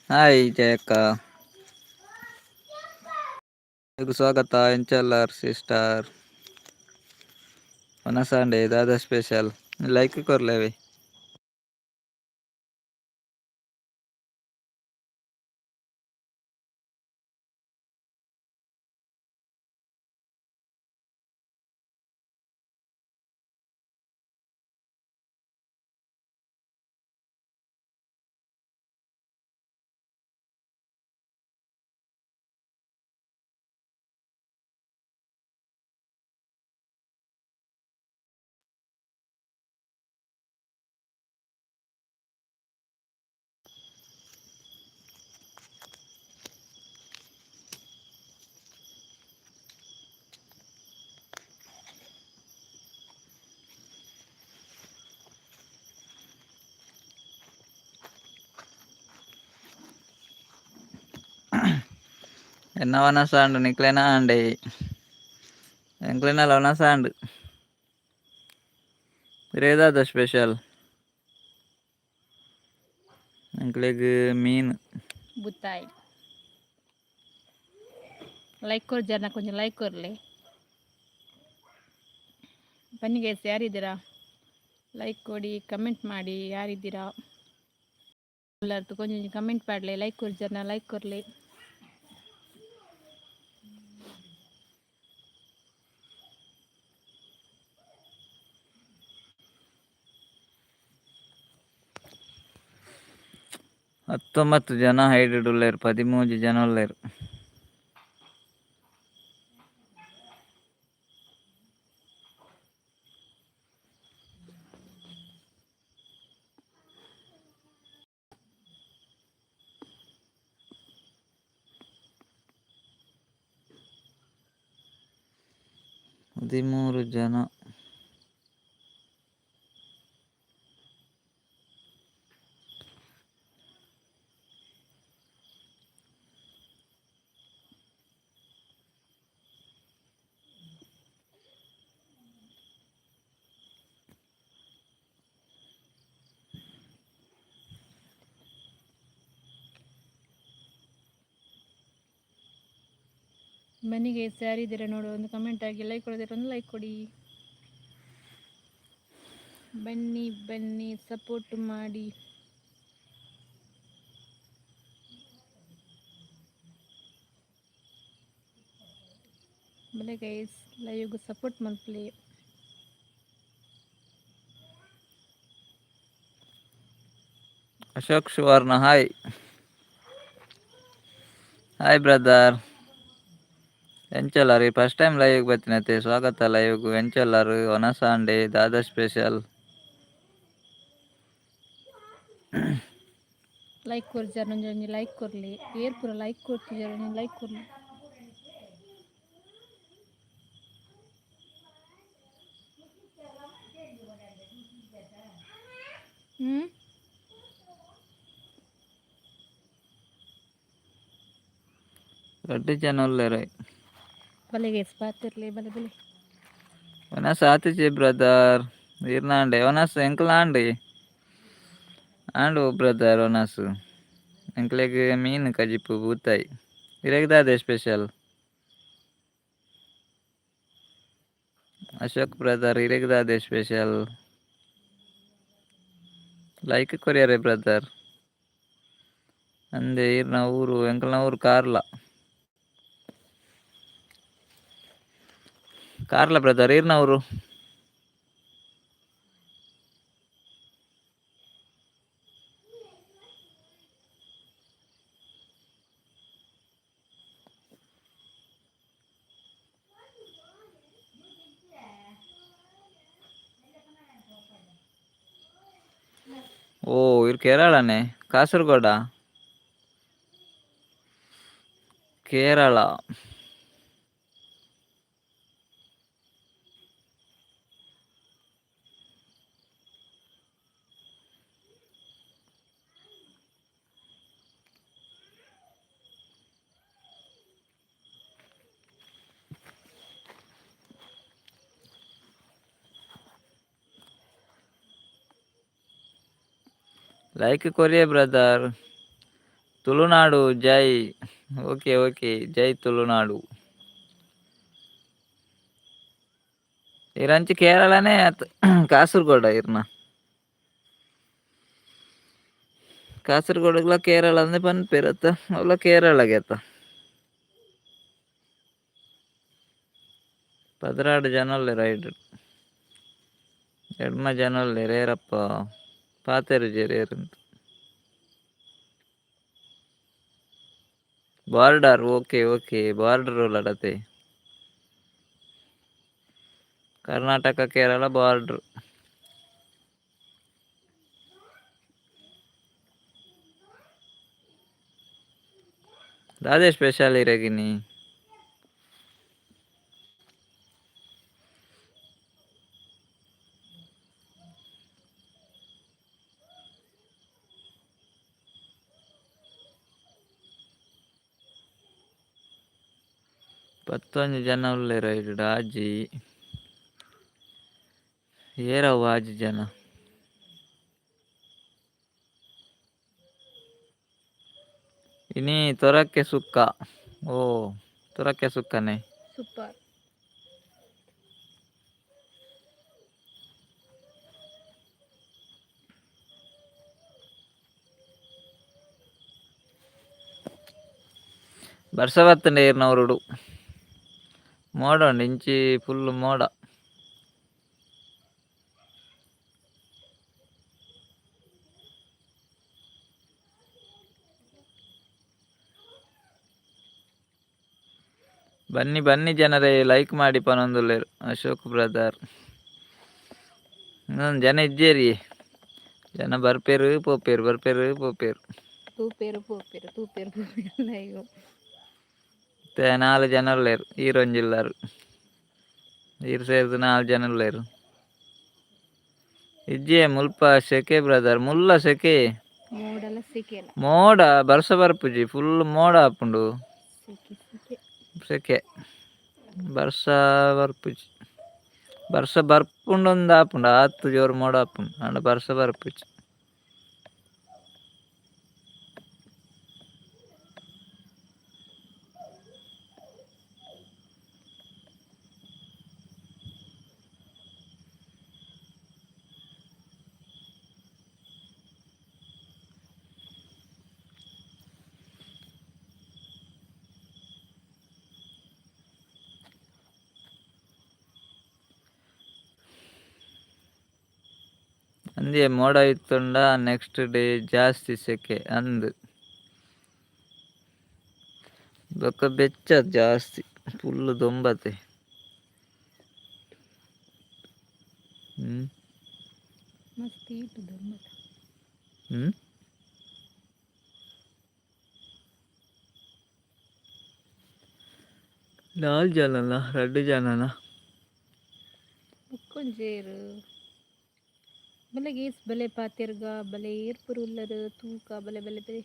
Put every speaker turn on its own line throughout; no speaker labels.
Hi Jayakka, ಸ್ವಾಗತ. ಎಂಚಲ್ಲಾರ್ sister? ವನಸಾಂಡೆ ದಾದ special? Like ಕೊರ್ಲೇವಿ. ಎನ್ನ ವನಸಾಂಡ್ ನಿಕ್ಲೆನ ಆಂಡೆ, ಎಂಕ್ಲೆನಲ ವನಸಾಂಡ್. ದಾದ ಸ್ಪೆಷಲ್? ಎಂಕ್ಲೆಗ್ ಮೀನ್.
ಬುತ್ತಾಯಿ. ಲೈಕ್ ಕೊರ್ ಜನ, ಕೊಂಚ ಲೈಕ್ ಕೊರ್ಲೆ. ಬನ್ನಿ ಗೈಸ್, ಯಾರಿದ್ದೀರಾ? ಲೈಕ್ ಕೊಡಿ, ಕಮೆಂಟ್ ಮಾಡಿ. ಯಾರಿದ್ದೀರಾ? ಕೊಂಚ ಕಮೆಂಟ್ ಮಾಡಲಿ. ಲೈಕ್ ಕೊರ್ ಜನ, ಲೈಕ್ ಕೊರ್ಲಿ.
19 ಜನ ಹೈಡ್ ಉಲ್ಲೇರು, 13 ಜನ ಉಲ್ಲೇರು. 13 ಜನ.
ಬನ್ನಿ ಗೈಸ್, ಯಾರಿದ್ದೀರಾ ನೋಡು. ಒಂದು ಕಮೆಂಟ್ ಆಗಿ. ಲೈಕ್ ಕೊಡೋದಿರ ಒಂದು ಲೈಕ್ ಕೊಡಿ. ಬನ್ನಿ ಬನ್ನಿ, ಸಪೋರ್ಟ್ ಮಾಡಿ. ಬಲೆ ಗೈಸ್, ಲೈವ್ಗೆ ಸಪೋರ್ಟ್ ಮಲ್ಪಲಿ.
Ashok Suvarna, hi hi brother. ಎಂಚಲ್ಲಾರ್? ಫಸ್ಟ್ ಟೈಮ್ ಲೈವ್ ಬತ್ತಿನತೆ, ಸ್ವಾಗತ ಲೈವ್. ಎಂಚಲ್ಲಾರ್? ವನಸಾಂಡೆ ದಾದ ಸ್ಪೆಷಲ್?
ಲೈಕ್ ಕೊರ್ಜಾರ್, ಒಂಜಿ ಒಂಜಿ ಲೈಕ್ ಕೊರ್ಲಿ. ಏರ್ ಪೂರ ಲೈಕ್ ಕೊರ್ತಿಜಾರ್? ಒಂಜಿ ಲೈಕ್ ಕೊರ್ಲಿ. ಹ್ಞೂ.
ರಡ್ಡ್ ಜನ ಉಲ್ಲೆರ್.
ಬಲೆ ಗೈಸ್, ಬಾತಿರ್ಲಿ, ಬಲೆ ಬಲೆ.
ವನಸ್ ಆತಿಜಿ ಬ್ರದರ್, ಈರ್ನಾಂಡೆ ವನಸ್? ಎಂಕ್ಲ ಆಂಡ್ ಆಂಡ್ ಬ್ರದರ್. ವನಸ್ ಎಂಕ್ಲೆಗ್ ಮೀನ್ ಕಜಿಪು ಬೂತಾಯಿ. ಇರೆಗ್ ದಾದೆ ಸ್ಪೆಷಲ್? ಅಶೋಕ್ ಬ್ರದರ್, ಇರೆಗ್ ದಾದೆ ಸ್ಪೆಷಲ್? ಲೈಕ್ ಕೊರಿಯರೆ ಬ್ರದರ್. ಅಂದೆ, ಈರ್ನ ಊರು? ಎಂಕಲ್ನ ಊರು ಕಾರ್ಲ. ಕಾರ್ಲ ಬ್ರದರ್. ಈರ್ನ ಊರು? ಓ, ಇರ್ ಕೇರಳನೇ? ಕಾಸರಗೋಡ, ಕೇರಳ. ಲೈಕ್ ಕೊರಿಯೆ ಬ್ರದರ್. ತುಳುನಾಡು ಜೈ. ಓಕೆ ಓಕೆ, ಜೈ ತುಳುನಾಡು. ಇರಂಚಿ ಕೇರಳನೇ ಕಾಸರಗೋಡ ಇರ್ನ. ಕಾಸರಗೋಡುಗ್ಲ ಕೇರಳ ಅಂದ್ರೆ ಪನ್ಪೆರತ್ತ, ಅವಲ ಕೇರಳಗೆ ಅತ್ತ. 12 ಜನ ಉಲ್ಲೆರ್ ರೈಡ್, ಎಡ್ಮ ಜನ ಉಲ್ಲೆರ್. ಏರಪ್ಪ ಪಾತೆರುಜೆರ್ ಏರುಂದು. ಬಾರ್ಡರ್ ಓಕೆ ಓಕೆ, ಬಾರ್ಡರ್ ಉಲ್ಲಡತೆ ಕರ್ನಾಟಕ ಕೇರಳ ಬಾರ್ಡರ್. ದಾದೆ ಸ್ಪೆಷಲ್ ಇರೆಗಿನಿ? 11 ಜನ ಉಲ್ಲೆರ್ ಐಟ್ ಆಜಿ. ಏರವು ಆಜಿ ಜನ? ಇನಿ ತೊರಕೆ ಸುಕ್ಕ. ಓ ತೊರಕೆ ಸುಕ್ಕನೆ.
ಸೂಪರ್.
ಬರ್ಸ ಬತ್ತುಂಡ ಏರ್ನ ಊರುಡು. ಮೋಡ ಉಂಡು ಇಂಚಿ, ಫುಲ್ ಮೋಡ. ಬನ್ನಿ ಬನ್ನಿ ಜನರೇ, ಲೈಕ್ ಮಾಡಿ ಪನೊಂದುಲ್ಲೆರ್ ಅಶೋಕ್ ಬ್ರದರ್. ಜನ ಇಜ್ಜೇರಿ, ಜನ ಬರ್ಪೇರು ಪೋಪೇರು, ಬರ್ಪೇರು ಪೋಪೇರು.
ತೂಪೇರು ಪೋಪೇರು, ತೂಪೇರು ಪೋಪೇರು ಅಯ್ಯೋ.
ಇತ್ತೆ ನಾಲ್ ಜನ ಉಲ್ಲೆರ್, ಈರೊಂಜಿ ಉಲ್ಲರ್, ಈರ್ ಸೇರ್ದ್ ನಾಲ್ ಜನ ಉಲ್ಲೆರ್. ಇಜ್ಜೆ ಮುಲ್ಪ ಸೆಕೆ ಬ್ರದರ್, ಮುಲ್ಲ ಸೆಕೆ.
ಮೋಡಲ ಸೆಕೆಲ.
ಮೋಡ, ಬರ್ಸ ಬರ್ಪುಜಿ, ಫುಲ್ ಮೋಡ ಆಪುಂಡು.
ಸೆಕೆ ಸೆಕೆ.
ಸೆಕೆ, ಬರ್ಸ ಬರ್ಪುಜಿ. ಬರ್ಸ ಬರ್ಪುಂಡು ಅಂದ್ ಆಪುಂಡು, ಆತ್ ಜೋರು ಮೋಡ ಆಪುಂಡು, ಆಂಡ ಬರ್ಸ ಬರ್ಪುಜಿ. ಅಂದೇ ಮೋಡ ಇತ್ತುಂಡ ನೆಕ್ಸ್ಟ್ ಡೇ ಜಾಸ್ತಿ ಸೆಕೆ ಅಂದ್. ಬೊಕ ಬೆಚ್ಚ ಜಾಸ್ತಿ ಫುಲ್ ದೊಂಬತೆ. ಹ್ಮ್.
ಮಸ್ತ್ ಈಟ್ ದೊಂಬತ.
ಹ್ಮ್. ನಾಲ್ ಜನನ ರಡ್ಡ್ ಜನನ?
ಬೊಕ್ಕೊಂಜೇರು ಬಲೆ ಗೇಸ್, ಬಲೆ ಪಾತೆರ್ಗ, ಬಲೆ ಏರ್ಪುರು ಉಲ್ಲರು ತೂಕ, ಬಲೆ ಬಲೆ ಬಲೆ.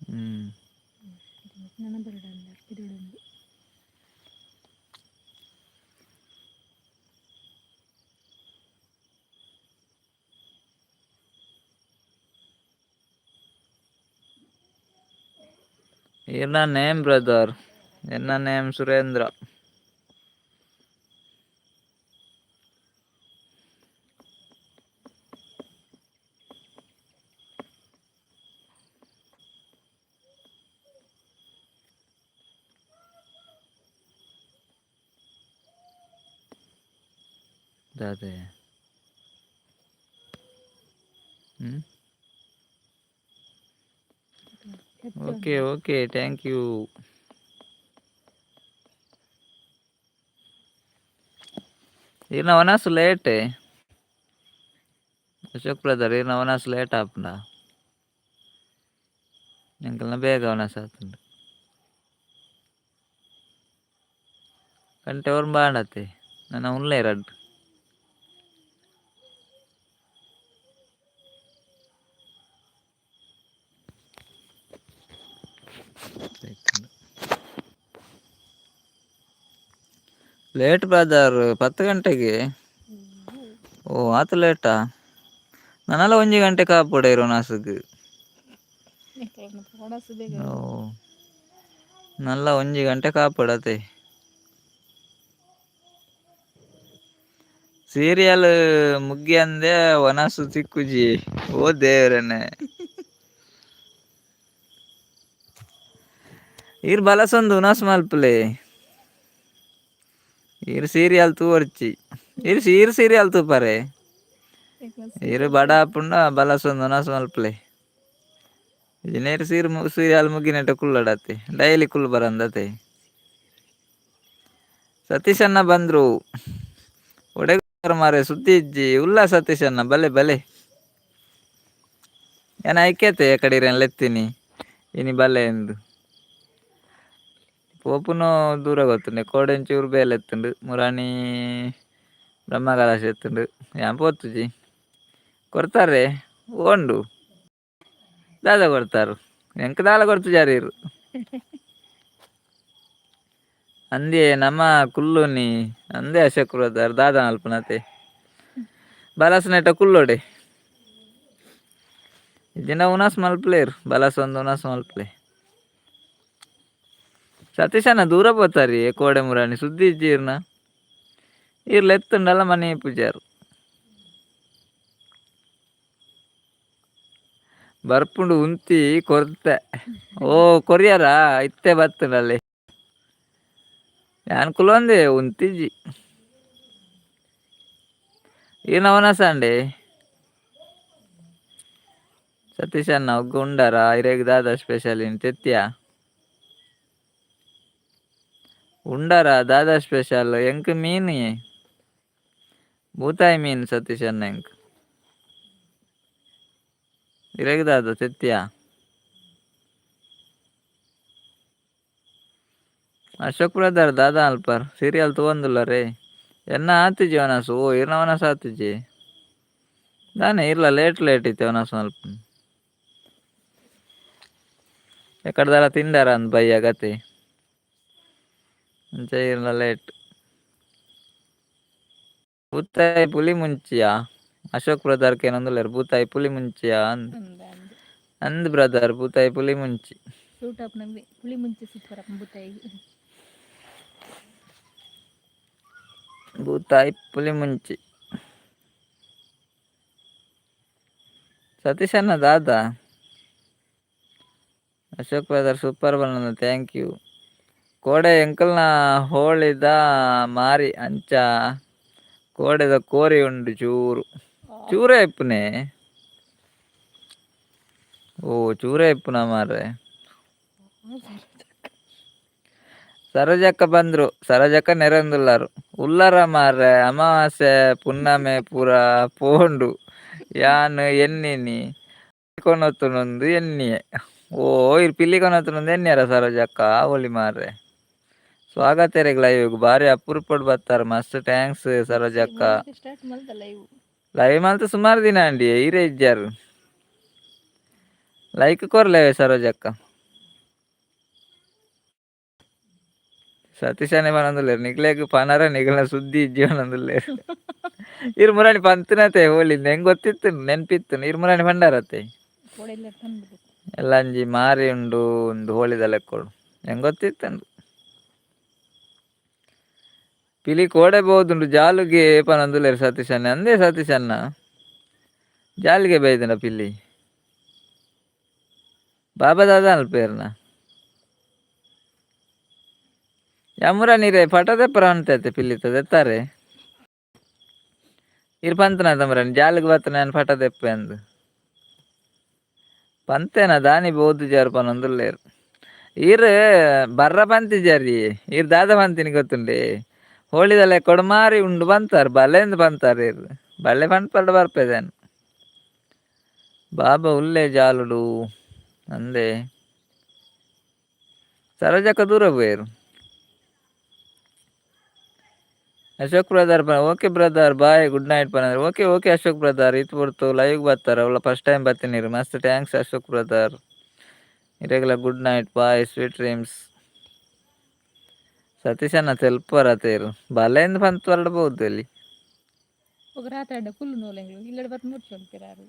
ಹ್ಮ್.
ನನ್ನ ಬರಡ ಪಿದಡೊಂದು.
ಈರ್ನ ನೇಮ್ ಬ್ರದರ್? ಎನ್ನ ನೇಮ್ ಸುರೇಂದ್ರ. ದಾದೆ? Hmm. Okay okay, thank you. ಈರ್ನ ವನಸ್ ಲೇಟ್ ಅಶೋಕ್ ಬ್ರದರ್, ಈರ್ನ ವನಸ್ ಲೇಟ್ ಆಪುಂಡ? ಎಂಕಲ್ನ ಬೇಗ ವನಸ್ ಆತುಂಡು. ಗಂಟೆ ಒರ್ಂಬ ಆಂಡತೆ, ನನ ಉಲ್ಲೆ ರಡ್ಡ್. Late brother, 10 ಗಂಟೆಗೆ. ಓ, ಆತು ಲೇಟಾ? ನನಲ 1 ಗಂಟೆ ಕಾಪುಡ ಇರೋ ನಾಸುಗ್. ಓ, ನಲ್ಲ 1 ಗಂಟೆ ಕಾಪಡತೆ. ಸೀರಿಯಲ್ ಮುಗ್ಗಿಯಂದೆ ವನಸು ತಿಕ್ಕುಜಿ. ಓ ದೇವ್ರನೆ, ಈರ್ ಬಲಸೊಂದು ಉನಸ್ ಮಲ್ಪುಲೆ. ಈರ್ ಸೀರಿಯಲ್ ತೂವರ್ಚಿ. ಈರ್ ಈರ್ ಸೀರಿಯಲ್ ತೂಪರೆ. ಈರ್ ಬಡ ಆಪುಂಡ ಬಲಸೊಂದು ಉನಸ್ ಮಲ್ಪುಲೆ. ಇನೇರ್ ಸೀರ್ ಸೀರಿಯಲ್ ಮುಗಿನೆಟ ಕುಲ್ಲಡತ್ತೆ, ಡೈಲಿ ಕುಲ್ಲು ಬರಂದತೆ. ಸತೀಶಣ್ಣ ಬಂದ್ರು. ಒಡೆಗಾರ ಮಾರೆ, ಸುದ್ದಿ ಇಜ್ಜಿ. ಉಲ್ಲ ಸತೀಶಣ್ಣ, ಬಲೆ ಬಲೆ. ಏನ ಐಕ್ಯತೆ ಕಡೀರೇನು ಲೆತ್ತೀನಿ ಇನಿ ಬಲೆ ಎಂದು. ಪೋಪುನು ದೂರ ಗೊತ್ತುಂಡೆ. ಕೋಡೆಂಚೂರು ಬೇಲೆ ಎತ್ತುಂಡು. ಮುರಾಣಿ ಬ್ರಹ್ಮಕಲಶ ಎತ್ತುಂಡು. ಯಾನ್ ಪೋತುಜಿ. ಕೊರ್ತಾರೆ ಓಂಡು, ದಾದ ಕೊರ್ತಾರು? ಎಂಕ್ ದಾಲ ಕೊರ್ತು ಜಾರೀರು. ಅಂದೇ ನಮ್ಮ ಕುಲ್ಲುನಿ ಅಂದೇ. ಅಶೋಕ್ ಬ್ರದರ್ ದಾದ ಮಲ್ಪುನತೆ? ಬಲಸುನೆಟ ಕುಲ್ಲೋಡೆ. ಇಜ್ಜಿಂಡ ಉನಸ್ ಮಲ್ಪುಲೇರ್. ಬಲಸೊಂದು ಉನಸ್ ಮಲ್ಪುಲೆ. ಸತೀಶಣ್ಣ ದೂರ ಪೋತಾರಿ. ಕೋಡೆ ಮುರಾಣಿ ಸುದ್ದಿ ಇಜ್ಜಿ ಇರ್ನ. ಈರ್ಲ ಎತ್ತುಂಡಲ ಮನೆ ಪೂಜಾರು. ಬರ್ಪುಂಡು ಉಂತಿ ಕೊರ್ತೆ. ಓ, ಕೊರಿಯರಾ? ಇತ್ತೆ ಬತ್ತುಂಡಲ್ಲಿ. ಯಾನ್ ಕುಲೊಂದೆ, ಉಂತಿಜಿ. ಈರ್ನ ವನಸಂಡೆ ಸತೀಶಣ್ಣ? ಒಗ್ಗು ಉಂಡಾರ? ಇರೆಗ್ ದಾದ ಸ್ಪೆಷಲ್ ಇನ್? ತೆತ್ತಿಯ ಉಂಡಾರ? ದಾದ ಸ್ಪೆಷಲ್? ಎಂಕ್ ಮೀನು, ಬೂತಾಯಿ ಮೀನು ಸತೀಶಣ್ಣ ಎಂಕ್. ಇರೆಗ್ ದಾದ? ತೆತ್ತಿಯ? ಅಶೋಕ್ ಬ್ರದರ್ ದಾದಾ ಅಲ್ಪರ್? ಸೀರಿಯಲ್ ತೂವೊಂದುಲ್ಲರೇ? ಎನ್ನ ಆತಿಜಿ ವನಸು. ಓ, ಇರ್ನ ವನಸು ಆತಿಜಿ ದಾನೆ? ಇರ್ಲ ಲೇಟ್ ಲೇಟ್ ಇತ್ತೆ ವನಸು ಮಲ್ಪ. ಎಕಡ್ದಾಲ ತಿಂಡಾರ ಅಂದ್ ಬಯ್ಯ ಗತಿ. ಅಂಚ ಇರ್ಲ ಲೇಟ್. ಬೂತಾಯಿ ಪುಲಿ ಮುಂಚಿಯಾ? ಅಶೋಕ್ ಬ್ರದರ್ ಕೇನೊಂದುಲ್ಲೆರ್, ಬೂತಾಯಿ ಪುಲಿ ಮುಂಚಿಯಾ ಅಂದ್.
ಅಂದ ಅಂದ್.
ಅಂದ್ ಬ್ರದರ್, ಬೂತಾಯಿ ಪುಲಿ ಮುಂಚಿ.
Suit ಆಪುನವೇ ಪುಳಿ ಮುಂಚಿ super ಬೂತಾಯಿಗ್.
ಬೂತಾಯಿ ಪುಲಿ ಮುಂಚಿ. ಸತೀಶಣ್ಣ ದಾದ? ಅಶೋಕ್ ಬ್ರದರ್ ಸೂಪರ್ ಬಂದ, thank you. ಕೋಡೆ ಎಂಕಲ್ನ ಹೋಳಿದ ಮಾರಿ ಅಂಚ ಕೋಡೆದ ಕೋರಿ ಉಂಡು. ಚೂರು ಚೂರೇ ಇಪ್ಪುನೆ. ಓ, ಚೂರೇ ಇಪ್ಪುನ ಮಾರ್ರೆ. ಸರೋಜಕ್ಕ ಬಂದ್ರು. ಸರೋಜಕ್ಕ ನೆರೊಂದುಲ್ಲಾರು. ಉಲ್ಲರ ಮಾರ್ರೆ? ಅಮಾವಾಸ್ಯೆ ಪುನ್ನಮೆ ಪೂರ ಪೋಂಡು. ಯಾನ್ ಎನ್ನಿನಿ ಕೊನೊತುನುಂದು ಎನ್ನಿಯೆ. ಓ, ಇರ್ ಪಿಲಿ ಕೊನೊತುನುಂದು ಎನ್ನಿಯರ ಸರೋಜಕ್ಕ? ಆವೊಲಿ ಮಾರ್ರೆ. ಸ್ವಾಗತ ಇರೆಗ್ ಲೈವ್. ಬಾರಿ ಅಪರೂಪಡ್ ಬತ್ತಾರ, ಮಸ್ತ್ thanks ಸರೋಜಕ್ಕ.
ಸ್ಟಾರ್ಟ್ ಮಲ್ತ ಲೈವ್.
ಲೈವ್ ಮಲ್ತ ಸುಮಾರು ದಿನ ಅಂಡಿ, ಈರೇ ಇಜ್ಜಾರು. ಲೈಕ್ ಕೊರ್ಲೆ ಸರೋಜಕ್ಕ. ಸತೀಶನೇ ಪನೊಂದುಲ್ಲೆರ್, ನಿಕ್ಲೆಗ್ ಪನರ ನಿಗಲ್ನ ಸುದ್ದಿ ಇಜ್ಜಿ ಪನೊಂದುಲ್ಲೆರ್. ಇರ್ ಮುರಾಣಿ ಪಂತಿನತೆ ಹೋಲಿಂದ ಹೆಂಗ್ ಗೊತ್ತಿತ್ತು, ನೆನ್ಪಿತ್ತು. ಇರ್ ಮುರಾಣಿ ಪಂಡಾರತೆ. ಎಲ್ಲಂಜಿ ಮಾರಿ ಉಂಡು ಒಂದು ಹೋಳಿದ ಲೆಕ್ಕೊಡು, ಹೆಂಗ್ ಗೊತ್ತಿತ್ತುಂಡು. ಪಿಲಿ ಕೋಡೆ ಪೋದುಂಡು ಜಾಲುಗೆ ಪನೊಂದುಲ್ಲೆರ್ ಸತೀಶಣ್ಣ. ಅಂದೇ ಸತೀಶಣ್ಣ, ಜಾಲಿಗೆ ಬೈದಿನ ಪಿಲಿ? ಬಾಬಾ ದಾದ ಅಲ್ಪೇರ್ನ ಯಮುರ ನೀರೆ ಪಟ ದೆಪ್ಪರ ಅಂತೈತೆ. ಪಿಲಿತ ದೆತ್ತಾರೆ. ಇರ್ ಪಂತನ ತಮರನ್ ಜಾಲಿಗೆ ಬತ್ತನ ನಾನು ಪಟ ದೆಪ್ಪೆ ಅಂದು ಪಂತೇನ. ದಾನಿ ಬೋದು ಜಾರು ಪನೊಂದುಲ್ಲೆರ್. ಈರ್ ಬರ್ರ ಪಂತಿ ಜಾರಿ. ಈರ್ ದಾದ ಪಂತಿನಿ ಗೊತ್ತುಂಡೆ? ಹೋಳಿದಲೆ ಕೊಡಮಾರಿ ಉಂಡು ಬಂತಾರ್, ಬಲೆಂದು ಬಂತಾರ್. ಇರ್ ಬಲ್ಲೆ ಪಂಪರ್ಡ ಬರ್ಪೆದೇನು. ಬಾಬಾ ಉಲ್ಲೆ ಜಾಲುಡು ಅಂದೆ. ಸರೋಜಕ್ಕ ದೂರ ಪೋಯೆರ್. Ashok brother okay brother, bye, good night ಪನಂದ್ರೆ. Okay okay Ashok brother. ಇತ್ತು ಪೊರ್ತು ಲೈವ್ ಬರ್ತಾರ ಅವಳ ಫಸ್ಟ್ ಟೈಮ್ ಬರ್ತೀನಿ. ಮಸ್ತ್ thanks Ashok brother. ಇರೆಗ್ಲ good night, bye, sweet dreams. ಸತೀಶಣ್ಣ ತೆಲ್ಪುವರ ತೇರು ಬಲೆಂದ್ ಪಂತ್ ಹೊರಡ್ಬೋದು ಅಲ್ಲಿ.
ఒక ರಾತ್ರಿ ಅಡ್ಡ ಕುಲ್ಲು ನೋಲೆಂಗ್ಲು ಇಲ್ಲಡೆ ಬತ್ ಮುರ್ಚೊಂತಿರಾರು.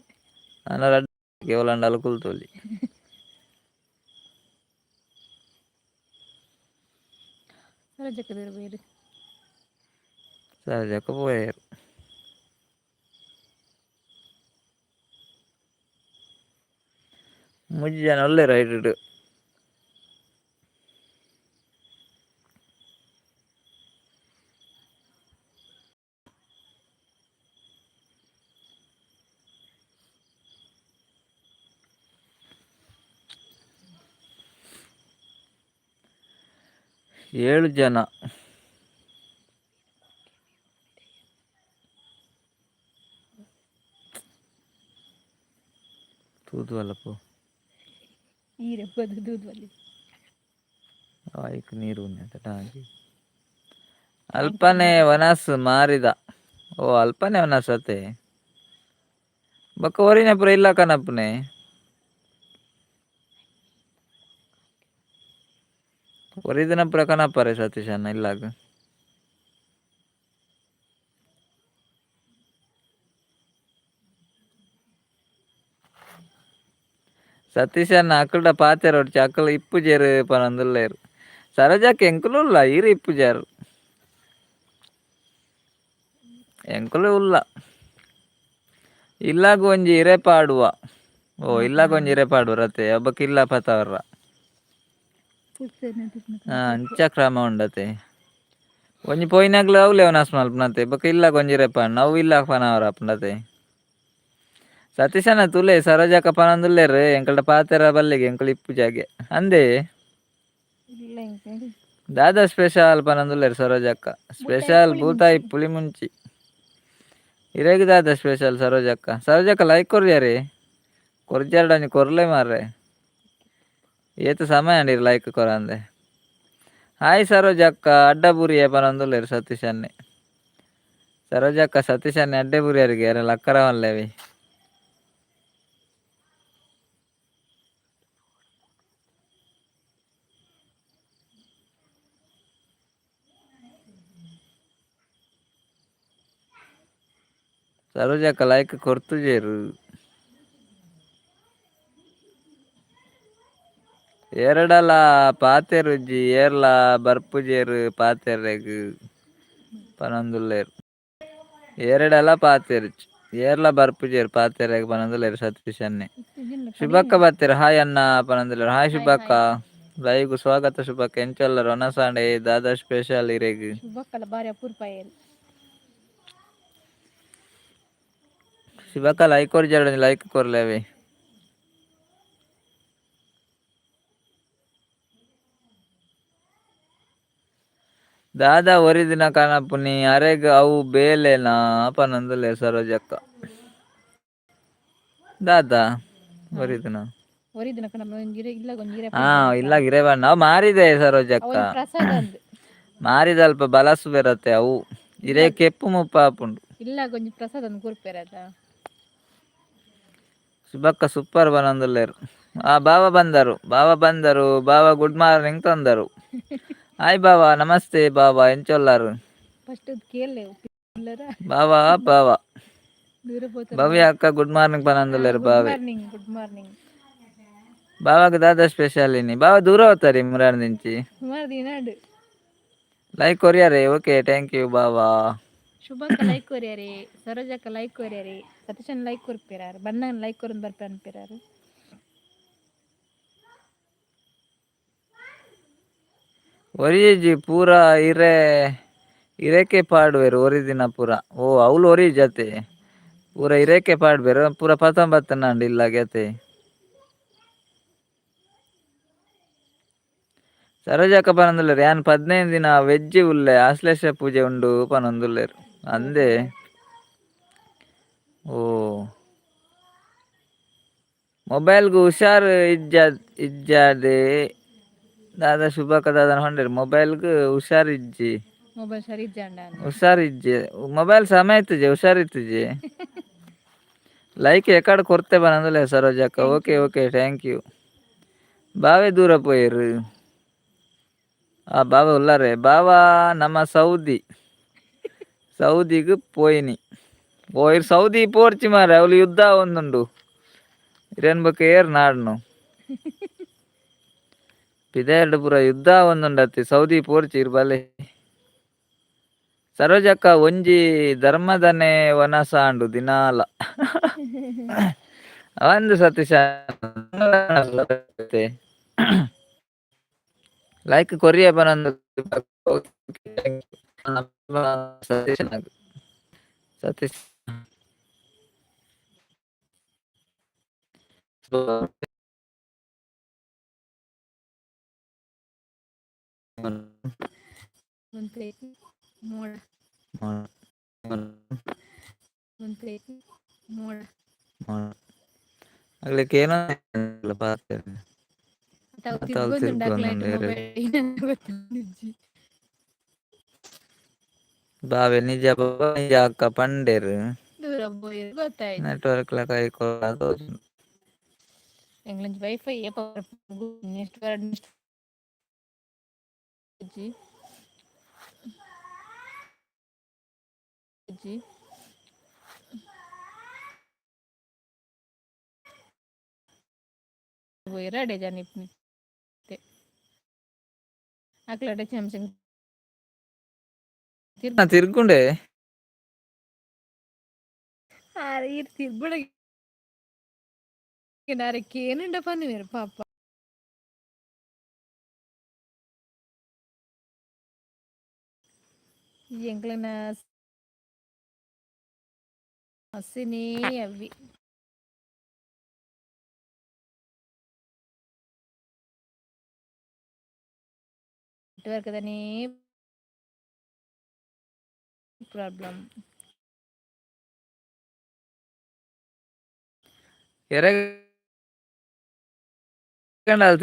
ಅನ್ನ ರಡ್ಡ್ ಕೇವಲ ಅಂಡಲ ಕುಲ್ತೊಲಿ.
ಸರೋಜಕ್ಕದಿರು ಬೇರು.
ಸಹಜಕ್ಕ ಪೋಯೆರ್. ಮೂಜಿ ಜನ ಉಲ್ಲೆರ್ ಐಟುಡು. ಏಳು ಜನ. ತೂದು ಅಲ್ಲಪ್ಪು.
ಈರೆ ಬದು ದೂದ್ವಲ್ಲಿ.
ಐಕ್ ನೀರು ಉಂಡೆ ಟಾಂಕಿ. ಅಲ್ಪನೆ ವನಸ್ ಮಾರಿದ. ಓ ಅಲ್ಪನೆ ವನಸ್ ಅತೆ. ಬೊಕ್ಕ ಒರಿನ ಪೂರ ಇಲ್ಲ ಕನಪುನೆ. ಒರಿದಿನ ಪೂರ ಕನಪರೆ ಸತೀಶಣ್ಣ ಇಲ್ಲಾಗ. ಸತೀಶಣ್ಣ ಅಕಲ್ಡ ಪಾತೆರೊಡ್ಚಿ ಅಕಲ್ ಇಪ್ಪುಜೆರ್ ಪನೊಂದುಲ್ಲೆರ್. ಸರೋಜಕ್ಕ ಎಂಕುಲು ಉಲ್ಲ ಈರ್ ಇಪ್ಪುಜಾರ್. ಎಂಕುಲು ಉಲ್ಲ. ಇಲ್ಲಾಗ ಒಂಜಿ ಇರೆ ಪಾಡುವ. ಓ ಇಲ್ಲಾಗ ಒಂಜಿ ಇರೆ ಪಾಡುವ ರತೆ ಒಬ್ಬಕ್ ಇಲ್ಲ ಪತವರ. ಹಾ ಅಂಚ ಕ್ರಮ ಉಂಡತೆ. ಒಂಜಿ ಪೋಯಿನಾಗ್ಲ ಅವ್ಲೆ ವನಸ್ ಮಲ್ಪುನತೆ ಬೊಕ ಇಲ್ಲಾಗ ಒಂಜಿ ಇರೆ ಪಾಡ್ನ ಅವು ಇಲ್ಲಾಗ ಪನವರ ಆಪುಂಡತೆ. ಸತೀಶಣ್ಣ ತೂಲೆ ಸರೋಜಕ್ಕ ಪನೊಂದುಲ್ಲೆರ್ ಎಂಕಲ್ಡ ಪಾತೆರ ಬಲ್ಲಿಗೆ ಎಂಕುಲು ಇಪ್ಪುಜಾಗೆ ಅಂದೇ.
ಇಲ್ಲ ಎಂಕ್.
ದಾದಾ ಸ್ಪೆಷಲ್ ಪನೊಂದುಲ್ಲೆರ್ ಸರೋಜಕ್ಕ. ಸ್ಪೆಷಲ್
ಬೂತಾಯಿ
ಬೂತಾಯಿ ಪುಳಿಮುಂಚಿ. ಇರೆಗ್ ದಾದಾ ಸ್ಪೆಷಲ್ ಸರೋಜಕ್ಕ? ಸರೋಜಕ್ಕ ಲೈಕ್ ಕೊರ್ಜಾರಿ? ಕೊರ್ಜಾರ್ಡ ಒಂಜಿ ಕೊರ್ಲೆ ಮಾರ್ರೆ. ಏತ್ ಸಮಯ ಆಂಡ್ ಇರ್ ಲೈಕ್ ಕೊರಂದೆ. ಹಾಯ್ ಸರೋಜಕ್ಕ ಅಡ್ಡ ಬೂರಿಯೆ ಪನೊಂದುಲ್ಲೆರ್ ಸತೀಶನ್ನೆ. ಸರೋಜಕ್ಕ ಸತೀಶನ್ನೆ ಅಡ್ಡೆ ಬೂರಿಯರಿಗೆ ಅರೆ ಲಕ್ಕರ ಮಲ್ಲೆವಿ. ಸರೋಜಕ್ಕ ಲೈಕ್ ಕೊರ್ತುಜೆರ್. ಏರೆಡಲ ಪಾತೆರುಜಿ ಏರ್ಲ ಬರ್ಪುಜೆರ್ ಪಾತೆರೆಗ್ ಪನೊಂದುಲ್ಲೆರ್. ಏರೆಡಲ ಪಾತೆರುಜಿ ಏರ್ಲ ಬರ್ಪುಜೆರ್ ಪಾತೆರೆಗ್ ಪನೊಂದುಲ್ಲೆರ್ ಸತೀಶನ್ನೆ. ಶುಭಕ್ಕ ಬತ್ತೆರ್ ಹಾಯ್ ಅಣ್ಣ ಪನೊಂದುಲ್ಲೆರ್. ಹಾಯ್
ಹಾಯ್
ಶುಭಕ್ಕ.
ಹಾಯ್.
ಲೈವ್ ಗು ಸ್ವಾಗತ ಶುಭಕ್ಕ. ಎಂಚ ಉಲ್ಲರ್ ವನಸಾಂಡೆ ದಾದಾ ಸ್ಪೆಷಲ್ ಇರೆಗ್.
ಶುಭಕ್ಕಲ ಬಾರಿ ಅಪೂರ್ಪ ಏರು.
ಶುಭಕ್ಕ ಲೈಕ್ ಕೊರ್ಜಾರ್ಡ ಒಂಜಿ ಲೈಕ್ ಕೊರ್ಲೆವೆ. ದಾದಾ ಒರಿದಿನ ಕನಪುನಿ ಅರೆಗ್ ಅವು ಬೇಲೆನಾ ಪನೊಂದುಲ್ಲೆರ್ ಸರೋಜಕ್ಕ. ದಾದಾ ಒರಿದಿನ.
ಒರಿದಿನ ಕಣಮ್ಮ ಒಂಜಿ ಇರೆ ಇಲ್ಲಾಗ ಒಂಜಿ ಇರೆ
ಹಾ
ಪಾಡ್ದನತ್ತ.
ಇಲ್ಲ ಇರೆ ನಾವು ಮಾರಿದೆ ಸರೋಜಕ್ಕ.
ಅವೊಂಜಿ ಪ್ರಸಾದ ಅಂದ್.
ಮಾರಿದ ಅಲ್ಪ ಬಲಸು ಬೆರತೆ ಅವು. ಇರೆ
ಇಲ್ಲಾಗ್
ಕೆಪ್ಪು ಮುಪ್ಪ ಆಪುಂಡು.
ಇಲ್ಲಾಗ ಒಂಜಿ ಪ್ರಸಾದ ಅಂದ್ ಕೊರ್ಪೆರ್ ಅತ.
ಶುಭಕ್ಕ ಸೂಪರ್ ಪನೊಂದುಲ್ಲೆರ್. ಆ ಬಾವ ಬಂದರು ಬಾವ ಬಂದರು ಬಾವ ಗುಡ್ ಮಾರ್ನಿಂಗ್ ತಂದರು. ಹಾಯ್ ಬಾವ ನಮಸ್ತೆ ಬಾವ ಎಂಚ ಉಲ್ಲರ್.
ಫಸ್ಟ್ ಕೇಳ್ಲೆ ಉಲ್ಲರ.
ಬಾವ ಬಾವ.
ದೂರ ಪೋತದ.
ಭವ್ಯ ಅಕ್ಕ ಗುಡ್ ಮಾರ್ನಿಂಗ್ ಪನೊಂದುಲ್ಲೆರ್
ಗುಡ್
ಬಾವೆ.
Morning good morning.
ಬಾವಗ್ ದಾದಾ ಸ್ಪೆಷಲ್ ಇನಿ ಬಾವ ದೂರ ಹೋತಾರಿ ಮುರಾರ್ದಿಂಚಿ.
ಸುಮಾರು ದಿನ ಆಂಡ್.
ಲೈಕ್ ಕೊರಿಯರೆ okay thank you ಬಾವ.
ಶುಭಕ್ಕ ಲೈಕ್ ಕೊರಿಯರೆ ಸರೋಜಕ್ಕ ಲೈಕ್ ಕೊರಿಯರೆ ಸತೀಶನ್ ಲೈಕ್ ಕೊರ್ಪೆರಾರ್ ಬಣ್ಣನ್ ಲೈಕ್ ಕೊರೊಂದು ಬರ್ಪೆ ಅನ್ಪೆರಾರ್.
ಒರಿಜಿ ಪೂರ ಇರೆ ಇರೆಕೆ ಪಾಡುವೆರ್ ಒರಿದಿನ ಪೂರ. ಓ ಅವ್ಲು ಒರಿಜತೆ ಪೂರ ಇರೆಕೆ ಪಾಡ್ಬೆರ್ ಪೂರ ಪತೊಂಬತ್ತನಾಂಡ್ ಇಲ್ಲಾಗ್ ಅತೆ. ಸರೋಜಕ್ಕ ಪನೊಂದುಲ್ಲೆರ್ ಯಾನ್ 15 ದಿನ ವೆಜ್ ಉಲ್ಲೆ ಆಶ್ಲೇಷ ಪೂಜೆ ಉಂಡು ಪನೊಂದುಲ್ಲೆರ್. ಅಂದೆ. ಓ ಮೊಬೈಲ್ಗ್ ಹುಷಾರ್ ಇಜ್ಜಾದೆ ದಾದಾ ಶುಭಕ್ಕ ದಾದನ ಪಂಡೆರ್ ಮೊಬೈಲ್ಗ್ ಹುಷಾರ್ ಇಜ್ಜಿ.
ಮೊಬೈಲ್ ಸರಿ ಇಜ್ಜಾಂಡ ಅಂದ್.
ಹುಷಾರ್ ಇಜ್ಜಿ ಮೊಬೈಲ್ ಸಮಯ ಇತ್ತುಜಿ ಹುಷಾರ್ ಇತ್ತುಜಿ. ಲೈಕ್ ಎಕಡ್ ಕೊರ್ತೆ ಪನೊಂದುಲ್ಲೆರ್ ಸರೋಜಕ್ಕ.
Thank
okay
you.
Okay thank you. ಬಾವೆ ದೂರ ಪೋಯೆರ್. ಆ ಬಾಬಾ ಉಲ್ಲಾರೆ ಬಾಬಾ ನಮ್ಮ ಸೌದಿ ಸೌದಿಗೆ ಪೋಯಿನಿ. ಓ ಇರ್ ಸೌದಿ ಪೋರ್ಚಿ ಮಾರೆ, ಅವಳು ಯುದ್ಧ ಒಂದುಂಡು. ಇರೇನ್ ಬೊಕ ಏರ್ ನಾಡ್ನು ಪಿದಯರ್ಡ್ ಪೂರ ಯುದ್ಧ ಒಂದುಂಡತ್ತಿ, ಸೌದಿ ಪೋರ್ಚಿ ಇರ್ ಬಲೆ. ಸರೋಜಕ್ಕ ಒಂಜಿ ಧರ್ಮದನೆ ವನಸಾಂಡು ದಿನಾಲ. ಒಂದು ಸತೀಶ ಲೈಕ್ ಕೊರಿಯ ಪನೊಂದು ಸತೀಶ್ ಸತೀಶ್.
ಒಂದು ಪ್ಲೇಟ್ ಮೋಡ, ಒಂದು ಪ್ಲೇಟ್ ಮೋಡ.
ಅಗ್ಲಿಕ್ಕೆ ಏನೋ ಪಾತ್ರೆ.
ಅವು
ಅತ್ತ ಅವು
ತಿರ್ಗೊಂದುಂಡು ಅಕ್ಲೈಟ್
ತಿರ್ಗೊಂದುಂಡು.
ಮೊಬೈಲ್ ಗೊತ್ತುಂಡಿಜ್ಜಿ.
ಬಾವೆ ನಿಜ ಬಾಬಾ ನಿಜ ಅಕ್ಕ ಪಂಡೇರು.
ದೂರ ಪೋಯೆರ್ ಗೊತ್ತಾಯ್ತು.
ನೆಟ್ವರ್ಕ್ ಲ ಕೈ.
ಎಂಗ್ಲಂಜಿ ವೈಫೈ ಏಪ ನೆಕ್ಸ್ಟ್ ನೆಕ್ಸ್ಟ್ G G ಪೋಯೆರ್ ಅಡೆ ಜನ ಇತ್ತೆ ಅಕ್ಲಡೆ ಚಮಚ.
ತಿರ್ಗುಂಡೆ.
ಈರ್ ತಿರ್ಗುಡ ಕೇನುಂಡ ಪನ್ನುವೆರ್ ಪಾಪ. ಎಂಕ್ಲೆನ ಸಮಸ್ಯೆನೇ ಅವಿ. ನೆಟ್ವರ್ಕ್ ದನೇ ಪ್ರಾಬ್ಲಮ್.
ಎರೆಗಂಡ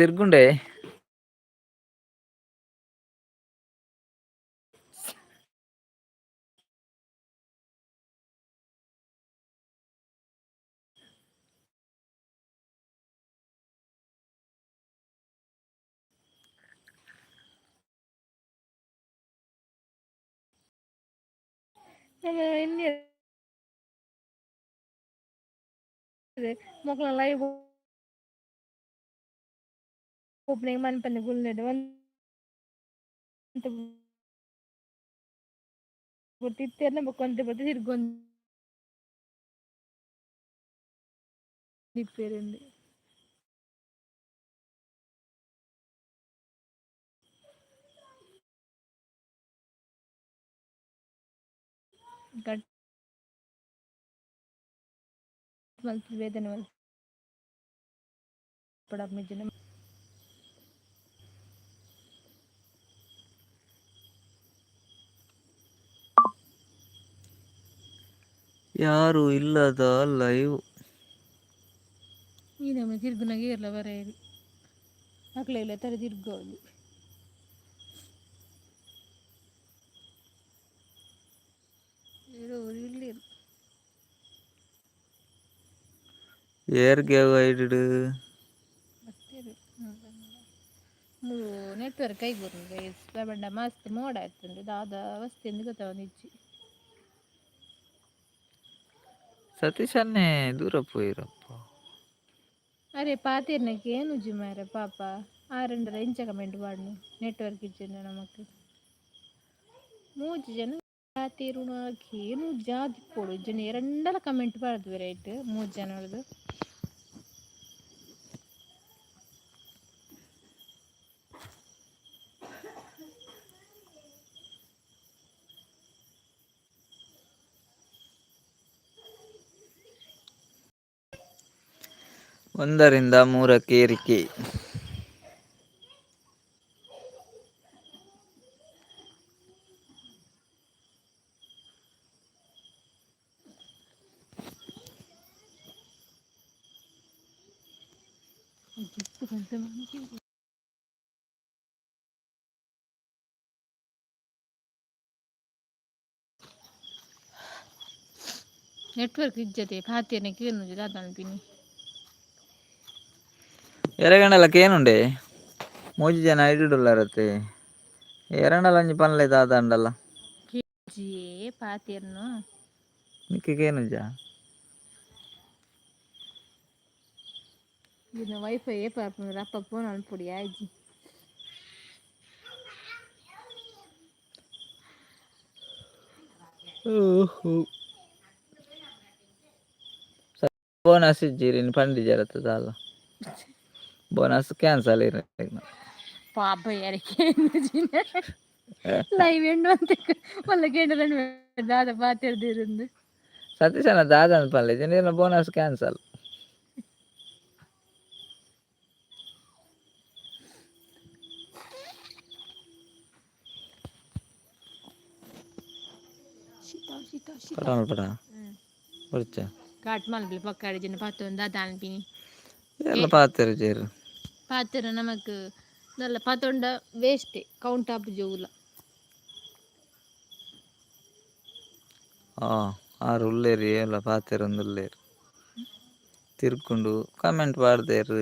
ತಿರ್ಗುಂಡೆ.
ಮೊಕ್ಲೆನ ಲೈವ್ ಓಪನಿಂಗ್ ಮನ್ಪಂದೆ ಕುಲ್ಲೆಡ್ ಒಂತೆ ಪೊರ್ತು ಇತ್ತೆರ್ನ ಬೊಕ ಒಂತೆ ಪೊರ್ತು ತಿರ್ಗೊಂದು ಇಪ್ಪೆರ್. ಕಟ್ ಮಲ್ತ್ ಬೇದನೆ ಮಲ್ಪೊಡಾಪುನಿಜ್ಜಿಂಡ.
ಯಾರು ಇಲ್ಲದ ಲೈವ್.
ಈ ನಮೂನೆ ತಿರ್ಗುನಗ ಏರ್ಲ ಬರಯೆರ್ ಅಕ್ಲೆಗ್ಲ ತರೆ ತಿರ್ಗೋಂಡು. ಏರೋ ಉಲ್ಲೆರ್.
ಏರ್ಗೆ ಐಡಿಡು.
ಬತ್ತೆರ್. ನೆಟ್ವರ್ಕ್ ಐಬೂರ್ಂಡ್ ಪಂಡ ಮಸ್ತ್ ಮೋಡ ಇತ್ತುಂಡು ದಾದ ಅವಸ್ಥೆ ಇಂದ್ ಗೊತ್ತಾವೊಂದಿಜ್ಜಿ.
ಸತೀಶ್ ಅನ್ನೆ ದೂರ ಪೋಯಿರಪ್ಪ.
ಅರೆ ಪಾತೆರ್ನ ಕೇನುಜಿ ಮಾರ್ರೆ ಪಾಪ ಆರಂಡಲ ಎಂಚ ಕಮೆಂಟ್ ಪಾಡ್ನು ನೆಟ್ವರ್ಕ್ ಇಜ್ಜಿಂಡ ನಮಕ್. ಮೂಜಿ ಜನ ಪಾತೆರುನ ಕೇನುಜ ಆದಿಪ್ಪೊಡು ಇಜ್ಜಿಂಡ ಏರಂಡಲ ಕಮೆಂಟ್ ಪಾಡ್ದುವೆರ್ ಐಟ್ ಮೂಜಿ ಜನರ್ದ್.
ಒಂದರಿಂದ ಮೂರಕ್ಕೆ ಏರಿಕೆ.
ನೆಟ್ವರ್ಕ್ ಇಜ್ಜತೆ ಪಾತೆರ್ನ ಕೇನುಜಿ ದಾದ ಪನ್ಪಿನಿ.
ಎರೆಗಂಡಲ ಕೇನುಂಡೆ ಮೂಜಿ ಜನ ಐಡಿಡುಲ್ಲಾರತ್ತೆ. ಏರಂಡಲ ಒಂಜಿ ಪನ್ಲೆ ದಾದಾಂಡಲ.
ಜಿ ಪಾತೆರ್ನು.
ನಿಕ್ಕಿಗೇನುಜ?
ಇನ್ನು ವೈಫೈ ಏಪ ಆಪುಂಡು ಅಪ್ಪ ಫೋನ್ ಅನ್ಪುಡಿ ಆಯ್ಜಿ.
ಬೋನಸ್ ಇಜ್ಜಿರಿ ಪಂಡಿಜರತ್ತ ದಾಲ ಬೋನಸ್ ಕ್ಯಾನ್ಸಲ್ ಇರ.
ಪಾಪ ಯಾರಿಗೆ ಲೈವ್ ಎಂಡು ಅಂತ ಮಲ್ಲ ಕೇಂದ್ರ ದಾದ ಪಾತೆರ್ದಿರಂದು.
ಸತೀಶನ ದಾದ ಪನ್ಲೆ ನೀರಿನ ಬೋನಸ್ ಕ್ಯಾನ್ಸಲ್.
ಶೀತ ಶೀತ ಶೀತ.
ಕಟ್ ಮಲ್ಪಡ ಬೊರ್ಚ.
ಕಾಟ್ ಮಲ್ಪಲೆ ಪಕ್ಕಾಡಿ ಜನ ಪತ್ತೊಂದು ದಾದ ಅನ್ಪಿನಿ.
ಎಲ್ಲ ಪಾತೆರು ಜೇರು.
ಪಾತೆರ ನಮಕ್ ನಲ್ಲ ಪತ್ತೊಂಡ ವೇಸ್ಟ್ ಕೌಂಟ್ ಆಪ್ ಜೋಗುಲ.
ಆ ಆರು ಉಲ್ಲೇರಿ ಎಲ್ಲ ಪಾತೆರೊಂದು ಉಲ್ಲೇರು ತಿರ್ಕೊಂಡು ಕಮೆಂಟ್ ಪಾಡ್ದೇರು.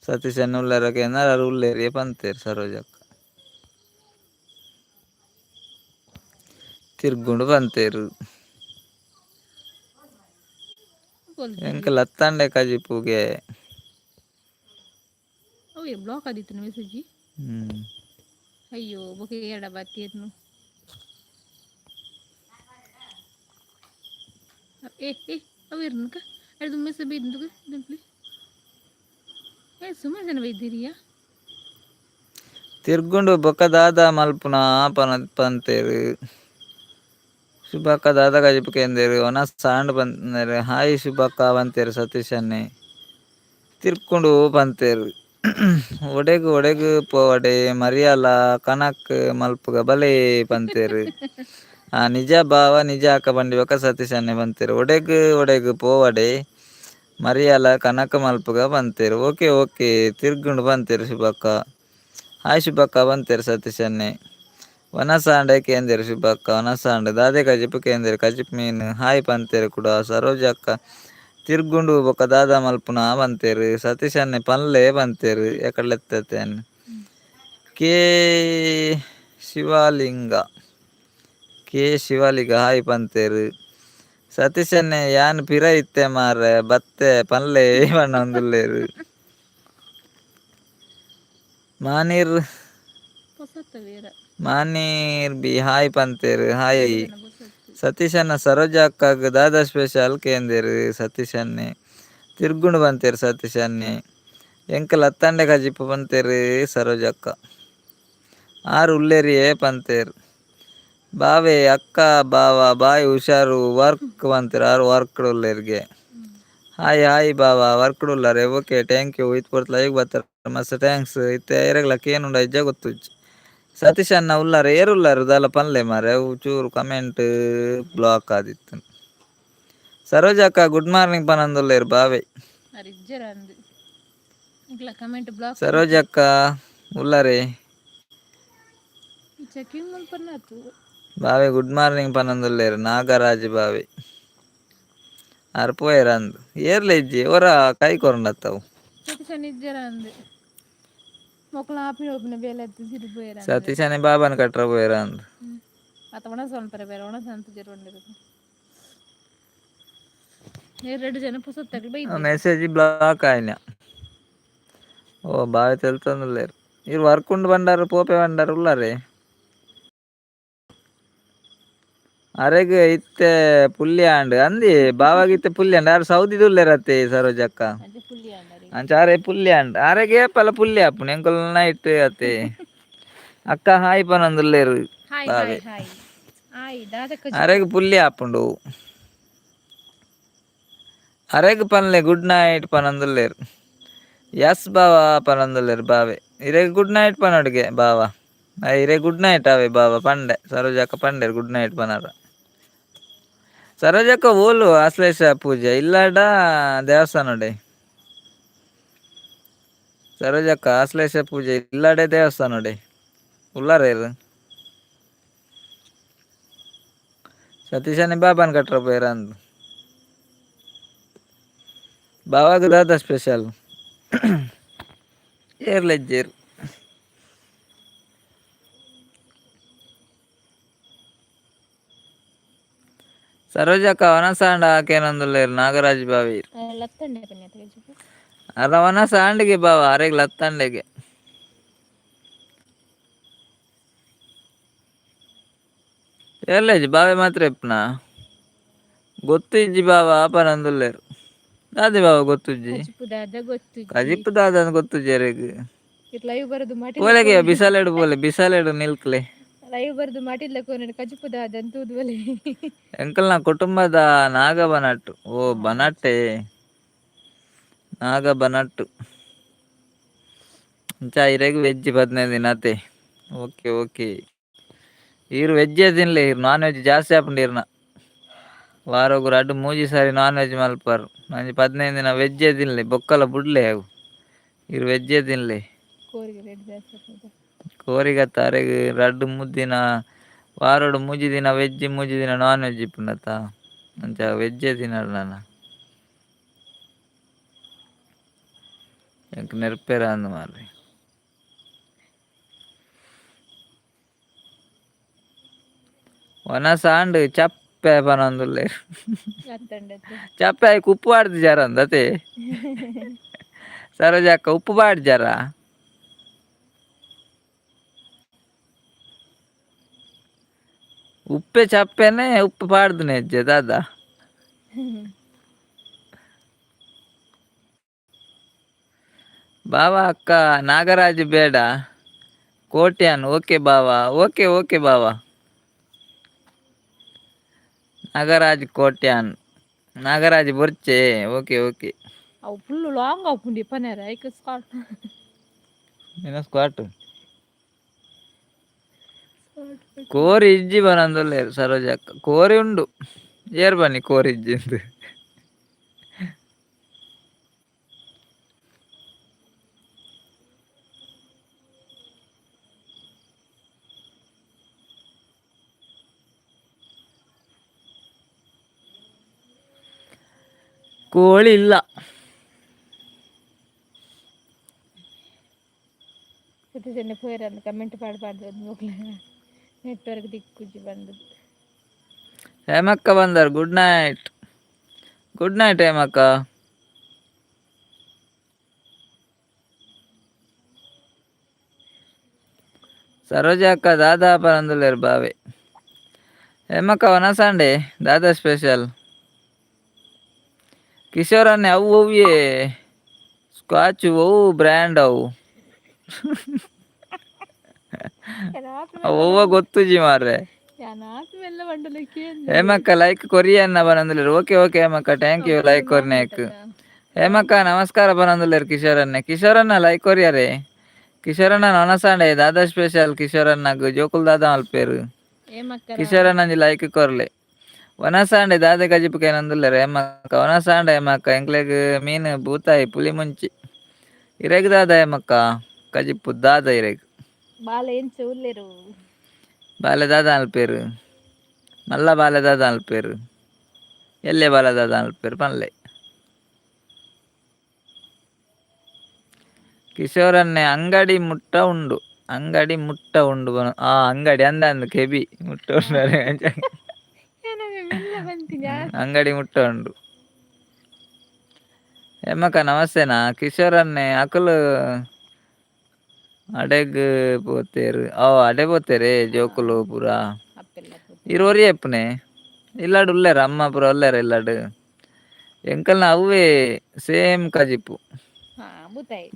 ಸತೀಶನ್ ಉಲ್ಲೇರಕ್ಕೆ ಏನಾರು ಉಲ್ಲೇರಿ ಪಂತೇರು. ಸರೋಜಕ್ಕ ತಿರ್ಗುಂಡು ಪಂತೇರು. ಎಂಕ್ ಲತ್ತಂಡೆ ಕಜಿಪುಗೆ.
ಅವು ಬ್ಲಾಕ್ ಆದಿತ್ತು ಮೆಸೇಜ್.
ಹ್ಮ್.
ಅಯ್ಯೋ ಬೊಕ ಏಡ ಬತ್ತೀರ್ನು ಏ ಏ ಅವು ಇರ್ನಕ ಅದು ಮೆಸೇಜ್ ಬೈದು ಪ್ಲೀಸ್. ಏ ಸುಮಾರು ಜನ ಬೈದಿರಿಯಾ.
ತಿರ್ಗುಂಡು ಬೊಕ್ಕ ದಾದ ಮಲ್ಪುನ ಪನ ಪಂತೇರು. ಶುಭಕ್ಕ ದಾದ ಕಜಿಪು ಕೇಂದೇರು. ಒನ ಸಾಂಡ್ ಪಂತೇರು. ಹಾಯ್ ಶುಭಕ್ಕ ಪಂತೇರು. ಸತೀಶನ್ನೇ ತಿರ್ಕೊಂಡು ಪಂತೇರು. ಒಡೆಗ್ ಒಡೆಗ್ ಪೋವಡೆ ಮರಿಯಾಲ ಕನಕ್ ಮಲ್ಪುಗ ಬಲೆ ಪಂತೇರು. ಆ ನಿಜ ಭಾವ ನಿಜ ಅಕ್ಕ ಬಂಡಿ ಬೊಕ್ಕ ಸತೀಶನ್ನೇ ಪಂತೇರು. ಒಡೆಗ್ ಒಡೆಗ್ ಪೋವಡೆ ಮರಿಯಾಲ ಕನಕ್ ಮಲ್ಪುಗ ಪಂತೇರು. ಓಕೆ ಓಕೆ ತಿರ್ಗುಂಡು ಪಂತೇರು. ಶುಭಕ್ಕ ಹಾಯ್ ಶುಭಕ್ಕ ಪಂತೇರು. ಸತೀಶನ್ನೇ ವನಸಾಂಡೆ ಕೇಂದೇರು. ಶುಭಕ್ಕ ವನಸಾಂಡೆ ದಾದೆ ಕಜಿಪು ಕೇಂದೇರು. ಕಜಿಪು ಮೀನು. ಹಾಯ್ ಪಂತೇರು ಕೂಡ ಸರೋಜಕ್ಕ. ತಿರ್ಗುಂಡು ಬೊಕ್ಕ ದಾದ ಮಲ್ಪುನ ಪಂತೇರು. ಸತೀಶನ್ನೇ ಪನ್ಲೆ ಪಂತೇರು. ಎಕಡ್ಲೆತ್ತೇನ್ K Shivalinga K Shivalinga hi ಪಂತೇರು. ಸತೀಶನ್ನೇ ಯಾನ್ ಪಿರ ಇತ್ತೆ ಮಾರ್ರೆ ಬತ್ತೆ ಪನ್ಲೆ ಪನ್ನೊಂದುಲ್ಲೇರು. ಮಾನೀರ್
ಪೊಸತ್ತ ಬೇರೆ.
ಮಾನೀರ್ ಬಿ ಹಾಯ್ ಪಂತೇರು. ಹಾಯ್.
ಪೊಸತ್ತು.
ಸತೀಶನ್ನ ಸರೋಜ ಅಕ್ಕಗ್ ದಾದ ಸ್ಪೆಷಲ್ ಕೇಂದೇರು. ಸತೀಶನ್ನೇ ತಿರ್ಗುಂಡು ಪಂತೇರು. ಸತೀಶನ್ನೇ ಎಂಕ್ ಲತ್ತಂಡೆ ಕಜಿಪು ಪಂತೇರು. ಸರೋಜಕ್ಕ ಆರು ಉಲ್ಲೇರಿಯೇ ಪಂತೇರು. ಬಾವೆ ಅಕ್ಕ ಬಾವ ಬಾಯ್ ಹುಷಾರು ವರ್ಕ್ ಪಂತೇರು. ಆರು ವರ್ಕ್ ಉಲ್ಲೇರಿಗೆ. ಹಾಯ್ ಹಾಯ್ ಬಾವ ವರ್ಕ್ ಉಲ್ಲಾರೆ. Okay thank you. ಇತ್ ಪೊರ್ತು ಲೈವ್ ಬತ್ತರ ಮಸ್ತ್ thanks. ಇತ್ತೆ ಏರೆಗ್ಲ ಕೇನುಂಡ ಇಜ್ಜ ಗೊತ್ತುಜ್ಜಿ. ಸತೀಶ್ ಅಣ್ಣ ಉಲ್ಲಾರೆ ಏರು ಉಲ್ಲಾರು ದಾಲ ಪನ್ಲೆ ಮಾರೆ. ಅವು ಚೂರು ಕಮೆಂಟ್ ಬ್ಲಾಕ್ ಆದಿತ್ತು. ಸರೋಜಕ್ಕ ಗುಡ್ ಮಾರ್ನಿಂಗ್ ಪನೊಂದುಲ್ಲೇರು ಬಾವೆ.
ಅರಿಜ್ಜರ ಅಂದು ಇಕ್ಲ ಕಮೆಂಟ್ ಬ್ಲಾಕ್.
ಸರೋಜಕ್ಕ ಉಲ್ಲಾರೆ.
ಚೆಕಿಂಗ್ ಮಲ್ಪರ್ನಾತು.
ಬಾವೆ ಗುಡ್ ಮಾರ್ನಿಂಗ್ ಪನೊಂದುಲ್ಲೇರು ನಾಗರಾಜ್ ಬಾವೆ. ಆರ್ ಪೋಯೆರ್ ಅಂದ್ ಏರ್ಲ ಇಜ್ಜಿ ಒರ ಕೈ ಕೊರಂಡತ್ತವು.
ಸತೀಶನ್ ಇಜ್ಜರ ಅಂದು ಮೊಕ್ಕಳ ಆಪಿನ ಒಪ್ಪಿನ ಬೇಲೆ ಎತ್ತು ಸಿರು ಪೋಯೆರ.
ಸತೀಶನೇ ಬಾಬಾನ ಕಟ್ರ ಪೋಯೆರ್ ಅಂದ್.
ಅತ್ತ ಒಣ ಸ್ವಲ್ಪ ಬೇರೆ ಒಣ ಸಂತ ಜರುವಂಡಿರೋದು ಎರಡು ಜನ ಪೊಸತ್ತಾಗ ಬೈದು.
ಮೆಸೇಜ್ ಬ್ಲಾಕ್ ಆಯ್ನ. ಓ ಬಾವೆ ತೆಲ್ತೊಂದುಲ್ಲೇರು. ಇರ್ ವರ್ಕ್ ಉಂಡು ಬಂಡಾರು ಪೋಪೆ ಬಂಡಾರು ಉಲ್ಲಾರೆ. ಅರೆಗ್ ಇತ್ತೆ ಪುಲ್ಯ ಆಂಡ್ ಅಂದಿ ಬಾವಾಗ ಇತ್ತೆ ಪುಲ್ಯ ಆಂಡ್. ಆರ್ ಸೌದಿದು ಉಲ್ಲೇರತ್ತೆ ಸರೋಜಕ್ಕ.
ಅಂಚೆ ಪುಲ್ಲಿ ಅಂಡರಿ.
ಅಂಚ ಆರೆ ಪುಲ್ಯ ಆಂಡ್. ಆರೆಗ್ ಏಪಲ ಪುಲ್ಯ ಆಪುಂಡು ಎಂಕುಲು ನೈಟ್ ಅತ್ತೆ. ಅಕ್ಕ ಹಾಯ್ ಪನೊಂದುಲ್ಲೇರು.
ಹಾಯ್.
ಬಾವೆ.
ಹಾಯ್ ಹಾಯ್ ಹಾಯ್ ದಾದ.
ಅರೆಗ್ ಪುಲ್ಯ ಆಪುಂಡು. ಅರೆಗ್ ಪನ್ಲೆ ಗುಡ್ ನೈಟ್ ಪನೊಂದುಲ್ಲೇರು. ಎಸ್ ಬಾವ ಪನೊಂದುಲ್ಲೇರು ಬಾವೆ. ಇರೆಗ್ ಗುಡ್ ನೈಟ್ ಪನೊಡುಗೆ ಬಾವ. ಇರೆ ಗುಡ್ ನೈಟ್ ಅವೆ ಬಾವ ಪಂಡೆ. ಸರೋಜಕ್ಕ ಪಂಡೆರ್ ಗುಡ್ ನೈಟ್ ಪನರ. ಸರೋಜಕ್ಕ ಓಲು ಆಶ್ಲೇಷ ಪೂಜೆ ಇಲ್ಲಾಡ ದೇವಸ್ಥಾನಡೆ? ಸರೋಜಕ್ಕ ಆಶ್ಲೇಷ ಪೂಜೆ ಇಲ್ಲಾಡೆ ದೇವಸ್ಥಾನಡೆ ಉಲ್ಲಾರೇರು? ಸತೀಶನೇ ಬಾಬಾನ್ ಕಟ್ರ ಪೋಯೆರ್ ಅಂದ್. ಬಾವಾಗ ದಾದ ಸ್ಪೆಷಲ್? ಏರ್ಲ ಇಜ್ಜೆರ್. ಸರೋಜಕ್ಕ ವನಸಾಂಡ ಆಕೇನೊಂದುಲ್ಲೆರ್ ನಾಗರಾಜ್ ಬಾವೀರ್.
ಲತ್ತಂಡೆ ಪನ್ಯತ ಕಜಿಪು.
ಅರ ವನಸ ಆಂಡಿಗೆ ಬಾವ ಅರೆಗ್ ಲತ್ತಂಡೆಗೆ. ಏರ್ಲೇಜ್ ಬಾವೆ ಮಾತ್ರ ಇಪ್ಪುನ ಗೊತ್ತು ಇಜ್ಜಿ ಬಾವ ಪನೊಂದುಲ್ಲೆರ್. ದಾದೆ ಬಾವ ಗೊತ್ತುಜ್ಜಿ?
ಕಜಿಪು ದಾದ ಗೊತ್ತುಜ್ಜಿ.
ಕಜಿಪು ದಾದ ಗೊತ್ತುಜ್ಜಿ ಅರೆಗ್.
ಲೈವ್ ಬರದು ಮಾಟಿ.
ಪೋಲೆಗೆ ಬಿಸಾಲೆಡು ಪೋಲೆ ಬಿಸಾಲೆಡು ನಿಲ್ಕ್ಲೆ.
ಲೈವ್ ಬರದು ಮಾಟಿಲ್ಲ ಕೋನಡು ಕಜಿಪು ದಾದ ಅಂತ ತೂದುವಲೆ.
ಎಂಕಲ್ನ ಕುಟುಂಬದ ನಾಗ ಬನಟ್ಟು. ಓ ಬನಟ್ಟೆ ನಾಗ ಬನಟ್ಟು ಅಂಚ ಇರೆಗ್ ವೆಜ್ 15 ದಿನ ಅತೆ. ಓಕೆ ಓಕೆ ಈರ್ ವೆಜ್ಜೇ ತಿನ್ಲೆ, ಈರ್ ನಾನ್ ವೆಜ್ ಜಾಸ್ತಿ ಆಪುಂಡು ಈರ್ನ. ವಾರೊಗು ರಡ್ಡ್ ಮೂಜಿ ಸಾರಿ ನಾನ್ ವೆಜ್ ಮಲ್ಪರು. ಒಂಜಿ 15 ದಿನ ವೆಜ್ಜೇ ತಿನ್ಲೆ, ಬೊಕ್ಕಲ ಬುಡ್ಲೆ ಅವು. ಈರ್ ವೆಜ್ಜೇ ತಿನ್ಲೆ. ಕೋರಿಗತ್ತ ಅರೆಗ್ ರಡ್ಡ್ ಮೂಜಿ ದಿನ ವಾರೊಡು 3 ದಿನ ವೆಜ್ 3 ದಿನ ನಾನ್ ವೆಜ್ ಇಪ್ಪುಂಡತ್ತ. ಅಂಚ ವೆಜ್ಜೇ ತಿನ್ನಡು ನನ. ಎಂಕ್ ನೆರ್ಪೆರ ಅಂದ್ ಮಾರ್ರೆ. ವನಸ ಆಂಡ್ ಚಪ್ಪೆ ಪನೊಂದುಲ್ಲೆರ್. ಚಪ್ಪೆ ಐಕ್ ಉಪ್ಪು ಪಾಡ್ದಿಜಾರ ಅಂದ್ ಅತೆ. ಸರೋಜಕ್ಕ ಉಪ್ಪು ಪಾಡ್ಜಾರ? ಉಪ್ಪೆ ಚಪ್ಪೆನೆ ಉಪ್ಪು ಪಾಡ್ದಿನ ಇಜ್ಜೆ ದಾದ? ಬಾವ ಅಕ್ಕ ನಾಗರಾಜ್ ಬೇಡ ಕೋಟ್ಯಾನ್. ಓಕೆ ಬಾವ, ಓಕೆ ಓಕೆ ಬಾವ. ನಾಗರಾಜ್ ಕೋಟ್ಯಾನ್, ನಾಗರಾಜ್ ಬೊರ್ಚೆ. Okay okay.
ಅವು ಫುಲ್ ಲಾಂಗ್ ಆಪುಂಡು ಪನೇರ ಐಕ್ ಸ್ಕಾಟ್.
ನಿನ್ನ ಸ್ಕ್ವಾಟ್ ಕೋರಿ ಇಜ್ಜಿ ಬರಂದುಲ್ಲೆರ್ ಸರೋಜಕ್ಕ. ಕೋರಿ ಉಂಡು, ಏರ್ ಬನ್ನಿ ಕೋರಿ ಇಜ್ಜಿ. ಕೋಳಿ ಇಲ್ಲ.
ಸತೀಶಣ್ಣೆ ಪೋಯೆರ್ ಕಮೆಂಟ್ ಪಾಡ್ ಪಾಡ್ದು ನೆಟ್ವರ್ಕ್ ದಿಕ್ಕುಜಿ ಬಂದದ್ದು.
ಹೇಮಕ್ಕ ಬಂದರ್, ಗುಡ್ ನೈಟ್. ಗುಡ್ ನೈಟ್ ಹೇಮಕ್ಕ. ಸರೋಜಕ್ಕ ದಾದಾ ಪರಂದುಲ್ಲೆರ್ ಬಾವೆ. ಹೇಮಕ್ಕ ವನಸಾಂಡೆ ದಾದಾ ಸ್ಪೆಷಲ್? ಕಿಶೋರನ್ನೇ ಅವು ಒವ್ಯೆ ಸ್ಕಾಚ್ ಒವು ಬ್ರ್ಯಾಂಡ್ ಅವು? ಅವು ಒವ್ವ ಗೊತ್ತುಜಿ ಮಾರ್ರೆ. ಹೇಮಕ್ಕ ಲೈಕ್ ಕೊರಿಯನ್ನ ಬರಂದುಲ್ಲೆರ್. ಓಕೆ ಓಕೆ ಹೇಮಕ್ಕ, thank you like ಕೊರ್ನೇಕ್. ಹೇಮಕ್ಕ ನಮಸ್ಕಾರ ಬರಂದುಲ್ಲೆರ್ ಕಿಶೋರನ್ನೇ. ಕಿಶೋರನ್ನ ಲೈಕ್ ಕೊರಿಯರೆ. ಕಿಶೋರಣ್ಣ ವನಸಾಂಡೆ ದಾದಾ ಸ್ಪೆಷಲ್? ಕಿಶೋರಣ್ಣಗ್ ಜೋಕುಲ್ ದಾದಾ ಮಲ್ಪೆರ್? ಕಿಶೋರಣ್ಣ ಒಂಜಿ ಲೈಕ್ ಕೊರ್ಲೆ. ವನಸಾಂಡೆ ದಾದೆ ಕಜಿಪು ಕೇನೊಂದುಲ್ಲೆರ್ ಹೇಮಕ್ಕ. ವನಸಾಂಡೆ ಹೇಮಕ್ಕ. ಎಂಕ್ಲೆಗ್ ಮೀನು ಬೂತಾಯಿ ಪುಲಿ ಮುಂಚಿ. ಇರೆಗ್ ದಾದ ಹೇಮಕ್ಕ ಕಜಿಪು ದಾದ ಇರೆಗ್?
ಬಾಲೆ ಎಂಚ ಉಲ್ಲೆರು?
ಬಾಲೆ ದಾದ ಅನ್ಪೇರು? ಮಲ್ಲ ಬಾಲೆ ದಾದ ಅನ್ಪೇರು? ಎಲ್ಲೆ ಬಾಲೆ ದಾದ ಅನ್ಪೇರು ಪನ್ಲೆ. ಕಿಶೋರನ್ನೇ ಅಂಗಡಿ ಮುಟ್ಟ ಉಂಡು. ಅಂಗಡಿ ಮುಟ್ಟ ಉಂಡು. ಆ ಅಂಗಡಿ ಅಂದ ಅಂದ್ ಕೆಬಿ ಮುಟ್ಟ ಉಂಡು. ಅಂಗಡಿ ಮುಟ್ಟ ಉಂಡು. ಹೇಮಕ್ಕ ನಮಸ್ತೆನಾ? ಕಿಶೋರನ್ನೇ ಅಕುಲು ಅಡೆಗ್ ಪೋತೇರು. ಓ ಅಡೆ ಪೋತೇರೆ ಜೋಕುಲು ಪೂರ. ಇರ್ ಒರಿಯೆ ಇಪ್ಪುನೆ ಇಲ್ಲಡ್ ಉಲ್ಲೆರ್ ಅಮ್ಮ ಪೂರ ಉಲ್ಲೆರ್ ಇಲ್ಲಡ್. ಎಂಕಲ್ನ ಅವ್ವೇ ಸೇಮ್ ಕಜಿಪು.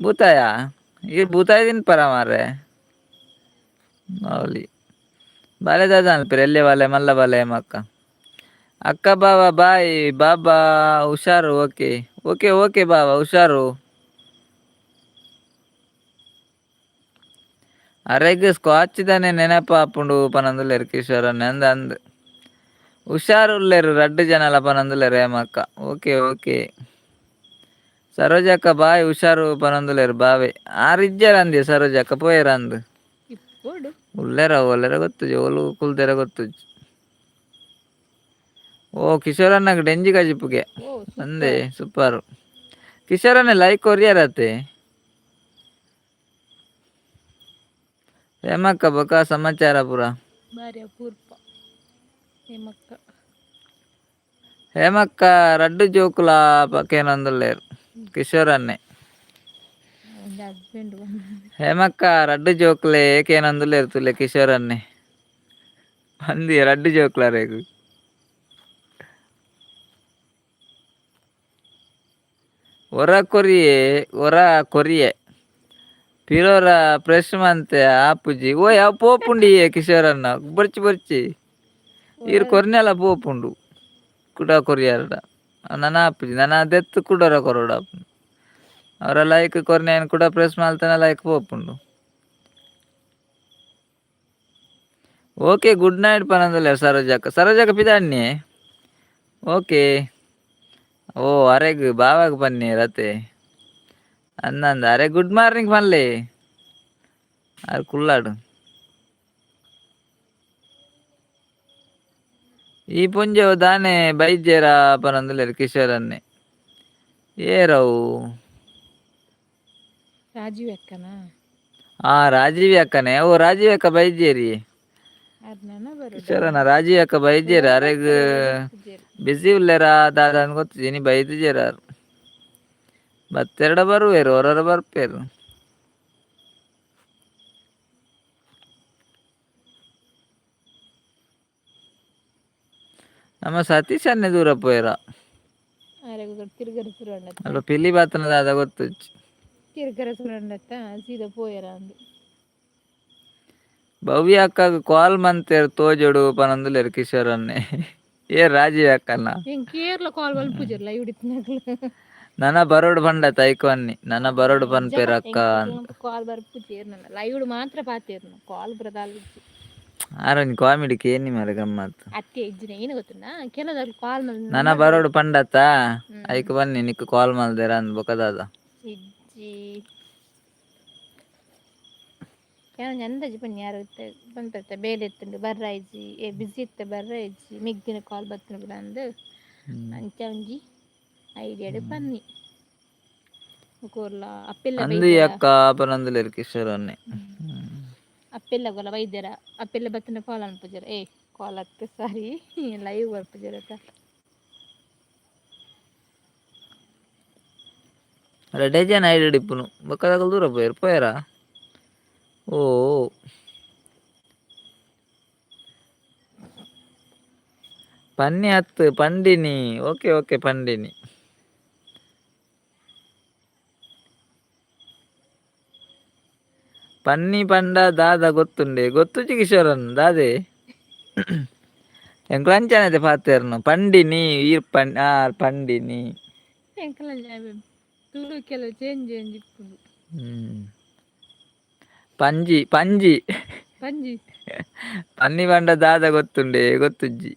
ಬೂತಾಯ? ಈರ್ ಬೂತಾಯಿ ತಿನ್ಪರ ಮಾರ್ರೆ. ಮಾವಲಿ ಬಾಲೆ ದಾದ ಅನ್ಪೆರ್? ಎಲ್ಲೆ ಬಾಲೆ ಮಲ್ಲ ಬಾಲೆ ಹೇಮಕ್ಕ. ಅಕ್ಕ ಬಾವ ಬಾಯ್ ಬಾಬಾ ಹುಷಾರು. ಓಕೆ ಓಕೆ ಓಕೆ ಬಾವ ಹುಷಾರು. ಅರೆಗ್ ಸ್ಕಾಚ್ ದಾನೆ ನೆನಪಾಪುಂಡು ಪನೊಂದುಲ್ಲೆರ್ ಕಿಶೋರನ್ನೇ. ಅಂದ್ ಅಂದ್ ಹುಷಾರು ಉಲ್ಲೆರ್ ರಡ್ಡ್ ಜನಲ ಪನೊಂದುಲ್ಲೆರ್ ಹೇಮಕ್ಕ. ಓಕೆ ಓಕೆ ಸರೋಜಕ್ಕ ಬಾಯ್ ಹುಷಾರು ಪನೊಂದುಲ್ಲೆರ್ ಬಾವೆ. ಆರ್ ಇಜ್ಜೆರ್ ಅಂದೆ ಸರೋಜಕ್ಕ ಪೋಯೆರ್ ಅಂದ್. ಉಲ್ಲೆರ ಒಲ್ಲೆರ ಗೊತ್ತುಜಿ, ಓಲು ಕುಲ್ದೆರ ಗೊತ್ತುಜಿ. ಓ ಕಿಶೋರಣ್ಣಗ್ ಡೆಂಜಿ ಕಜಿಪುಗೆ ಅಂದೆ. ಸೂಪರ್. ಕಿಶೋರಣ್ಣ ಲೈಕ್ ಕೊರಿಯರತೆ. ಹೇಮಕ್ಕ ಬೊಕ ಸಮಾಚಾರ ಪೂರ?
ಬಾರಿ ಅಪೂರ್ಪ ಹೇಮಕ್ಕ.
ಹೇಮಕ್ಕ ರಡ್ಡು ಜೋಕುಲ ಕೇನೊಂದುಲ್ಲೆರ್ ಕಿಶೋರನ್ನೆ.
ಒಂಜಿ ಹಸ್ಬೆಂಡ್.
ಹೇಮಕ್ಕ ರಡ್ಡು ಜೋಕುಲೆ ಕೇನೊಂದುಲ್ಲೆರ್ ತೂಲೆ ಕಿಶೋರನ್ನೆ. ಅಂದಿ ರಡ್ಡು ಜೋಕುಲರೆಗ್. ಒರ ಕೊರಿಯೆ ಒರ ಕೊರಿಯೆ ಪಿರೋರ ಪ್ರೆಸ್ ಮಂತೆ ಆಪುಜಿ. ಓಯ್ ಅವು ಪೋಪುಂಡಿಯೇ ಕಿಶೋರನ್ನ, ಬೊರ್ಚಿ ಬೊರ್ಚಿ ಈರ್ ಕೊರ್ನೆಲ ಪೋಪುಂಡು ಕುಡ ಕೊರಿಯರ್ಡ. ನನ ಆಪುಜಿ, ನನ ದೆತ್ತ್ ಕುಡೊರ ಕೊರೊಡಾಪುಂಡು. ಅವರ ಲೈಕ್ ಕೊರ್ನೆ ಕುಡ ಪ್ರೆಸ್ ಮಲ್ತನ ಲೈಕ್ ಪೋಪುಂಡು. ಓಕೆ ಗುಡ್ ನೈಟ್ ಪನೊಂದುಲ್ಲೆರ್ ಸರೋಜಕ್ಕ. ಸರೋಜಕ್ಕ ಪಿದಾಡ್ನೆ. ಓಕೆ ಓ ಅರೆಗ್ ಬಾವಾಗ್ ಪನ್ನೇರ್ ಅತೆ ಅಂದಂದ. ಅರೆ ಗುಡ್ ಮಾರ್ನಿಂಗ್ ಪನ್ಲೆ. ಆರ್ ಕುಲ್ಲಾಡ್. ಈ ಪೊಂಜೊವು ದಾನೆ ಬೈದ್ಯೆರಾ ಪನೊಂದುಲ್ಲೆರ್ ಕಿಶೋರನ್ನೆ. ಏರವು?
ರಾಜೀವ್ ಅಕ್ಕನಾ?
ಆ ರಾಜೀವ್ ಅಕ್ಕನೇ. ಓ ರಾಜೀವ್ ಅಕ್ಕ ಬೈದ್ಯೇರಿ. ಕಿಶೋರಣ್ಣ ರಾಜೀವ್ ಅಕ್ಕ ಬೈದ್ಯೆರ್. ಅರೆಗ್ ಬಿಸಿ ಉಲ್ಲೆರಾ ದಾದ ಅಂದ್ ಗೊತ್ತಿಜ್ಜಿ, ಇನಿ ಬೈದಿಜೆರ್ ಆರ್. ಬತ್ತೆರ್ಡ ಬರುವೆರ್, ಒರೊರ ಬರ್ಪೆರ್. ನಮ್ಮ ಸತೀಶ್ ಅನ್ನೆ ದೂರ ಪೋಯೆರ. ಅಲ್ಪ ಪಿಲಿ ಬತ್ತನ ದಾದ ಗೊತ್ತುಜ್ಜಿ.
ತಿರ್ಗರೆ ಸುರಂಡತ್ತ ಸೀದಾ ಪೋಯೆರ ಅಂದ್.
ಭವ್ಯ ಅಕ್ಕಗ್ ಕಾಲ್ ಮಂತೆರ್ ತೋಜೊಡು ಪನೊಂದುಲ್ಲೆರ್ ಕಿಶೋರನ್ನೆ. ಏರ್ ರಾಜೀವ್ ಅಕ್ಕನ?
ಎಂಕ್ ಏರ್ಲ ಕಾಲ್ ಮಲ್ಪುಜೆರ್ ಲೈವ್ ಇತ್ತಿನಕುಲು.
ನನ ಬರೋಡು ಪಂಡತ ಐಕ್ ಬನ್ನಿ, ನನ ಬರೋಡು ಪನ್ಪೆರ್ ಅಕ್ಕ.
ಕಾಲ್ ಬರ್ಪುಜೆರ್ ನನ ಲೈವ್ ಮಾತ್ರ ಪಾತೆರ್ನು, ಕಾಲ್ ಪೂರ ದಾಲ ಇಜ್ಜಿ.
ಆರೊಂಜಿ ಕಾಮಿಡಿ ಕೇನಿ ಮಾರೆ ಗಮ್ಮತ್.
ಅತ್ತೆ ಇಜ್ಜಿನ ಏನು ಗೊತ್ತುಂಡಾ, ಕೆಲದಕ್ಲು ಕಾಲ್ ಮಲ್
ನನ ಬರೋಡು ಪಂಡತ ಐಕ್ ಬನ್ನಿ, ನಿಕ್ಕ್ ಕಾಲ್ ಮಲ್ದೆರ ಅಂದ್ ಬೊಕ ದಾದ.
ಇಜ್ಜಿ ಯಾನ್ ಅಂದಾಜಿ ಪನ್ನಿ ಯಾರು ಇತ್ತೆ ಪನ್ಪೆರ್ತ ಬೇಲೆ ಇತ್ತುಂಡು ಬರ್ರಾಯ್ಜಿ, ಏ ಬಿಸಿ ಇತ್ತೆ ಬರ್ರಾಯ್ಜಿ, ಮಿಗ್ದಿನ ಕಾಲ್ ಬತ್ತುಂಡು ಪುರ ಅಂದ್. ಅಂಚ ಒಂಜಿ ಐಡಿಯಾಡ್ ಪನ್ನಿ ಕೋರ್ಲ ಅಪ್ಪೆಲ್ಲ
ಅಂದು
ಬೈದ್ಯರ.
ಅಕ್ಕ ಪನೊಂದುಲ್ಲೆರ್ ಕಿಶೋರನ್ನೆ.
ಅಪ್ಪೆಲ್ಲ ಕೊಲ ಬೈದ್ಯರ, ಅಪ್ಪೆಲ್ಲ ಬತ್ತಿನ ಕಾಲ್ ಅನ್ಪುಜೆರ್. ಏ ಕಾಲ್ ಅತ್ತೆ, ಸಾರಿ, ಲೈವ್ ಬರ್ಪುಜೆರ್ ಅತ್ತ.
ರಡ್ಡೆ ಜನ ಐಡೆಡ್ ಇಪ್ಪುನು, ಬೊಕ್ಕ ದೂರ ಪೋಯೆರ್ ಪೋಯೆರಾ? ಓ ಪನ್ನಿ ಅತ್ತ್ ಪಂಡಿನಿ. Okay okay ಪಂಡಿನಿ. ಪನ್ನಿ ಪಂಡ ದಾದ ಗೊತ್ತುಂಡೆ? ಗೊತ್ತುಜ್ಜಿ ಕಿಶೋರನ್ ದಾದೆ. ಎಂಕ್ಲ ಅಂಚನೆ ಪಾತೆರ್ನು ಪಂಡಿನಿ ಈರ್ ಪಣ್ ಆರ್ ಪಂಡಿನಿ.
ಎಂಕಲ ತುಳು ಕೆಲವು ಚೇಂಜ್ ಚೇಂಜ್ ಇಪ್ಪುಂಡು.
ಪಂಜಿ ಪಂಜಿ.
ಪಂಜಿ.
ಪನ್ನಿ ಪಂಡ ದಾದ ಗೊತ್ತುಂಡೆ? ಗೊತ್ತುಜ್ಜಿ.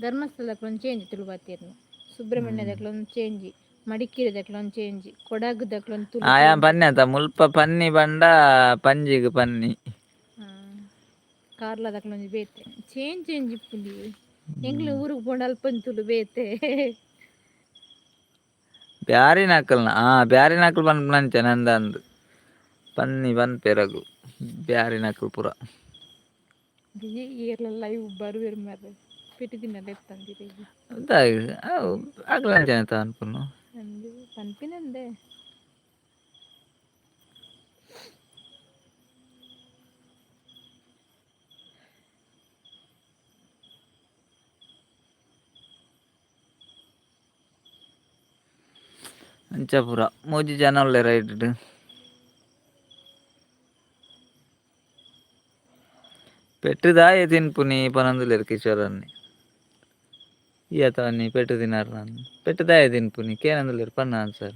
ಧರ್ಮಸ್ಥಳದಕ್ಲೊಂದು ಚೇಂಜ್ ತುಳು ಪಾತೆರ್ನು, ಸುಬ್ರಹ್ಮಣ್ಯದಕ್ಲೊಂದು ಚೇಂಜ್, ಮಡಿಕೇರಿದಕ್ಲೊಂದು ಚೇಂಜ್, ಕೊಡಗುದಕ್ಲೊಂದು ತುಳು
ಆಯಾ
ಚೇಂಜ್.
ಪನ್ನಿ ಅತ್ತ ಮುಲ್ಪ ಪನ್ನಿ ಪಂಡ ಪಂಜಿಗ್ ಪನ್ನಿ.
ಕಾರ್ಲದಕ್ಲೊಂಜಿ ಬೇತೆ ಚೇಂಜ್ ಚೇಂಜ್ ಇಪ್ಪುಂಡು. ಎಂಕ್ಲೆ ಊರುಗ್ ಪೋಂಡ ಅಲ್ಪ ತುಳು ಬೇತೆ.
ಬ್ಯಾರಿನಕಲ್ನ ಆ ಬ್ಯಾರಿನಕಲ್ ಪನ್ಪುನಂಚ ನಂದಂದ್ ಪನ್ನಿ ಪನ್ಪೆರ್ ಅಕುಲು ಬ್ಯಾರಿನಕುಲು ಪೂರ.
ಏರ್ಲ ಲೈವ್ ಬರುವೆರ್ ಮಾರ್ರೆ, ಪೆಟ್ಟಿ ತಿನ್ನರೆ ಎತ್ತಂದಿರೆಗ್.
ಅಕುಲು ಅಂಚನೆ ಪನ್ಪುನು.
ಅಂದ್ ಪನ್ಪಿನಂದೆ.
ಅಂಚ ಪೂರ ಮೂಜಿ ಜನ ಉಲ್ಲೆರ್ ಐಟ್. ಪೆಟ್ಟು ದಾಯೆ ತಿನ್ಪುನಿ ಪನೊಂದುಲ್ಲೆರ್ ಕಿಶೋರನ್ನೆ. ಈ ಅತವನ್ನಿ ಪೆಟ್ಟು ತಿನರ್ ಪೆಟ್ಟು ದಾಯೆ ತಿನ್ಪುನಿ ಕೇನೊಂದುಲ್ಲೆರ್. ಪನ್ನ ಆನ್ಸರ್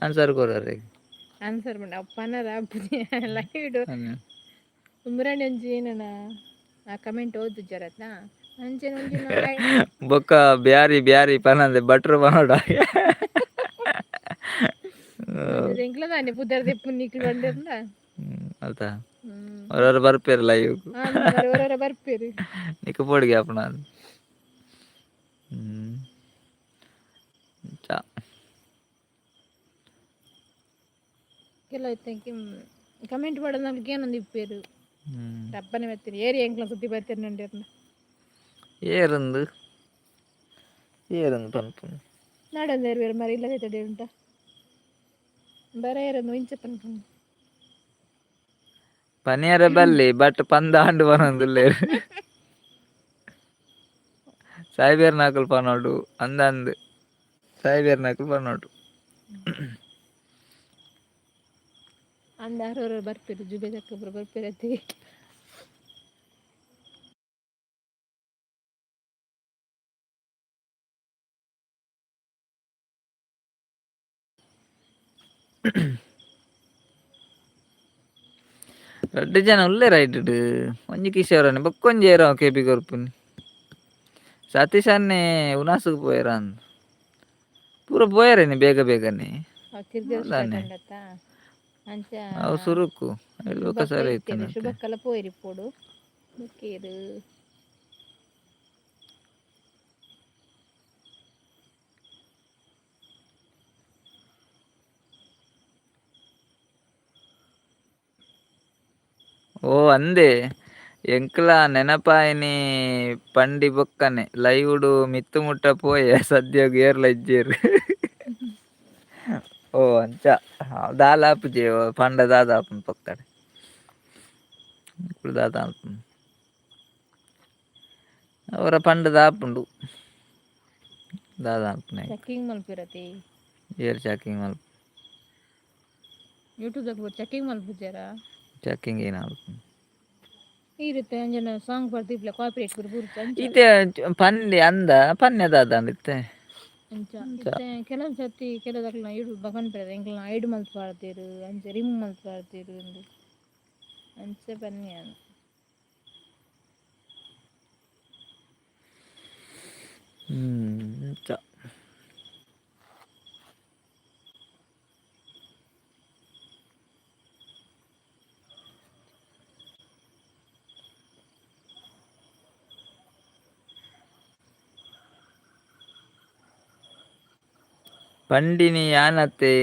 ಆನ್ಸರ್ ಕೊರರೆ.
ಆನ್ಸರ್ ಪಂಡ ಅವು ಪನರ ಆಪುಜಿ ಲೈವ್. ಉಮ್ರಾಣಿ ಒಂಜಿ ಏನನ ಆ ಕಮೆಂಟ್ ಓದುಜರತ್ನ ಅಂಚನೆ ಒಂಜಿ
ಬೊಕ್ಕ ಬ್ಯಾರಿ ಬ್ಯಾರಿ ಪನಂದೆ ಭಟ್ರು ಪನೋಡ.
ಎಂಕ್ಲ ದಾನೆ ಪುದರ್ ದೆಪ್ಪುನಿ ನಿಕ್ಲು ಪಂಡೆರ್ನ.
ಅಲ್ತ ಒರೊರ ಬರ್ಪೆರ್ ಲೈವ್.
ಒರೊರ ಬರ್ಪೆರ್.
ನಿಕ್ಕ್ ಪೋಡಿಗೆ ಆಪುನ. ಚಾ
ಕೆಲವು ಕಮೆಂಟ್ ಪಾಡೋದು ಏನೊಂದು ಇಪ್ಪೆರ್. ರಬ್ಬನೆ ಬತ್ತೀನಿ ಏರಿ ಎಂಕ್ಲ ಸುದ್ದಿ ಬರ್ತಿರ್ನುಂಡಿರ್ನ.
ಏರಂದು ಏರಂದು ಪನ್ಪುನು.
ನಾಡೊಂದು ಬೇರೆ ಮರಿ ಇಲ್ಲ ತಡೆ ಉಂಟ ಬರ ಏರಂದು ಇಂಚ ಪನ್ಪುನು.
ಪನಿಯರ ಬಲ್ಲಿ ಬಟ್ ಪಂದ ಆಂಡು ಪನೊಂದುಲ್ಲೆರ್. ಸಾಯ್ಬೇರ್ ನಾಕುಲು ಪನೊಡು ಅಂದಂದ್ ಸಾಯ್ಬೇರ್ ನಾಕುಲು ಪನೊಡು.
ಅಂದ ಆರೋರು ಬರ್ಪೆರು ಜುಬೆ ದಕ್ಕಪುರ ಬರ್ಪೆರತ್ತೆ.
ರಡ್ಡ್ ಜನ ಉಲ್ಲೆರ್ ಐಟುಡು ಒಂಜಿ ಕಿಶೋರನೆ ಬೊಕ್ಕೊಂಜಿ ಏರೋ ಕೆಬಿ ಕೊರ್ಪುನಿ. ಸತೀಶ್ ಅಣ್ಣೆ ಉನಾಸುಗ್ ಪೋಯೆರ ಅಂದ್ ಪೂರ ಪೋಯೆರೇನೆ ಬೇಗ ಬೇಗನೆ.
ಅವು ತಿರ್ಗರೆ ಸ್ಟಾರ್ಟ್
ಅದಾನೆ.
ಆಂಡತ್ತಾ ಅಂಚ.
ಅವು ಸುರುಕು ಐಲ್ ಬೊಕ
ಶುಭಕ್ಕ
ಸರಿ
ಇತ್ತೆರ್
ಇತ್ತುಂಡತೆ.
ಶುಭಕ್ಕಲ ಪೋಯೆರಿಪ್ಪೊಡು ಬೊಕ್ಕೇರ್.
ಓ ಅಂದೆ ಎಂಕ್ಲ ನೆನಪಾಯಿನಿ ಪಂಡಿ ಬೊಕ್ಕನೆ ಲೈವ್ ಡು ಮಿತ್ತ್ ಮುಟ್ಟ ಪೋಯೆ ಸದ್ಯಗ್ ಏರ್ಲ ಇಜ್ಜೆರ್. ಓ ಅಂಚ ದಾಲ ಆಪುಜಿ ಪಂಡ ದಾದ ಆಪುಂಡು ಪೊಕ್ಕಡೆ. ನಿಕುಲು ದಾದ ಆಪುಂಡು ಅವರ ಪಂಡದ ಆಪುಂಡು ದಾದ ಆಪುನೆ.
ಚೆಕಿಂಗ್ ಮಲ್ಪಿರತಿ.
ಏರ್ ಚೆಕಿಂಗ್ ಮಲ್ಪ.
ಯೂಟ್ಯೂಬ್ ದಾಗ ಚೆಕಿಂಗ್ ಮಲ್ಪುಜೆರಾ?
ಚೆಕಿಂಗ್ ಏನ ಆಪುಂಡು.
ಈ ರೀತಿ ಅಂಜನ ಸಾಂಗ್ ಬರ್ದಿಪ್ಲೆ ಕಾಪಿರೈಟ್ ಪೂರ ಬೂರ್ಜಿ ಅಂಚ.
ಇತ್ತೆ ಪನ್ನಿ ಅಂದ ಪನ್ನೆ ದಾದ ಇತ್ತೆ.
ಅಂಚ
ಅಂಚ.
ಇತ್ತೆ ಕೆಲವೊಂದು ಸರ್ತಿ ಕೆಲವುದಕ್ಲೆನ ಯೂಟ್ಯೂಬ್ ಪನ್ಪೆರ್ ಎಂಕ್ಲೆನ ಐಡ್ ಮಲ್ತ್ ಪಾಡ್ದೆರ್ ಅಂಚ ರಿಮೂವ್ ಮಲ್ತ್ ಪಾಡ್ದೆರ್ ಅಂದ್ ಅಂಚ ಪನ್ನೆ ಯಾನ್.
ಅಂಚ. ಪಂಡಿನಿ ಯಾನತೆ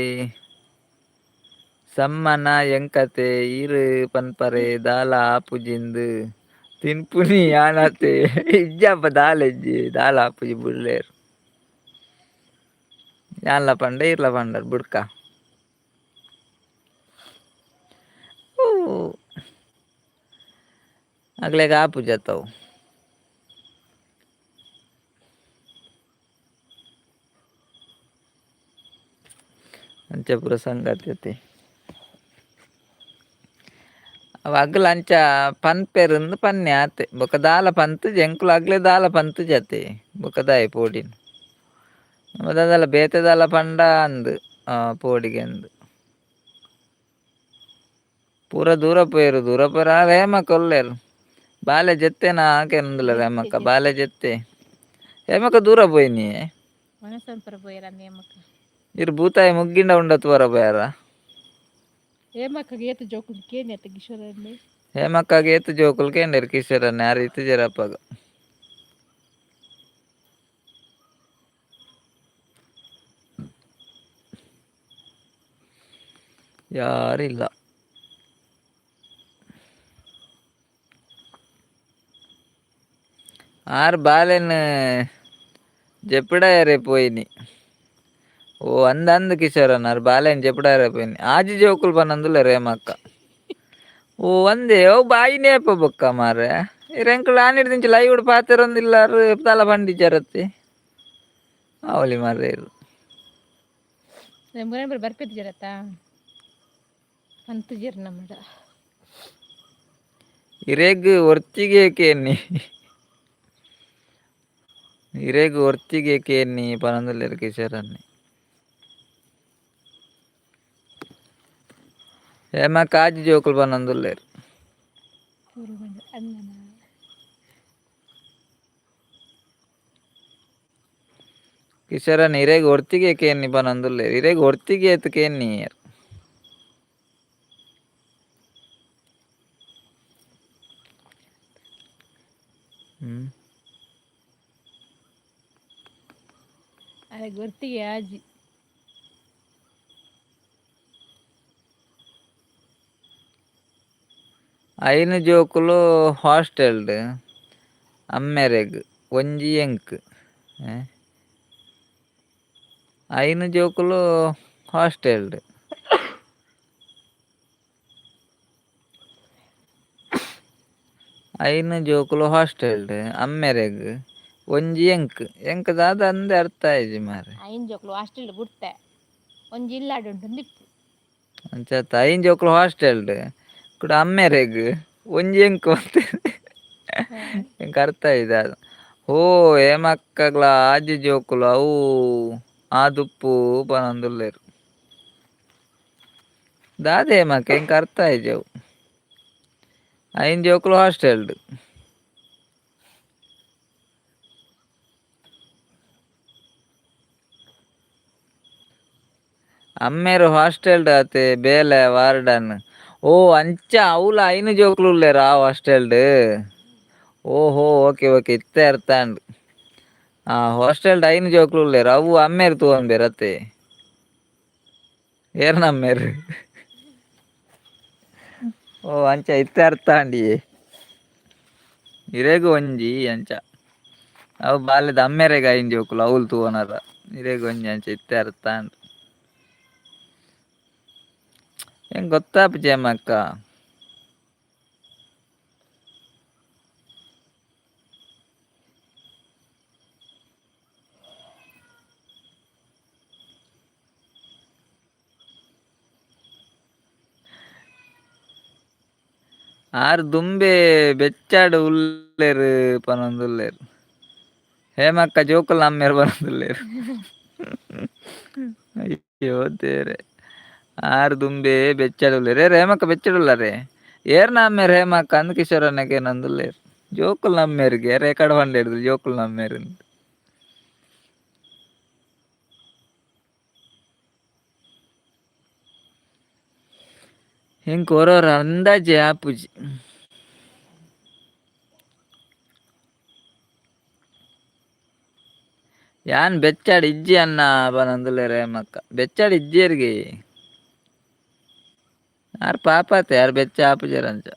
ಸಮ್ಮನ ಎಂಕತೆ ಈರ್ ಪನ್ಪರೆ ದಾಲ ಆಪುಜಿಂದ್ ತಿನ್ಪುನಿ ಯಾನತೆ ಇಜ್ಜಪ್ಪ ದಾಲ ಇಜ್ಜಿ ದಾಲ ಆಪುಜಿ ಬುಡ್ಲೆರ್. ಯಾನ್ಲ ಪಂಡೆ ಈರ್ಲ ಪಂಡರ್ ಬುಡ್ಕ. ಓ ಅಗ್ಲೆಗ್ ಆಪುಜತ್ತ ಅವು. ಅಂಚ ಪೂರ ಸಂಗತಿ ಅತೆ. ಅವು ಅಗ್ಲ್ ಅಂಚ ಪನ್ಪೆರುಂದು ಪನ್ನೆ ಆತೆ ಬೊಕ ದಾಲ ಪಂತುಜಿ ಎಂಕುಲು ಅಗ್ಲೆ ದಾಲ ಪಂತುಜತೆ ಬೊಕ ದಾಯೆ ಪೋಡಿನ್. ನಮ ದಾದಾಲ ಬೇತೆ ದಾಲ ಪಂಡ ಅಂದ್ ಪೋಡಿಗೆ ಅಂದ್. ಪೂರ ದೂರ ಪೋಯೆರ್ ದೂರ ಪೋಯೆರ್ ಆ ರೇಮಕ್ಕ ಉಲ್ಲೆರ್ ಬಾಲೆ ಜೆತ್ತೆನ ಕೇನೊಂದುಲ್ಲೆರ್
ಜೆತ್ತೆ
ರೇಮಕ್ಕ
ಜೆತ್ತೆ.
ಬಾಲೆ ಜೆತ್ತೆ ಹೇಮಕ್ಕ ದೂರ ಪೋಯಿನಿಯೆ.
ವನಸಂಪರ ಪೋಯೆರ್ ಅಂದ್ ಹೇಮಕ್ಕ.
ಇರ್ ಬೂತಾಯಿ ಮುಗ್ಗಿಂಡ ಉಂಡ ತೂವರ ಪೋಯಾರ.
ಹೇಮಕ್ಕಗ್ ಏತ್ ಜೋಕುಲು ಕೇನ್ಯತ್ತ ಕಿಶೋರಣ್ಣೆ.
ಹೇಮಕ್ಕಗ್ ಏತ್ ಜೋಕುಲು ಕೇಂಡೆರ್ ಕಿಶೋರಣ್ಣೆ ಆರ್ ಇತ್ತಿಜೆರ್ ಅಪಗ. ಯಾರಿಲ್ಲ. ಆರ್ ಬಾಲೆನ್ ಜೆಪ್ಪುಡಾಯೆರೆ ಪೋಯಿನಿ. ಓ ಅಂದ್ ಅಂದ್ ಕಿಶೋರಣ್ಣ ಆರ್ ಬಾಲೆನ್ ಜೆಪ್ಪುಡಾಯೆರೆ ಪೋಯಿನಿ ಆಜಿ ಜೋಕುಲು ಪನೊಂದುಲ್ಲೆರ್ ಹೇಮಕ್ಕ. ಓ ಅಂದೆ ಅವು ಬಾಯಿನೇ ಅಪ್ಪ ಬೊಕ್ಕ ಮಾರ್ರೆ ಇರ್ ಎಂಕುಲು ಆನಿಡ್ದಿಂಚಿ ಲೈವ್ ಡ್ ಪಾತೆರೊಂದಿಲ್ಲಾರ್ ದಾಲ ಪಂಡಿಜರತ್ತೆ ಅವಲಿ ಮಾರ್ರೆ ಇರ್.
ಮುರೇ ಬರ್ಪೆದಿಜರತ್ತಾ ಪಂತುಜೆರ್ ನಮ್ಮಡ.
ಇರೆಗ್ ಒರ್ತಿಗೆ ಕೇನ್ನಿ ಇರೆಗ್ ಒರ್ತಿಗೆ ಕೇನ್ನಿ ಪನೊಂದುಲ್ಲೆರ್ ಕಿಶೋರಣ್ಣೆ. ಹೇಮಕ್ಕ ಆಜಿ ಜೋಕುಲು ಪನೊಂದುಲ್ಲೆರ್.
ಪೂರ ಪಂಡ ಅಂದನಾ.
ಕಿಶೋರಣ್ಣ ಇರೆಗ್ ಒರ್ತಿಗೆ ಕೇನ್ನಿ ಪನೊಂದುಲ್ಲೆರ್ ಇರೆಗ್ ಒರ್ತಿಗೆ ಏತ್ ಕೇನ್ನಿ. ಹ್ಮ್.
ಅರೆಗ್ ಒರ್ತಿಗೆ ಆಜಿ.
ಐನು ಜೋಕುಲು ಹಾಸ್ಟೆಲ್ಡ್ ಅಮ್ಮೆರೆಗ್ ಒಂಜಿ ಎಂಕ್. ಐನು ಜೋಕುಲು ಹಾಸ್ಟೆಲ್ಡ್. ಐನು ಜೋಕುಲು ಹಾಸ್ಟೆಲ್ಡ್ ಅಮ್ಮೆರೆಗ್ ಒಂಜಿ ಎಂಕ್. ಎಂಕ್ ದಾದ ಅಂದೆ ಅರ್ಥ ಆಯಿಜಿ ಮಾರ್ರೆ.
ಐನ್ ಜೋಕುಲು ಹಾಸ್ಟೆಲ್ ಬುಡ್ತೆ ಒಂಜಿ ಇಲ್ಲಾಡು ಉಂಟು ದಿಪ್ಪು.
ಅಂಚ ಐನ್ ಜೋಕುಲು ಹಾಸ್ಟೆಲ್ಡ್ ಕುಡ ಅಮ್ಮೆರೆಗ್ ಒಂಜಿ ಎಂಕ್ ಎಂಕ್ ಅರ್ಥ ಆಯಿಜಿ ಅದು. ಓ ಹೇಮಕ್ಕಗ್ಲ ಆಜಿ ಜೋಕುಲು ಅವು ಆದುಪ್ಪು ಪನೊಂದುಲ್ಲೆರ್. ದಾದ ಹೇಮಕ್ಕ ಎಂಕ್ ಅರ್ಥ ಆಯಿಜಿ ಅವು. ಐನ್ ಜೋಕುಲು ಹಾಸ್ಟೆಲ್ಡ್. ಅಮ್ಮೆರ್ ಹಾಸ್ಟೆಲ್ಡ್ ಆತೆ ಬೇಲೆ ವಾರ್ಡನ್. ಓ ಅಂಚ ಅವುಲ ಐನು ಜೋಕುಲು ಉಲ್ಲೆರ್ ಆ ಹಾಸ್ಟೆಲ್ಡ್. ಓಹೋ ಓಕೆ ಓಕೆ ಇತ್ತೆ ಅರ್ಥ ಆಂಡ್. ಆ ಹಾಸ್ಟೆಲ್ಡ್ ಐನು ಜೋಕುಲು ಉಲ್ಲೆರ್ ಅವು ಅಮ್ಮೆರ್ ತೂವೊನ್ಬೆರ್ ಅತ್ತೆ. ಏರ್ನ ಅಮ್ಮೆರ್? ಓ ಅಂಚ ಇತ್ತೆ ಅರ್ಥ ಆಂಡಿಯೇ. ಇರೆಗ್ ಒಂಜಿ ಅಂಚ ಅವು ಬಾಲೆದ ಅಮ್ಮೆರೆಗ್ ಐನ್ ಜೋಕುಲು ಅವುಲು ತೂವೊನರ. ಇರೆಗ್ ಒಂಜಿ ಅಂಚ ಇತ್ತೆ ಅರ್ಥ ಆಂಡ್. ಎಂಕ್ ಗೊತ್ತಾಪುಜಿ ಅಮ್ಮಕ್ಕ. ಆರ್ ದುಂಬೆ ಬೆಚ್ಚಾಡ್ ಉಲ್ಲೆರ್ ಪನೊಂದುಲ್ಲೆರ್. ಹೇಮಕ್ಕ ಜೋಕುಲು ಅಮ್ಮೆರ್ ಪನೊಂದುಲ್ಲೆರ್. ಅಯ್ಯೋ ದೇವ್ರೆ. ಆರ್ ದುಂಬೆ ಬೆಚ್ಚಾಡ್ ಉಲ್ಲೆರ್. ಏರ್ ಹೇಮಕ್ಕ ಬೆಚ್ಚಾಡ್ ಉಲ್ಲರೆ? ಏರ್ನ ಅಮ್ಮೆರ್ ಹೇಮಕ್ಕ ಅಂದ್ ಕಿಶೋರಣ್ಣಗ್ ಏನೊಂದುಲ್ಲೆರ್. ಜೋಕುಲು ನಮ್ಮೆರ್ಗೆ ರೇಖಾಡ್ ಪಂಡೆರ್ದು ಜೋಕುಲು ನಮ್ಮೆರ್. ಎಂಕ್ ಒರೊರ ಅಂದಾಜೆ ಆಪುಜಿ. ಯಾನ್ ಬೆಚ್ಚಾಡ್ ಇಜ್ಜಿ ಅಣ್ಣ ಪನೊಂದುಲ್ಲೆರ್ ಹೇಮಕ್ಕ. ಬೆಚ್ಚಾಡ್ ಇಜ್ಜೆರ್ಗೆ. ಆರ್ ಪಾಪಾತೆ ಆರ್ ಬೆಚ್ಚ ಆಪುಜೆರ್ ಅಂಚ.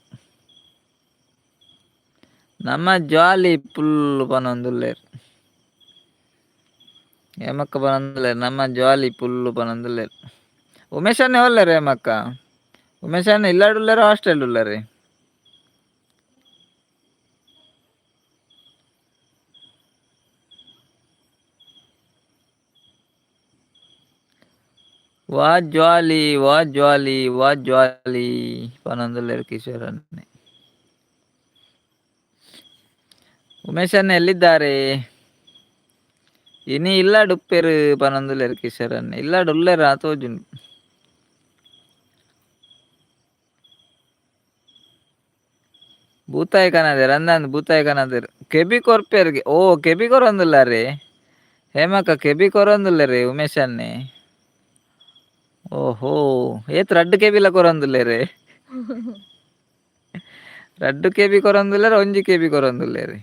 ನಮ್ಮ ಜಾಲಿ ಫುಲ್ ಪನೊಂದುಲ್ಲೆರ್. ಹೇಮಕ್ಕ ಪನೊಂದುಲ್ಲೆರ್ ನಮ್ಮ ಜಾಲಿ ಫುಲ್ ಪನೊಂದುಲ್ಲೆರ್. ಉಮೇಶ್ ಅಣ್ಣೆ ಓಲ್ಲೆರ್ ಹೇಮಕ್ಕ? ಉಮೇಶ್ ಅಣ್ಣ ಇಲ್ಲಾಡ್ ಉಲ್ಲೆರ್ ಹಾಸ್ಟೆಲ್ ಉಲ್ಲೆರ್? ವಾ ಜಾಲಿ ವಾ ಜಾಲಿ ವಾ ಜಾಲಿ ಪನೊಂದುಲ್ಲೆರ್ ಕಿಶೋರ್ ಅಣ್ಣೆ. ಉಮೇಶ್ ಅಣ್ಣ ಎಲ್ಲಿದ್ದಾರೆ? ಇನಿ ಇಲ್ಲಾಡ್ ಉಪ್ಪೆರ್ ಪನೊಂದುಲ್ಲೆರ್ ಕಿಶೋರ್ ಅಣ್ಣೆ. ಇಲ್ಲಾಡ್ ಉಲ್ಲೆರ್ ಆ ತೋಜುಂಡು. ಬೂತಾಯಿ ಕನದೆರ್ ಅಂದಂದ್ ಬೂತಾಯಿ ಕನದೆರ್. ಕೆಬಿ ಕೊರ್ಪೆರ್ಗೆ. ಓ ಕೆಬಿ ಕೊರೊಂದುಲ್ಲಾರೆ ಹೇಮಕ್ಕ ಕೆಬಿ ಕೊರೊಂದುಲ್ಲೆರೆ ಉಮೇಶ್ ಅಣ್ಣೆ. ಓಹೋ ಏತ್ ರಡ್ಡ್ ಕೆಬಿಲ ಕೊರೊಂದುಲ್ಲೆರೆ? ರಡ್ಡ್ ಕೆಬಿ ಕೊರೊಂದುಲ್ಲೆರ್ ಒಂಜಿ ಕೆಬಿ ಕೊರೊಂದುಲ್ಲೆರ್?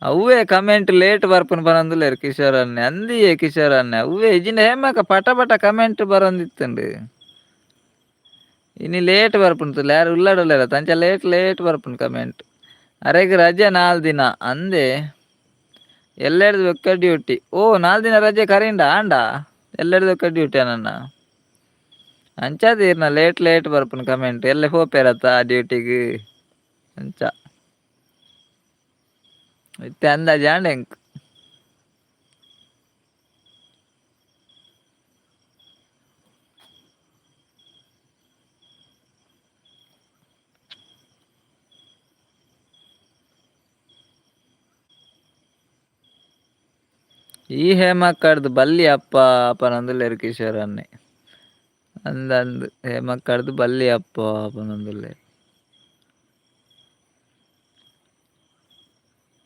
ಅವ್ವೇ ಕಮೆಂಟ್ ಲೇಟ್ ಬರ್ಪುನ ಪನೊಂದುಲ್ಲೆರ್ ಕಿಶೋರ್ ಅಣ್ಣೆ. ಅಂದಿಯೇ ಕಿಶೋರ್ ಅಣ್ಣೆ ಅವ್ವೇ ಇಜಿಂಡ ಹೇಮಕ್ಕ ಪಟ ಪಟ ಕಮೆಂಟ್ ಬರೊಂದಿತ್ತುಂಡು. ಇನಿ ಲೇಟ್ ಬರ್ಪುಂಡು ಯಾರು ಉಲ್ಲಡ್ ಉಲ್ಲೆರ ಅಂಚ ಲೇಟ್ ಲೇಟ್ ಬರ್ಪುಂಡು ಕಮೆಂಟ್. ಅರೆಗ್ ರಜೆ 4 ದಿನ ಅಂದೆ. ಎಲ್ಲೆಡ್ದ್ ಬೊಕ್ಕ ಡ್ಯೂಟಿ. ಓ 4 ದಿನ ರಜೆ ಕರಿಂಡ ಆಂಡ ಎಲ್ಲೆಡ್ದ್ ಬೊಕ್ಕ ಡ್ಯೂಟಿ ಅಣ್ಣ. ಅಂಚಾದ್ ಇರ್ನ ಲೇಟ್ ಲೇಟ್ ಬರ್ಪುಂಡು ಕಮೆಂಟ್. ಎಲ್ಲೆ ಪೋಪೆರತ್ತ ಡ್ಯೂಟಿಗ್ ಅಂಚ. ಇತ್ತೆ ಅಂದಾಜು ಆಂಡ್ ಎಂಕ್. ಈ ಹೇಮಕ್ಕಡ್ದು ಬಲ್ಲಿ ಅಪ್ಪ ಪನೊಂದುಲ್ಲೆರ್ ಕಿಶೋರ್ ಅಣ್ಣೆ. ಅಂದ್ ಅಂದ್ ಹೇಮಕ್ಕಡ್ದು ಬಲ್ಲಿ ಅಪ್ಪ ಪನೊಂದುಲ್ಲೆರ್.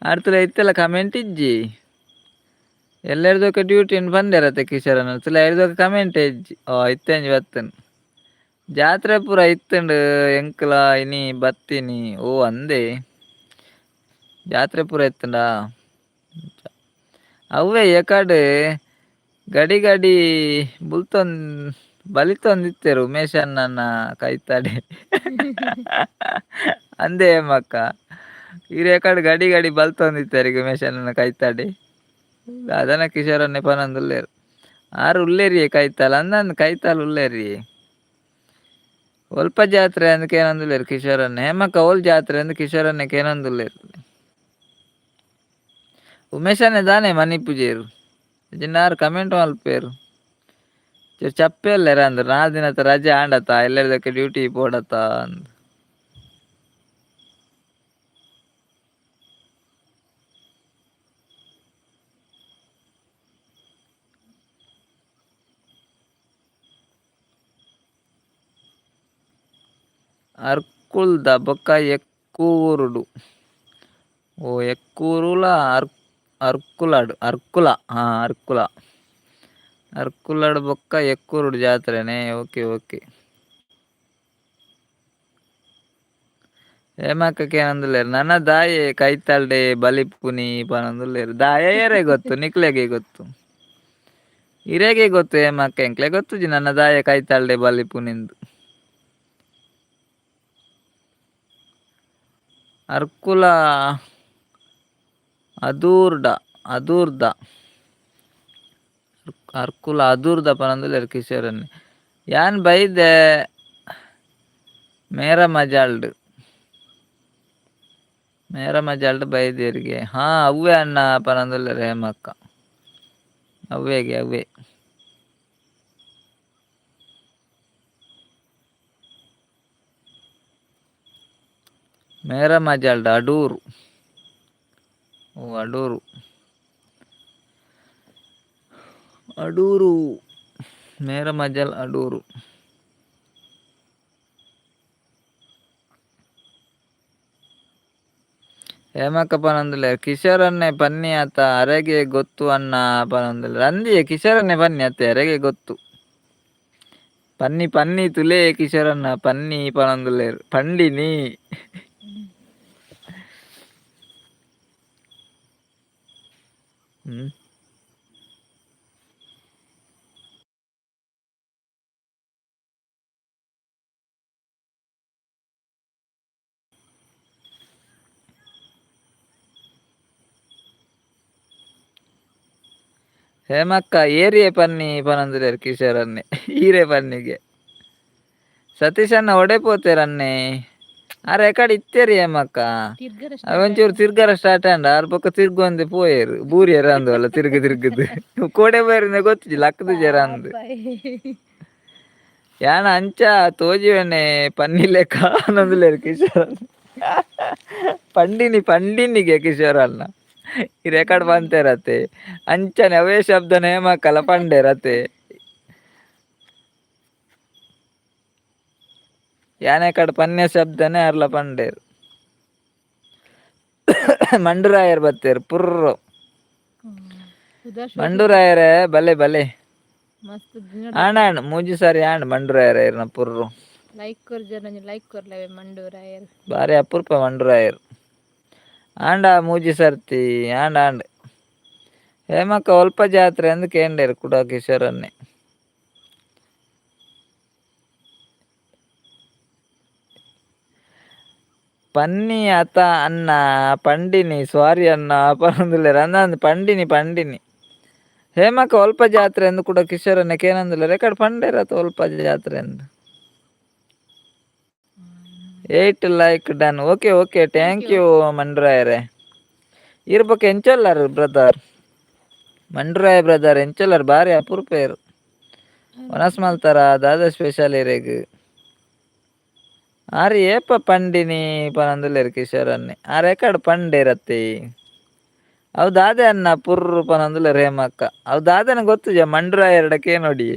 ಆರ್ತುಲ ಇತ್ತೆಲ ಕಮೆಂಟ್ ಇಜ್ಜಿ. ಎಲ್ಲೆರ್ದೊಕ ಡ್ಯೂಟಿ ಪಂದೇರತ್ತೆ ಕಿಶೋರ್ ಅಣ್ಣ. ತುಲ ಎರ್ದೊಕ ಕಮೆಂಟ್ ಇಜ್ಜಿ. ಓ ಇತ್ತೆ ಒಂಜಿ ಬತ್ತುಂಡು. ಜಾತ್ರೆ ಪೂರ ಇತ್ತುಂಡು ಎಂಕ್ಲ ಇನಿ ಬತ್ತಿನಿ. ಓ ಅಂದೆ ಜಾತ್ರೆ ಪೂರ ಇತ್ತುಂಡಾ? ಅವ್ವೇ ಎಕಡ್ ಗಡಿ ಗಡಿ ಬಲಿತೊಂದಿತ್ತೆರು ಉಮೇಶ್ ಅಣ್ಣನ ಕೈತಾಡೆ ಅಂದೇ ಮಕ್ಕ ಹಿರಿಯ ಕಡೆ ಗಡಿ ಗಡಿ ಬಲ್ತೊಂದಿತ್ತೆರಿಗೆ ಉಮೇಶ್ ಅಣ್ಣನ ಕೈತಾಡಿ ಅದನ್ನ ಕಿಶೋರನ್ನೇ ಪನೊಂದುಲ್ಲೆರ್ ಆರು ಉಲ್ಲೇರಿಯೇ ಕೈತಾಲ್ ಅಂದಂದು ಕೈತಾಲ್ ಉಲ್ಲೇರಿ ಒಲ್ಪ ಜಾತ್ರೆ ಅಂದ್ ಕೇನೊಂದುಲ್ಲೆರ್ ಕಿಶೋರನ್ನೆ ಹೇಮಕ್ಕ ಓಲ್ ಜಾತ್ರೆ ಅಂದ್ ಕಿಶೋರನ್ನೆ ಕೇನೊಂದುಲ್ಲೆರ್ ಉಮೇಶನ್ನೆ ದಾನೆ ಮನಿಪುಜೆರ್ ಜಿನ್ನಾರು ಕಮೆಂಟ್ ಮಲ್ಪೇರು ಚಪ್ಪೆ ಉಲ್ಲೆರ್ ಅಂದ್ ನಾಲ್ ದಿನತ ರಜೆ ಆಂಡತ ಎಲ್ಲೆರ್ದಕ್ಕೆ ಡ್ಯೂಟಿ ಪೋಡತ ಅಂದ್. ಅರ್ಕುಲ್ದ ಬೊಕ್ಕ ಎಕ್ಕೂರುಡು ಓ ಎಕ್ಕೂರುಲ ಅರ್ಕುಲಡ್ ಅರ್ಕುಲ ಹಾ ಅರ್ಕುಲ ಅರ್ಕುಲಡ್ ಬೊಕ್ಕ ಎಕ್ಕೂರುಡು ಜಾತ್ರೆನೇ ಓಕೆ ಓಕೆ. ಹೇಮಕ್ಕ ಕೇನೊಂದುಲ್ಲೆರ್ ನನ ದಾಯೆ ಕೈತಲ್ಡೆ ಬಲಿಪುನಿ ಪನೊಂದುಲ್ಲೆರ್ ದಾಯೆ ಏರೆ ಗೊತ್ತು ನಿಕ್ಲೆಗೆ ಗೊತ್ತು ಇರೆಗೆ ಗೊತ್ತು ಹೇಮಕ್ಕ ಎಂಕ್ಲೆ ಗೊತ್ತುಜಿ ನನ್ನ ದಾಯೆ ಕೈತಲ್ಡೆ ಬಲಿಪುನಿಂದು. ಅರ್ಕುಲ ಅದೂರ್ಡ ಅದೂರ್ದ ಅರ್ಕುಲ ಅದೂರ್ದ ಪನೊಂದುಲ್ಲೆರ್ ಕಿಶೋರನ್ನೆ ಯಾನ್ ಬೈದೆ ಮೇರ ಮಜಾಲ್ಡ್ ಮೇರ ಮಜಾಲ್ಡ್ ಬೈದೆರ್ಗೆ ಹಾ ಅವ್ವೆ ಅಣ್ಣ ಪನೊಂದುಲ್ಲೆರ್ ಹೇಮಕ್ಕ ಅವ್ವೇಗೆ ಅವ್ವೆ. ಮೇರ ಮಜಾಲ್ಡ್ ಅಡೂರು ಓ ಅಡೂರು ಅಡೂರು ಮೇರ ಮಜಲ್ ಅಡೂರು. ಹೇಮಕ್ಕ ಪನೊಂದುಲ್ಲೆರ್ ಕಿಶೋರನ್ನೆ ಪನ್ನಿ ಆತ ಅರೆಗೆ ಗೊತ್ತು ಅಣ್ಣ ಪನೊಂದುಲ್ಲೆರ್ ಅಂದಿಯೇ ಕಿಶೋರನ್ನೆ ಪನ್ನಿ ಅತ್ತೆ ಅರೆಗೆ ಗೊತ್ತು ಪನ್ನಿ ಪನ್ನಿ ತುಲೇ ಕಿಶೋರನ್ನ ಪನ್ನಿ ಪನೊಂದುಲ್ಲೆರ್ ಪಂಡಿನಿ. ಹ್ಮ್ ಹೇಮಕ್ಕ ಏರಿಯೆ ಪನ್ನಿ ಪನೊಂದುಲ್ಲೆರ್ ಕಿಶೋರನ್ನೆ ಈರೆ ಪನ್ನಿಗೆ ಸತೀಶಣ್ಣ ಒಡೆ ಪೋತೇರನ್ನೆ ಆರ್ ಎಕಡೆ ಇತ್ತೇರಿ ಹೇಮಕ್ಕ
ತಿರ್ಗರ
ಒಂಚೂರು ತಿರ್ಗರ ಸ್ಟಾರ್ಟ್ ಆಂಡ ಆರ್ ಬೊಕ್ಕ ತಿರ್ಗೊಂದೆ ಪೋಯೆರ್ ಬೂರಿಯೆರ್ ಅಂದವಲ್ಲ ತಿರ್ಗ ತಿರ್ಗದು ಕೋಡೆ ಪೋಯೆರ್ ಗೊತ್ತಿಜ್ಜಿ ಲಕ್ಕುದುಜೆರ್ ಅಂದ್. ಯಾನ ಅಂಚ ತೋಜಿವೆನೆ ಪನ್ನಿ ಲೆಕ್ಕ ಪನೊಂದುಲ್ಲೆರ್ ಕಿಶೋರ್ ಪಂಡಿನಿ ಪಂಡಿನಿಗೆ ಕಿಶೋರ್ ಅಣ್ಣ ಈ ರೆಕಾರ್ಡ್ ಬಂತೇರತ್ತೆ ಅಂಚನೆ ಅವೇ ಶಬ್ದ ನೇಮಕಲ ಪಂಡೇರತ್ತೆ ಯಾನೆ ಕಡೆ ಪನ್ಯ ಶಬ್ದನೇ ಅರ್ಲ ಪಂಡೇರ್ ಮಂಡುರಾಯರ್ ಬತ್ತೇರ್ ಪುರ್ರು ಮಂಡುರಾಯರೇ ಬಲೆ ಬಲೆ
ಮಸ್ತ್
ಆಂಡ ಆಂಡ್ ಮೂಜಿ ಸಾರಿ ಆಂಡ್ ಮಂಡುರಾಯರ ಇರ್ನ ಪುರ್ರು
ಲೈಕ್ ಕೊರ್ಜರ್ ನಂಜಿ ಲೈಕ್ ಕೊರ್ಲವೆ ಮಂಡೂರಾಯರ್
ಬಾರಿ ಅಪರೂಪ ಮಂಡುರಾಯರ್ ಆಂಡ ಮೂಜಿ ಸರ್ತಿ ಆಂಡ ಆಂಡ್ ಹೇಮಕ್ಕ ಒಲ್ಪ ಜಾತ್ರೆ ಅಂದ್ ಕೇಂಡೇರ್ ಕುಡ ಕಿಶೋರನ್ನೆ. ಪನ್ನಿ ಅತ ಅಣ್ಣ ಪಂಡಿನಿ ಸ್ವಾರಿ ಅಣ್ಣ ಪನೊಂದುಲ್ಲೆರ್ ಅಂದ್ ಪಂಡಿನಿ ಪಂಡಿನಿ ಹೇಮಕ್ಕ ಒಲ್ಪ ಜಾತ್ರೆ ಅಂದ್ ಕೂಡ ಕಿಶೋರನ್ನೆ ಕೇನೊಂದುಲ್ಲೆರ್ ರೆಕಾರ್ಡ್ ಪಂಡೇರ್ ಅತ ಒಲ್ಪ ಜಾತ್ರೆ ಅಂದ್. 8 like done okay okay thank you ಮಂಡ್ರಾಯರೇ ಈರ್ ಬೊಕ್ಕ ಎಂಚೊಲ್ಲರ್ ಬ್ರದರ್ ಮಂಡ್ರಾಯ ಬ್ರದರ್ ಎಂಚೊಲ್ಲರ್ ಬಾರಿ ಅಪರೂಪೇರ್ ವನಸ್ ಮಲ್ತಾರ ದಾದ ಸ್ಪೆಷಲ್ ಇರೆಗ್ ಆರ್ ಏಪ ಪಂಡಿನಿ ಪನೊಂದುಲ್ಲೆರ್ ಕಿಶೋರನ್ನೆ ಆರ್ ಎಕಡ್ ಪಂಡೇರತ್ತೆ ಅವು ದಾದೆ ಅನ್ನ ಪುರ್ರು ಪನೊಂದುಲ್ಲೆರ್ ಹೇಮಕ್ಕ ಅವು ದಾದನ ಗೊತ್ತುಜ ಮಂಡ್ರಾಯೆರ್ಡ ಕೇನೊಡಿ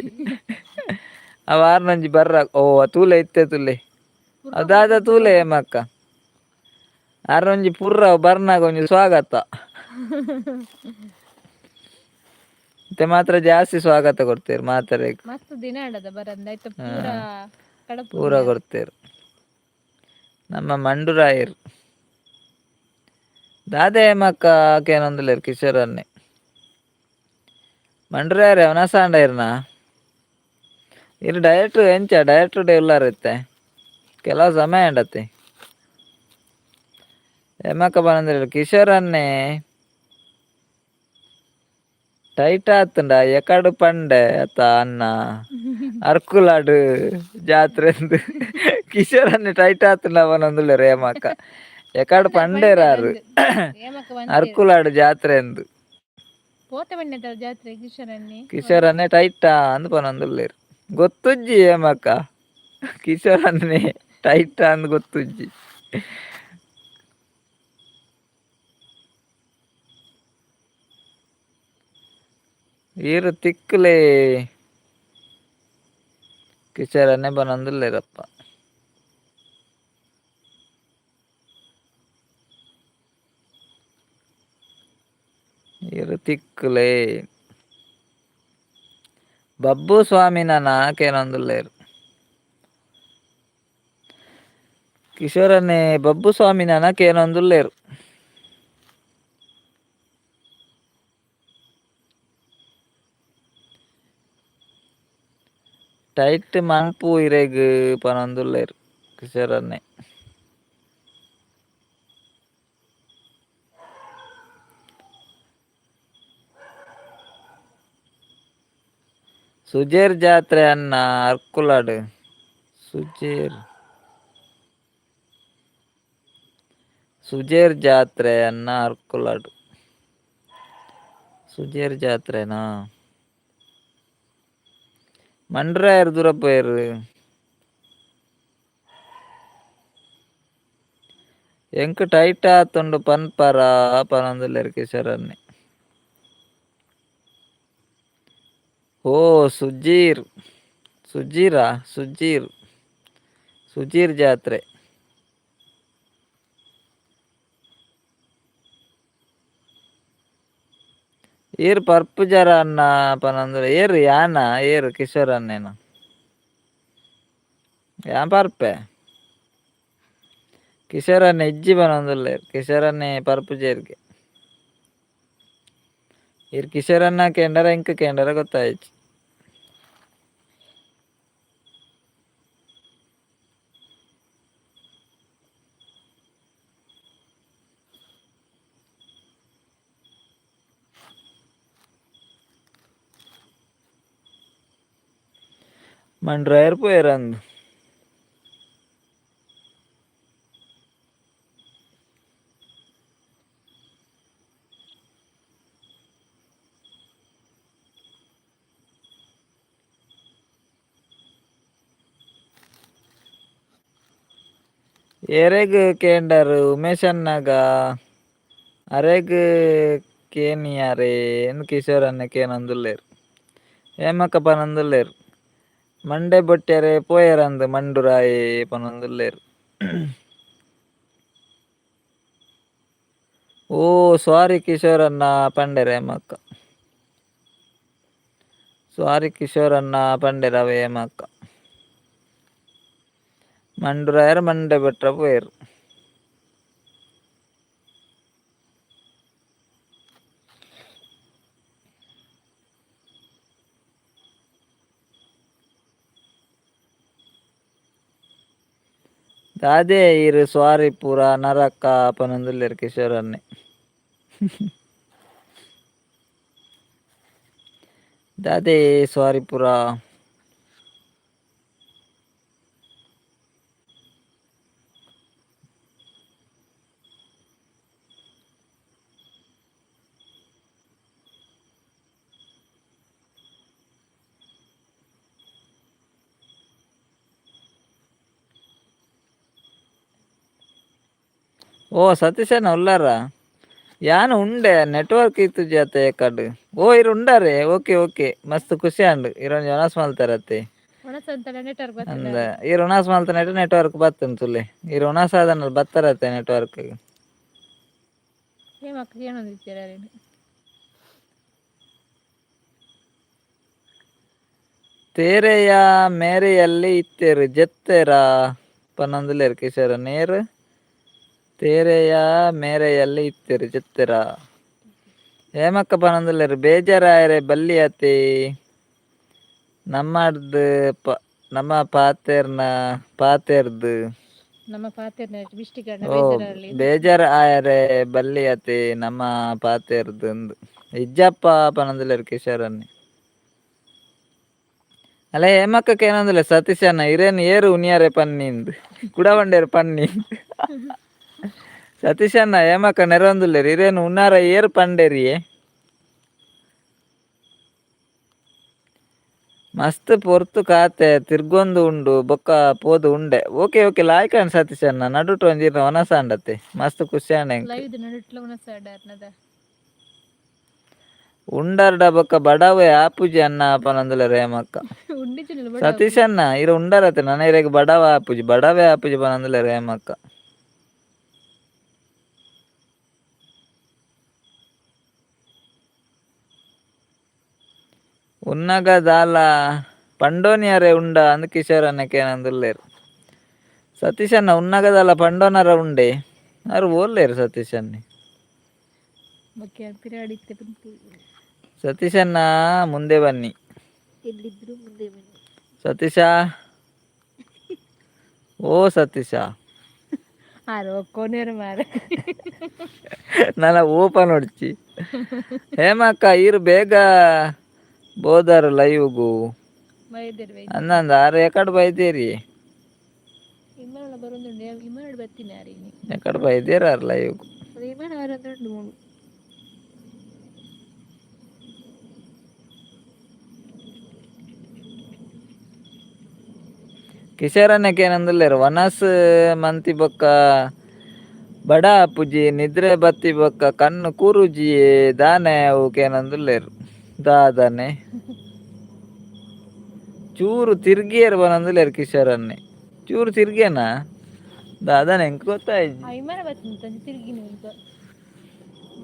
ಅವು ಆರ್ನೊಂಜಿ ಬರ್ರ ಓ ತೂಲೆ ಇತ್ತೆ ತೂಲೆ ಅವು ದಾದ ತೂಲೆ ಹೇಮಕ್ಕ ಆರ್ನೊಂಜಿ ಪುರ್ರ ಬರ್ನಾಗ ಒಂಜಿ ಸ್ವಾಗತ ಇತ್ತೆ ಮಾತ್ರ ಜಾಸ್ತಿ ಸ್ವಾಗತ ಕೊಡ್ತೇರು ಮಾತರೆಗ್
ಮಸ್ತ್ ದಿನ ಆಡದ ಬರಂದ ಐತ ಪೂರ ಕಡಪು
ಪೂರ ಕೊಡ್ತೇರು ನಮ್ಮ ಮಂಡುರಾಯರ್ ದಾದೆ ಹೇಮಕ್ಕ ಕೇನೊಂದುಲ್ಲೆರ್ ಕಿಶೋರನ್ನೆ ಮಂಡುರಾಯರೇ ವನಸಾಂಡ ಇರ್ನ ಇರು ಡಯಟ್ ಎಂಚ ಡಯಟ್ ಡೇ ಉಲ್ಲಾರತ್ತೆ ಕೆಲವು ಸಮಯ ಉಂಡತ್ತೆ. ಹೇಮಕ್ಕ ಪನೊಂದುಲ್ಲೆರ್ ಕಿಶೋರ್ ಅಣ್ಣೆ ಟೈಟ್ ಆತುಂಡ ಎಕಡು ಪಂಡೆ ಅತ್ತ ಅಣ್ಣ ಅರ್ಕುಲಾಡು ಜಾತ್ರೆ ಕಿಶೋರ್ ಅಣ್ಣೆ ಟೈಟ್ ಆತುಂಡ ಪನೊಂದುಲ್ಲೆರ್ ಹೇಮಕ್ಕ ಎಕಡು ಪಂಡೇರಾರು ಅರ್ಕುಲಾಡು ಜಾತ್ರೆ ಎಂದು.
ಪೋತೆ ಬಣ್ಣದ ಜಾತ್ರೆ ಕಿಶೋರನ್ನೇ.
ಕಿಶೋರ್ ಅಣ್ಣೆ ಟೈಟ್ ಅಂದ್ ಪನೊಂದುಲ್ಲೆರ್ ಗೊತ್ತುಜ್ಜಿ ಹೇಮಕ್ಕ ಕಿಶೋರ್ ಅಣ್ಣೆ ಟೈಟ್ ಅಂದ್ ಗೊತ್ತುಜ್ಜಿ. ಈರ್ ತಿಕ್ಲೆ ಕಿಶೋರ್ ಅಣ್ಣೆ ಪನೊಂದುಲ್ಲೆರಪ್ಪ. ಈರ್ ತಿಕ್ಲೆ ಬಬ್ಬು ಸ್ವಾಮಿನ ಕೇನೊಂದುಲ್ಲೆರ್. ಕಿಶೋರ್ ಅಣ್ಣೆ ಬಬ್ಬು ಸ್ವಾಮಿನ ಕೇನೊಂದುಲ್ಲೆರ್. ಟೈಟ್ ಮನ್ಪು ಇರೆಗ್ ಪನೊಂದುಲ್ಲೆರ್ ಕಿಶೋರ್ ಅಣ್ಣೆ. ಸುಜೇರ್ ಜಾತ್ರೆ ಅಣ್ಣ ಅರ್ಕುಲಾಡ್ ಸುಜೇರ್ ಸುಜೇರ್ ಜಾತ್ರೆ ಅಣ್ಣ ಅರ್ಕುಲಾಡ್ ಸುಜೇರ್ ಜಾತ್ರೆನಾ ಮಂಡ್ರಾಯೆರ್ ದೂರ ಪೋಯೆರ್. ಎಂಕ್ ಟೈಟ್ ಆತುಂಡು ಪನ್ಪರ ಪನೊಂದುಲ್ಲೆರ್ ಕಿಶೋರ್ ಅಣ್ಣೆ. ಓ ಸುಜೀರ್ ಸುಜೀರಾ ಸುಜೀರ್ ಸುಜೀರ್ ಜಾತ್ರೆ. ಈರ್ ಪರ್ಪುಜರ ಅಣ್ಣ ಪನೊಂದುಲ್ಲೆರ್ ಏರ್ ಯಾನ ಏರ್ ಕಿಶೋರ್ ಅಣ್ಣೆನ ಯಾನ್ ಪರ್ಪೆ ಕಿಶೋರ್ ಅಣ್ಣೆ ಇಜ್ಜಿ ಪನೊಂದುಲ್ಲೆರ್ ಕಿಶೋರ್ ಅಣ್ಣೆ ಪರ್ಪುಜೆರ್ಗೆ. ಈರ್ ಕಿಶೋರ್ ಅಣ್ಣ ಕೇಂಡರ ಎಂಕ್ ಕೇಂಡರ ಗೊತ್ತಾಯಿಜಿ. ಮಂಡ್ರಾಯೆರ್ ಪೋಯೆರಂದ್. ಏರೆಗ್ ಕೇಂಡರ್ ಉಮೇಶಣ್ಣಗ ಅರೆಗ್ ಕೇನಿಯರೇ ಇಂದ್ ಕಿಶೋರ್ ಅಣ್ಣೆ ಕೇನೊಂದುಲ್ಲೆರ್. ಹೇಮಕ್ಕ ಪನೊಂದುಲ್ಲೆರ್ ಮಂಡೆ ಬೊಟ್ಯರೆ ಪೋಯೆರಂದ್ ಮಂಡುರಾಯೆ ಪನೊಂದುಲ್ಲೆರ್. ಓ ಸಾರಿ ಕಿಶೋರ್ ಅಣ್ಣ ಪಂಡೆರ್ ಹೇಮಕ್ಕ. ಸಾರಿ ಕಿಶೋರ್ ಅಣ್ಣ ಪಂಡೆರ್ ಅವೆ ಹೇಮಕ್ಕ. ಮಂಡುರಾಯೆರ್ ಮಂಡೆ ಬೊಟ್ರ ಪೋಯೆರ್. ದಾದೆ ಈರ್ ಸ್ವಾರಿ ಪೂರ ನರಕ ಪನೊಂದುಲ್ಲೆರ್ ಕಿಶೋರ್ ಅಣ್ಣೆ. ದಾದೆ ಸ್ವಾರಿ ಪೂರ. ಓ ಸತೀಶಣ್ಣ ಉಲ್ಲಾರ ಯಾನ್ ಉಂಡೆ ನೆಟ್ವರ್ಕ್ ಇತ್ತುಜಿ ಅತ್ತೆ ಕಡ್. ಓ ಇರು ಉಂಡಾರೆ ಓಕೆ ಓಕೆ ಮಸ್ತ್ ಖುಷಿ ಆಂಡ್ ಇರೊಂಜಿ ಒನಸ್ ಮಲ್ತಾರತ್ತೆ. ಅಂದ ಈರ್ ಒಣಸ್ ಮಲ್ತನೆಟ್ ನೆಟ್ವರ್ಕ್ ಬತ್ತುಂಡು ತುಲೆ ಈರ್ ಒಣಸ್ ಆದನ ಬತ್ತರತ್ತೆ ನೆಟ್ವರ್ಕ್. ತೇರೆಯ ಮೇರೆಯಲ್ಲಿ ಇತ್ತೆರ್ ಜೆತ್ತೆರಾ ಪನೊಂದುಲ್ಲೆರ್ ಕಿಶೋರ್ ನೇರ್ ತೇರೆಯ ಮೇರೆಯಲ್ಲಿ ಇತ್ತೆರ್ ಜೆತ್ತೆರಾ ಹೇಮಕ್ಕ ಪನೊಂದುಲ್ಲೆರ್ ಬೇಜಾರಾಯೆರೆ ಬಲ್ಲಿಯತೆ. ನಮ್ಮಡ್ದು ಪ ನಮ್ಮ ಪಾತೆರ್ನ ಪಾತೆರ್ದು.
ನಮ್ಮ ಪಾತೆರ್ನ ಮಿಸ್ಟೇಕ್.
ಓ, ಬೇಜಾರ್ ಆಯರೆ ಬಲ್ಲಿ ಅತೆ ನಮ್ಮ ಪಾತೆರ್ದು ಅಂದು. ಇಜ್ಜಪ್ಪ ಪನಂದುಲ್ಲೆರ್ ಕಿಶೋರನ್ನೆ. ಅಲ್ಲ ಹೇಮಕ್ಕಕ್ಕೆ ಏನಂದಿಲ್ಲ ಸತೀಶಣ್ಣ, ಇರೇನ್ ಏರು ಉನಿಯಾರೆ ಪನ್ನಿಂದು ಕುಡವಂಡೇರು ಪನ್ನಿ. ಸತೀಶಣ್ಣ ಹೇಮಕ್ಕ ನೆರವಂದುಲ್ಲೆರ್, ಇರೇನು ಉನ್ನಾರ ಏರು ಪಂಡೇರಿಯೇ. ಮಸ್ತ್ ಪೊರ್ತು ಕಾತೆ ತಿರ್ಗೊಂದು ಉಂಡು ಬೊಕ್ಕ ಪೋದು ಉಂಡೆ. ಓಕೆ ಓಕೆ, ಲಾಯ್ಕನ್ ಸತೀಶಣ್ಣ. ನಡುಟು ಒಂಜಿ ವನಸಾಂಡತೆ ಮಸ್ತ್ ಖುಷಿ ಆಂಡ್ ಎಂಕ್.
ಲೈವ್ ನಡುಟ್ಲ ಉಣಸಾಡಾರ್ನದ.
ಉಂಡರ್ಡ ಬೊಕ್ಕ ಬಡವೆ ಆಪುಜಿ ಅನ್ನ ಪನಂದುಲ್ಲೆರ್ ಹೇಮಕ್ಕ. ಸತೀಶಣ್ಣ ಇರ ಉಂಡರತೆ ನನ ಇರೆಗ್ ಬಡವ ಆಪುಜಿ, ಬಡವೆ ಆಪುಜಿ ಪನಂದುಲ್ಲೆರ್ ಹೇಮಕ್ಕ. ಉನ್ನಗ ದಾಲ ಪಂಡೋನಿಯರೆ ಉಂಡ ಅಂದ್ ಕಿಶೋರಣ್ಣ ಕೇನೊಂದುಲ್ಲೆರ್. ಸತೀಶಣ್ಣ ಉನ್ನಗ ದಾಲ ಪಂಡೋನರ ಉಂಡೆ ಆರ್ ಓಲ್ಲೆರ್ ಸತೀಶಣ್ಣೆ? ಸತೀಶಣ್ಣ ಮುಂದೆ ಬನ್ನಿ.
ಎಲ್ಲಿದ್ರು ಮುಂದೆ ಬನ್ನಿ.
ಸತೀಶ, ಓ ಸತೀಶ.
ಆರು ಕೊನೆಯರು ಮಾರ.
ನನ ಓಪನ್ ಹೊಡ್ಚಿ. ಹೇಮಕ್ಕ ಈರು ಬೇಗ ಬೋದಾರು ಲೈವ್ಗು. ಅಂದಂದ ಆರು ಎಕಡ್ ಬೈದೇರಿ?
ವಿಮಾನ ಬರೋದುಂಡು, ವಿಮಾನ ಬತ್ತೀನಿ ಯಾರಿಗೆ.
ಎಕಡ್ ಬೈದೇರ ಆರ್ ಲೈವ್ಗು?
ವಿಮಾನ ಬರೋದುಂಡು ಮೂಲು.
ಕಿಶೋರಣ್ಣಕ್ಕೆ ಏನಂದುಲ್ಲೆರ್, ವನಸ್ ಮಂತಿ ಬೊಕ್ಕ ಬಡ ಆಪುಜಿ, ನಿದ್ರೆ ಬತ್ತಿ ಬೊಕ್ಕ ಕಣ್ಣು ಕೂರುಜಿ ದಾನೆ ಅವು ಕೇನೊಂದುಲ್ಲೆರ್. ದಾದನೆ ಚೂರು ತಿರ್ಗಿಯರ್ ಪನೊಂದುಲ್ಲೆರ್ ಕಿಶೋರಣ್ಣೆ. ಚೂರು ತಿರ್ಗೇನಾ ದಾದನೆ ಎಂಕ್ ಗೊತ್ತಾಯಿಜಿ.
ಆ ವಿಮಾನ ಬತ್ತೀನಿ ತಿರ್ಗಿನಿ ಉಂಟು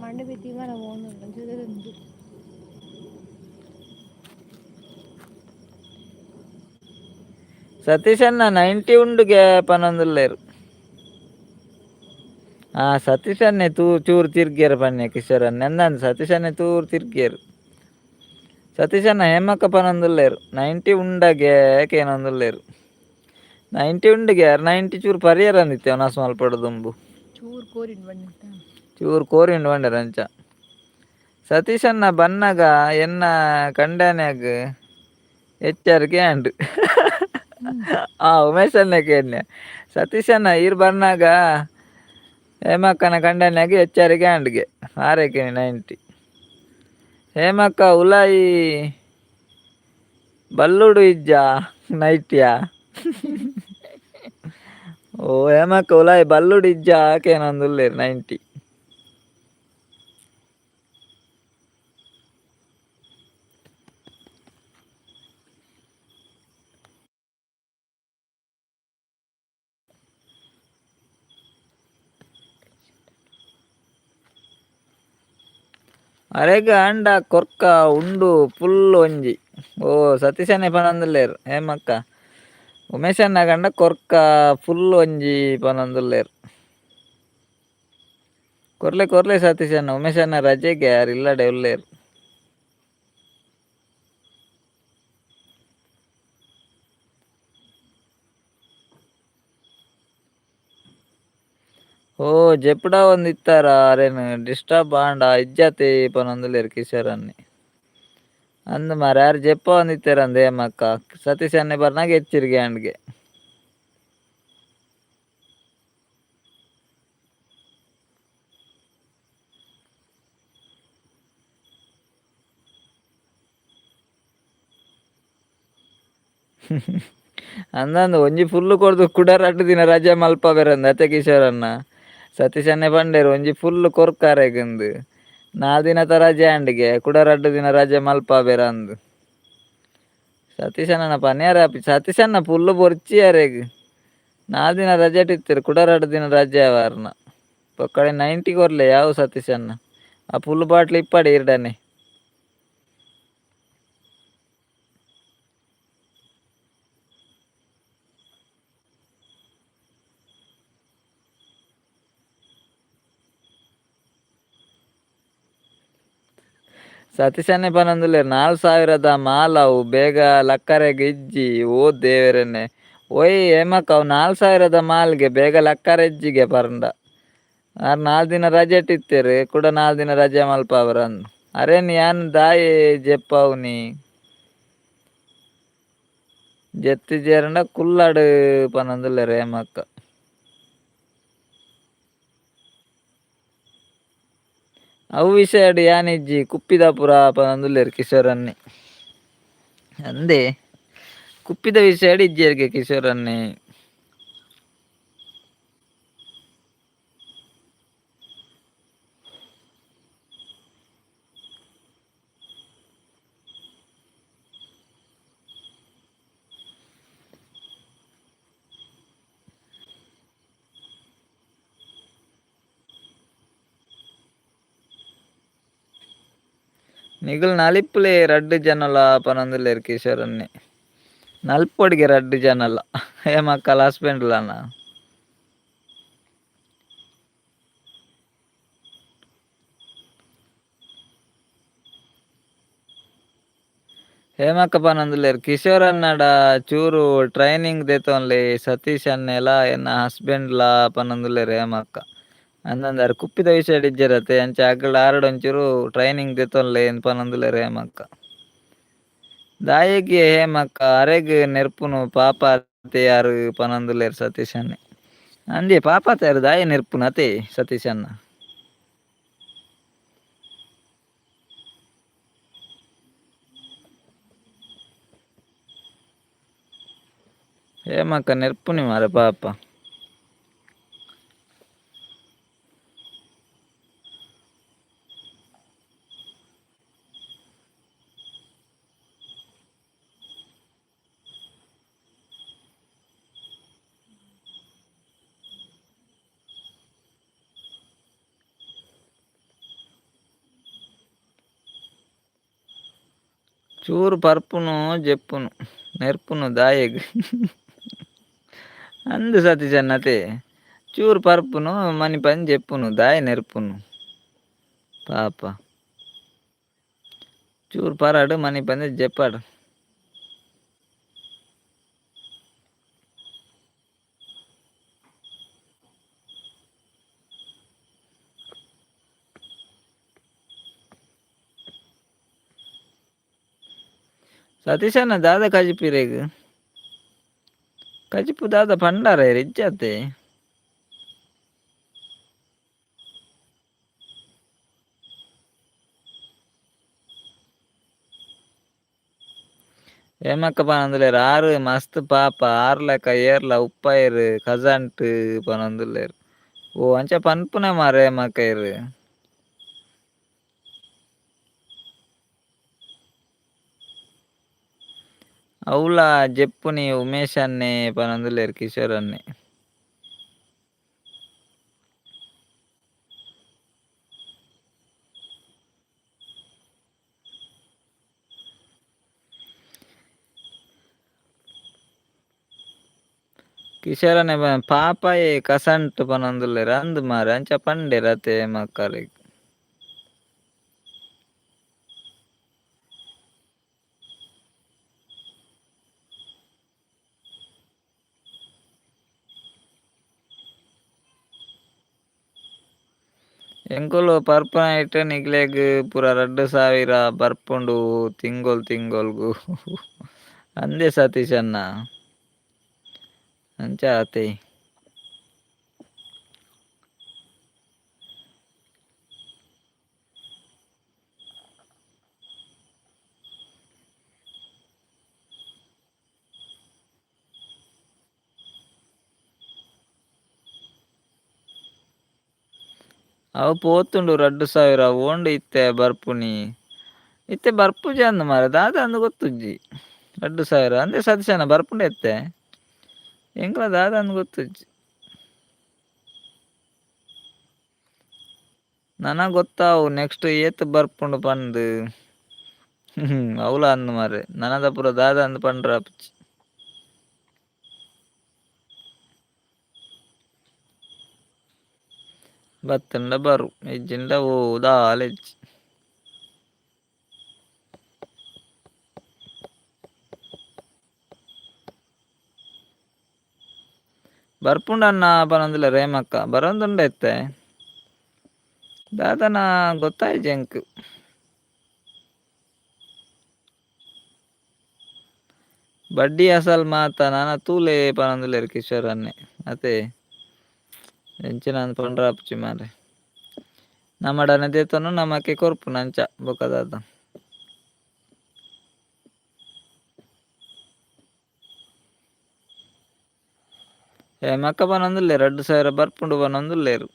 ಮಂಡೆ ಬಿತ್ತಿ ವಿಮಾನ ಹೋಗುಂಟು.
ಸತೀಶಣ್ಣ 90 ಉಂಡುಗೆ ಪನೊಂದುಲ್ಲೆರ್. ಆ ಸತೀಶನ್ನೇ ತೂ ಚೂರು ತಿರ್ಗಿಯರ್ ಪನ್ನೆ ಕಿಶೋರಣ್ಣೆ. ಅಂದಂದ್ ಸತೀಶನ್ನೇ ತೂರು ತಿರ್ಗಿಯರ್. ಸತೀಶಣ್ಣ ಹೇಮಕ್ಕ ಪನೊಂದುಲ್ಲೆರ್ 90 ಉಂಡಗೆ ಕೇನೊಂದುಲ್ಲೆರ್. 90 ಉಂಡುಗೆ ಆರ್ 90 ಚೂರು ಪರಿಯರ್ ಅಂದಿತ್ತೆ ವನಸ್ ಮಲ್ಪೊಡು ದುಂಬು.
ಚೂರು ಕೋರಿನ್ ಬಣ್ಣ.
ಚೂರು ಕೋರಿಂಡು ಪಂಡೆರ್ ಅಂಚ. ಸತೀಶಣ್ಣ ಬನ್ನಗ ಎನ್ನ ಕಂಡನ್ಯಾಗ್ ಎಚ್ಚರಿಕೆ ಆಂಡ್. ಆ ಉಮೇಶಣ್ಣೆ ಕೇನ್ಯ. ಸತೀಶಣ್ಣ ಈರ್ ಬನ್ನಾಗ ಹೇಮಕ್ಕನ ಕಂಡನ್ಯಾಗ್ ಎಚ್ಚರಿಕೆ ಆಂಡ್ಗೆ ಆರೇಕೆ 90. ಹೇಮಕ್ಕ ಉಲಾಯಿ ಬಲ್ಲುಡು ಇಜ್ಜಾ ನೈಟ್ಯಾ? ಓ ಹೇಮಕ್ಕ ಉಲಾಯಿ ಬಲ್ಲುಡು ಇಜ್ಜಾ ಕೇನೊಂದುಲ್ಲೆರ್ 90. ಅರೆಗ್ ಆಂಡ ಕೊರ್ಕ ಉಂಡು ಫುಲ್ ಒಂಜಿ. ಓ ಸತೀಶಣ್ಣೆ ಪನೊಂದುಲ್ಲೆರ್ ಹೇಮಕ್ಕ. ಉಮೇಶಣ್ಣ ಗಂಡ ಕೊರ್ಕ ಫುಲ್ ಒಂಜಿ ಪನೊಂದುಲ್ಲೆರ್. ಕೊರ್ಲೆ ಕೊರ್ಲೆ ಸತೀಶಣ್ಣ. ಉಮೇಶಣ್ಣ ರಜೆಗೆ ಆರ್ ಇಲ್ಲಡೆ ಉಲ್ಲೆರ್. ಓ ಜೆಪ್ಪುಡ ಒಂದಿತ್ತಾರ ಅರೆನ್ ಡಿಸ್ಟರ್ಬ್ ಆಂಡ ಇಜ್ಜತೆ ಪನೊಂದುಲ್ಲೆರ್ ಕಿಶೋರಣ್ಣೆ. ಅಂದ್ ಮಾರ್ರೆ ಆರ್ ಜೆಪ್ಪ ಒಂದಿತ್ತೆರಂದ್ ಹೇಮಕ್ಕ. ಸತೀಶಣ್ಣೆ ಬರ್ನಾಗ ಎಚ್ಚರಿಗೆ ಆಂಡ್ಗೆ. ಅಂದಂದು ಒಂಜಿ ಫುಲ್ಲು ಕೊರ್ದು ಕುಡ ರಡ್ಡ್ ದಿನ ರಜೆ ಮಲ್ಪವೆರಂದ್ ಅತೆ ಕಿಶೋರಣ್ಣ. ಸತೀಶಣ್ಣೆ ಪಂಡೆರ್ ಒಂಜಿ ಫುಲ್ಲು ಕೊರ್ಕಾರೆಗಂದು ನಾಲ್ ದಿನತ ರಜೆ ಆಂಡ್ಗೆ ಕುಡ ರಡ್ಡ್ ದಿನ ರಜೆ ಮಲ್ಪವೆರಂದ್. ಸತೀಶಣ್ಣನ ಪನಿಯಾರ ಆಪಿ. ಸತೀಶಣ್ಣ ಫುಲ್ಲು ಬೊರ್ಚಿ ಅರೆಗ್. ನಾಲ್ ದಿನ ರಜೆ ಇತ್ತೆರ್ ಕುಡ ರಡ್ಡ್ ದಿನ ರಜೆ ಆವಾರ್ನ. ಬೊಕ್ಕಡೆ 90 ಕೊರ್ಲೆ ಯಾವು ಸತೀಶಣ್ಣ. ಆ ಫುಲ್ ಬಾಟ್ಲ್ ಇಪ್ಪಡೆ ಇರ್ಡನೆ. ಸತೀಶನ್ನೇ ಪನೊಂದುಲ್ಲೆರ್ 4000ದ ಮಾಲವು ಬೇಗ ಲಕ್ಕರೆಗ್ ಇಜ್ಜಿ ಓ ದೇವೆರೆನೆ. ಓಯ್ ಹೇಮಕ್ಕ ಅವು 4000ದ ಮಾಲ್ಗೆ ಬೇಗ ಲಕ್ಕರೆ ಇಜ್ಜಿಗೆ ಪರಂಡ. ಆರ್ 4 ದಿನ ರಜೆಟ್ ಇತ್ತೆರ್ ಕುಡ 4 ದಿನ ರಜೆ ಮಲ್ಪಾವರಂದ್. ಅರೇನ್ ಯಾನ್ ದಾಯೆ ಜೆಪ್ಪಾವುನಿ. ಜೆತ್ತಿಜೆರ್ಂಡ ಕುಲ್ಲಡ್ ಪನೊಂದುಲ್ಲೆರ್ ಹೇಮಕ್ಕ. ಅವು ವಿಷಯಡ್ ಯಾನ್ ಇಜ್ಜಿ ಕುಪ್ಪಿದ ಪುರ ಪನೊಂದುಲ್ಲೆರ್ ಕಿಶೋರನ್ನೇ. ಅಂದೇ ಕುಪ್ಪಿದ ವಿಷಯಡ್ ಇಜ್ಜೆರ್ಗೆ ಕಿಶೋರನ್ನೇ. ನಿಗುಲ್ ನಲಿಪುಲೆ ರಡ್ಡ್ ಜನಲ ಪನೊಂದುಲ್ಲೆರ್ ಕಿಶೋರನ್ನೇ. ನಲ್ಪೊಡಿಗೆ ರಡ್ಡ್ ಜನಲ ಹೇಮಕ್ಕಲ ಹಸ್ಬೆಂಡ್ಲನ. ಹೇಮಕ್ಕ ಪನೊಂದುಲ್ಲೆರ್ ಕಿಶೋರನ್ನಡ ಚೂರು ಟ್ರೈನಿಂಗ್ ದೆತೊನ್ಲೆ ಸತೀಶ್ ಅನ್ನೆಲ ಎನ್ನ ಹಸ್ಬೆಂಡ್ಲ ಪನೊಂದುಲ್ಲೆರ್ ಹೇಮಕ್ಕ. ಅಂದಂದಾರ್ ಕುಪ್ಪಿದ ವಿಷಯಡ್ ಇಜ್ಜೆರತೆ ಅಂಚ ಅಗಲ್ಡ ಆರಡ ಒಂಚೂರು ಟ್ರೈನಿಂಗ್ ದೆತೊನ್ಲೆ ಇಂದ್ ಪನೊಂದುಲ್ಲೆರ್ ಹೇಮಕ್ಕ. ದಾಯೆಗ್ ಹೇಮಕ್ಕ ಅರೆಗ್ ನೆರ್ಪುನು ಪಾಪ ಅತೆ ಯಾರ್ ಪನೊಂದುಲ್ಲೆರ್ ಸತೀಶ್ ಅಣ್ಣೆ. ಅಂದೇ ಪಾಪ ಅತೆ ದಾಯೆ ನೆರ್ಪುನು ಅತೆ ಸತೀಶ್ ಅಣ್ಣ. ಹೇಮಕ್ಕ ನೆರ್ಪುನಿ ಮಾರೆ ಪಾಪ. ಚೂರು ಪರ್ಪುನು ಜೆಪ್ಪುನು ನೆರ್ಪುನು ದಾಯೆಗ್. ಅಂದ್ ಸತೀಶಣ್ಣ ಅತೆ ಚೂರು ಪರ್ಪುನು ಮನಿಪಂದೆ ಜೆಪ್ಪುನು ದಾಯೆ ನೆರ್ಪುನು ಪಾಪ. ಚೂರು ಪರಾಡು ಮನಿಪಂದೆ ಜೆಪ್ಪಾಡು. ಸತೀಶಣ್ಣ ದಾದ ಕಜಿಪಿರೆಗ್ ಕಜಿಪು ದಾದ ಪಂಡಾರ ಇಜ್ಜತೆ. ಹೇಮಕ್ಕ ಪನೊಂದುಲ್ಲೆರ್ ಆರ್ ಮಸ್ತ್ ಪಾಪ ಆರ್ ಲೆಕ ಏರ್ಲ ಉಪ್ಪಯೆರ್ ಕಜಂಟ್ ಪನೊಂದುಲ್ಲೆರ್. ಓ ಅಂಚ ಪನ್ಪುನೆ ಮಾರ್ರೆ ಹೇಮಕ್ಕ ಇರ್. ಅವ್ಲ ಜೆಪ್ಪುನಿ ಉಮೇಶ್ ಅಣ್ಣೆ ಪನೊಂದುಲ್ಲೆರ್ ಕಿಶೋರ್ ಅಣ್ಣೆ. ಕಿಶೋರ್ ಅಣ್ಣೆ ಪಾಪಯೆ ಕಸಂಟ್ ಪನೊಂದುಲ್ಲೆರ್ ಅಂದ್ ಮಾರ್ರೆ ಅಂಚ ಪಂಡೆರ್ ಅತೆ ಹೇಮಕ್ಕರೆಗ್. ಎಂಕುಲು ಪರ್ಪುನೈಟ್ ನಿಕ್ಲೆಗ್ ಪೂರ 2000 ಬರ್ಪುಂಡು ತಿಂಗೊಲ್ ತಿಂಗೊಲ್ಗು. ಅಂದೇ ಸತೀಶ್ ಅಣ್ಣ. ಅಂಚ ಅತೆ. ಅವು ಪೋತುಂಡು 2000 ಓಂಡು ಇತ್ತೆ ಬರ್ಪುನಿ. ಇತ್ತೆ ಬರ್ಪುಜಿ ಅಂದ್ ಮಾರ್ರೆ ದಾದ ಅಂದ್ ಗೊತ್ತುಜ್ಜಿ. 2000 ಅಂದೇ ಸತೀಶಣ್ಣ ಬರ್ಪುಂಡ ಇತ್ತೆ. ಎಂಕ್ಲ ದಾದ ಅಂದ್ ಗೊತ್ತುಜ್ಜಿ. ನನ ಗೊತ್ತಾವು ನೆಕ್ಸ್ಟ್ ಏತ್ ಬರ್ಪುಂಡು ಪಂದ್. ಅವ್ಲ ಅಂದ್ ಮಾರ್ರೆ ನನದ ಪೂರ ದಾದ ಅಂದ್ ಪಂಡ್ರೆ ಆಪುಜಿ. ಬತ್ತುಂಡ ಬರು ಇಜ್ಜಿಂಡ ಓ ದಾಲ ಇಜ್ಜಿ. ಬರ್ಪುಂಡಣ್ಣ ಪನೊಂದುಲ್ಲೆರ್ ಹೇಮಕ್ಕ ಬರೊಂದುಂಡೆ ಇತ್ತೆ ದಾದನ ಗೊತ್ತಾಯಿಜಿ ಎಂಕ್. ಬಡ್ಡಿ ಅಸಲ್ ಮಾತ ನನ ತೂಲೆ ಪನೊಂದುಲ್ಲೆರ್ ಕಿಶೋರ್ ಅಣ್ಣೆ ಅತೆ ಎಂಚಿನ ಪಂಡ್ರೆ ಆಪುಜಿ ಮಾರ್ರೆ. ನಮಡನೆ ದೇತೊನು ನಮಕ್ಕೆ ಕೊರ್ಪುನ ಅಂಚ ಬೊಕ ದಾದ. ಹೇಮಕ್ಕ ಪನೊಂದುಲ್ಲೆರ್ 2000 ಬರ್ಪುಂಡು ಪನೊಂದುಲ್ಲೆರ್.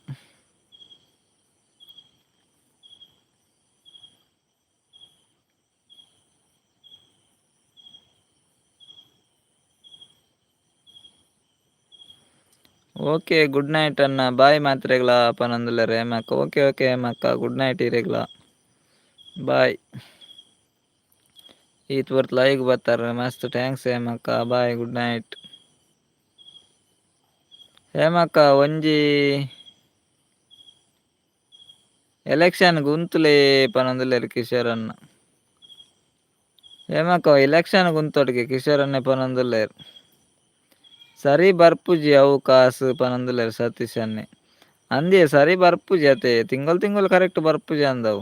ಓಕೆ ಗುಡ್ ನೈಟ್ ಅಣ್ಣ ಬಾಯ್ ಮಾತ್ರೆಗ್ಲ ಪನೊಂದುಲ್ಲೆರ್ ಹೇಮಕ್ಕ. ಓಕೆ ಓಕೆ ಹೇಮಕ್ಕ ಗುಡ್ ನೈಟ್ ಇರೆಗ್ಲ ಬಾಯ್. ಈತ್ ಪೊರ್ತು ಲೈವ್ ಬತ್ತರ ಮಸ್ತ್ thanks ಹೇಮಕ್ಕ ಬಾಯ್ ಗುಡ್ ನೈಟ್. ಹೇಮಕ್ಕ ಒಂಜಿ ಎಲೆಕ್ಷನ್ ಉಂತುಲೆ ಪನೊಂದುಲ್ಲೆರ್ ಕಿಶೋರ್ ಅಣ್ಣ. ಹೇಮಕ್ಕ ಎಲೆಕ್ಷನ್ ಉಂತೊಡುಗೆ ಕಿಶೋರ್ ಅಣ್ಣೆ ಪನೊಂದುಲ್ಲೆರ್. ಸರಿ ಬರ್ಪುಜಿ ಅವು ಕಾಸು ಪನೊಂದುಲ್ಲೆರ್ ಸತೀಶ್ ಅಣ್ಣೆ. ಅಂದೇ ಸರಿ ಬರ್ಪುಜಿ ಅತೆ ತಿಂಗೊಲ್ ತಿಂಗೊಲ್ ಕರೆಕ್ಟ್ ಬರ್ಪುಜಿ ಅಂದವು.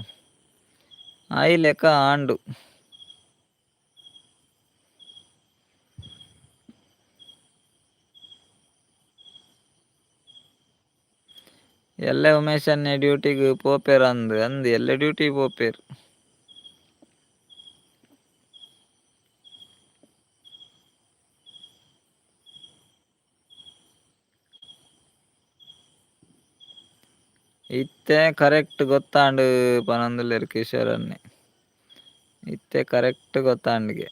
ಆಯಿ ಲೆಕ್ಕ ಆಂಡು. ಎಲ್ಲೆ ಉಮೇಶ್ ಅಣ್ಣೆ ಡ್ಯೂಟಿಗ್ ಪೋಪೆರ್ ಅಂದ್ ಅಂದ್ ಎಲ್ಲೆ ಡ್ಯೂಟಿ ಪೋಪೆರ್. ಇತ್ತೆ ಕರೆಕ್ಟ್ ಗೊತ್ತಾಂಡ್ ಪನೊಂದುಲ್ಲೆರ್ ಕಿಶೋರ್ ಅಣ್ಣೆ. ಇತ್ತೆ ಕರೆಕ್ಟ್ ಗೊತ್ತಾಂಡ್ಗೆ.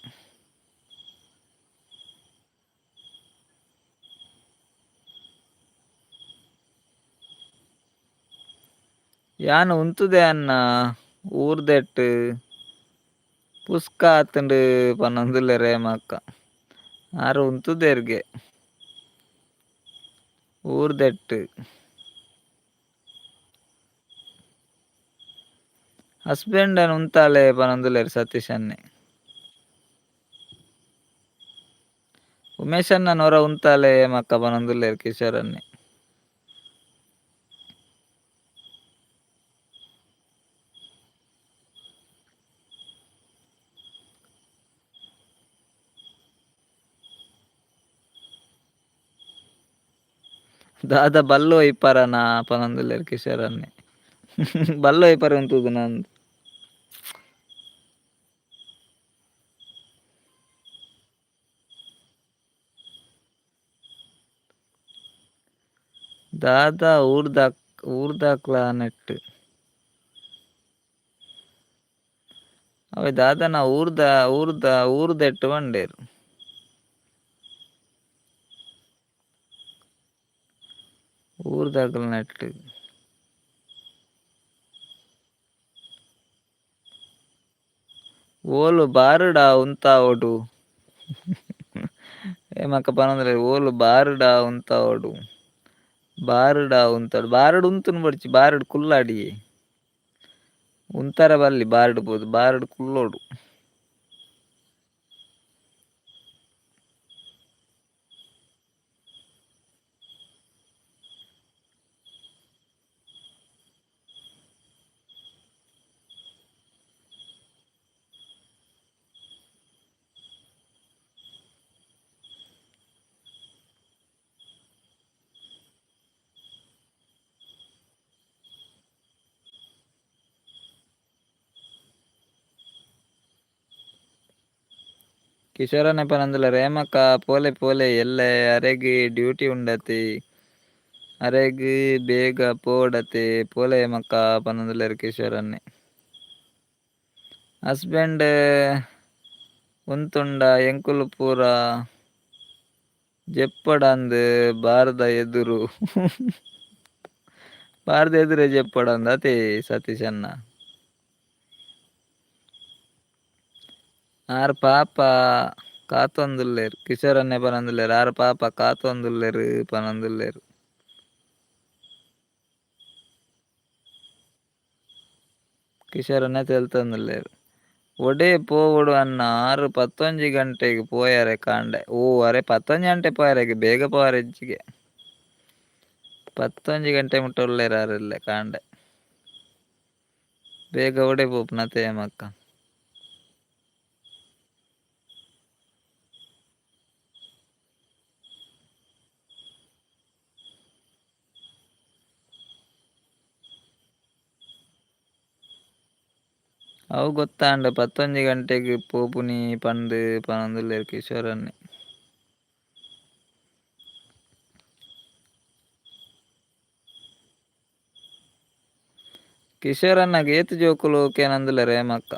ಯಾನ್ ಉಂತುದೆ ಅಣ್ಣ ಊರ್ದೆಟ್ ಪುಸ್ಕ ಆತ್ಂಡ್ ಪನೊಂದುಲ್ಲೆರ್ ಹೇಮಕ್ಕ. ಆರ್ ಉಂತುದೆರ್ಗೆ ಊರ್ದೆಟ್. ಹಸ್ಬೆಂಡ್ ನ್ ಉಂತಾಲೆ ಪನೊಂದುಲ್ಲೆರ್ ಸತೀಶ್ ಅಣ್ಣೆ. ಉಮೇಶ್ ಅಣ್ಣನ್ ಒರ ಉಂತಾಲೆ ಹೇಮಕ್ಕ ಪನೊಂದುಲ್ಲೆರ್ ಕಿಶೋರ್ ಅಣ್ಣೆ. ದಾದ ಬಲ್ಲ್ ಒಯ್ಪರನ ಪನೊಂದುಲ್ಲೆರ್ ಕಿಶೋರ್ ಅಣ್ಣೆ. ಬಲ್ಲ್ ಒಯ್ಪರೆ ಉಂತುದುನ ಅಂದ್. ದಾದ ಊರ್ದಕ್ಲ ನೆಟ್. ಅವೆ ದಾದನ ಊರ್ದ ಊರ್ದ ಊರ್ದೆಟ್ ಪಂಡೆರ್. ಊರ್ದಕ್ಲ ನೆಟ್. ಓಲು ಬಾರುಡ ಉಂತಾವೊಡು. ಹೇಮಕ್ಕ ಪನೊಂದುಲ್ಲೆರ್ ಓಲು ಬಾರುಡ ಉಂತಾವೊಡು. ಬಾರುಡ ಉಂತಾವೊಡು ಬಾರುಡು ಉಂತುನು ಬೊಡ್ಚಿ ಬಾರುಡು ಕುಲ್ಲಾಡಿಯೆ. ಉಂತರ ಬಲ್ಲಿ ಬಾರ್ಡ್ ಪೋದು ಬಾರ್ಡ್ ಕುಲ್ಲೊಡು. ಕಿಶೋರಣ್ಣೆ ಪನೊಂದುಲ್ಲೆರ್ ಹೇಮಕ್ಕ ಪೋಲೆ ಪೋಲೆ ಎಲ್ಲೆ ಅರೆಗ್ ಡ್ಯೂಟಿ ಉಂಡತೆ. ಅರೆಗ್ ಬೇಗ ಪೋವಡತೆ ಪೋಲೆ ಹೇಮಕ್ಕ ಪನೊಂದುಲ್ಲೆರ್ ಕಿಶೋರಣ್ಣೆ. ಹಸ್ಬೆಂಡ್ ಉಂತುಂಡ ಎಂಕುಲು ಪೂರ ಜೆಪ್ಪೊಡಂದ್ ಬಾರ್ದ ಎದುರು. ಬಾರ್ದ ಎದುರೇ ಜೆಪ್ಪೊಡಂದ್ ಅತೆ ಸತೀಶ್ ಅಣ್ಣ. ಆರ್ ಪಾಪ ಕಾತೊಂದುಲ್ಲೆರ್ ಕಿಶೋರ್ ಅಣ್ಣೆ ಪನೊಂದುಲ್ಲೆರ್ ಆರ್ ಪಾಪ ಕಾತೊಂದುಲ್ಲೆರ್ ಪನೊಂದುಲ್ಲೆರ್. ಕಿಶೋರ್ ಅಣ್ಣೆ ತೆಲ್ತೊಂದುಲ್ಲೆರ್. ಒಡೆ ಪೋವೊಡು ಅಣ್ಣ ಆರ್ 11 ಗಂಟೆಗ್ ಪೋಯೆರೆ ಕಾಂಡೆ. ಓ ಅರೆ 11 ಗಂಟೆ ಪೋಯೆರೆಗ್ ಬೇಗ ಪೋಯೆರೆ ಇಜ್ಜಿಗೆ. ಪತ್ತೊಂಜಿ ಗಂಟೆ ಮುಟ್ಟ ಉಲ್ಲೇರಾರಿಲ್ಲೆ ಕಾಂಡೆ. ಬೇಗ ಒಡೆ ಪೋಪುನತೆ ಹೇಮಕ್ಕ. ಅವು ಗೊತ್ತಾಂಡ ಪತ್ತೊಂಜಿ ಗಂಟೆಗ್ ಪೋಪುನಿ ಪಂದ್ ಪನೊಂದುಲ್ಲೆರ್ ಕಿಶೋರನ್ನೆ. ಕಿಶೋರಣ್ಣಗ್ ಏತ್ ಜೋಕುಲು ಕೇನೊಂದುಲ್ಲೆರ್ ಹೇಮಕ್ಕ.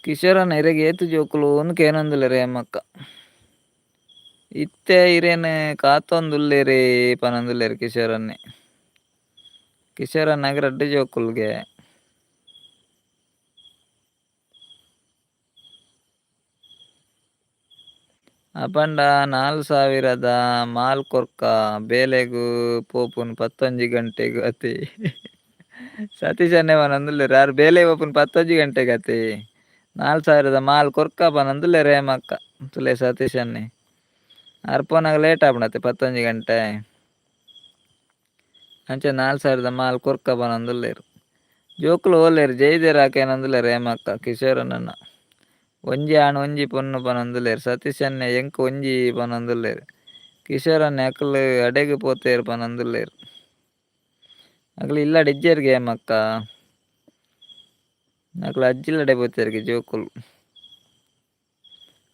ಕಿಶೋರಣ್ಣ ಇರೆಗ್ ಏತ್ ಜೋಕುಲು ಅಂದ್ ಕೇನೊಂದುಲ್ಲೆರ್ ಹೇಮಕ್ಕ. ಇತ್ತೆ ಇರೆನ್ ಕಾತೊಂದುಲ್ಲೆರೇ ಪನೊಂದುಲ್ಲೆರ್ ಕಿಶೋರನ್ನೆ. ಕಿಶೋರಣ್ಣಗ್ ರಡ್ಡ್ ಜೋಕುಲುಗೆ. ಅಪಂಡ ನಾಲ್ ಸಾವಿರದ ಮಾಲ್ ಕೊರ್ಕ ಬೇಲೆಗ್ ಪೋಪುನು ಪತ್ತೊಂಜಿ ಗಂಟೆಗ್ ಅತೆ. ಸತೀಶನ್ನೆ ಪನೊಂದುಲ್ಲೆರ್ ಆರ್ ಬೇಲೆ ಪೋಪುನು ಪತ್ತೊಂಜಿ ಗಂಟೆಗ್ ಅತೆ. ನಾಲ್ ಸಾವಿರದ ಮಾಲ್ ಕೊರ್ಕ ಪನೊಂದುಲ್ಲೆರ್ ಹೇಮಕ್ಕ. ತುಲೆ ಸತೀಶನ್ನೆ. ಆರ್ ಪೋನಾಗ ಲೇಟ್ ಆಪುಂಡತೆ ಪತ್ತೊಂಜಿ ಗಂಟೆ. ಅಂಚ ನಾಲ್ ಸಾವಿರದ ಮಾಲ್ ಕೊರ್ಕ ಪನೊಂದುಲ್ಲೆರ್. ಜೋಕುಲು ಓಲ್ಲೆರ್ ಜೈದೆರ್ ಕೇನೊಂದುಲ್ಲೆರ್ ಹೇಮಕ್ಕ ಕಿಶೋರಣ್ಣನ. ಒಂಜಿ ಆಣ್ ಒಂಜಿ ಪೊಣ್ಣು ಪನೊಂದುಲ್ಲೆರ್. ಸತೀಶನ್ನೆ ಎಂಕ್ ಒಂಜಿ ಪನೊಂದುಲ್ಲೆರ್. ಕಿಶೋರನ್ನೆ ಅಕುಲು ಅಡೆಗ್ ಪೋತೆರ್ ಪನೊಂದುಲ್ಲೆರ್. ಅಕುಲು ಇಲ್ಲಡ್ ಇಜ್ಜೆರ್ಗೆ ಹೇಮಕ್ಕ. ಅಕುಲು ಅಜ್ಜಿಲ್ಲಡೆ ಪೋತೆರ್ಗೆ ಜೋಕುಲು.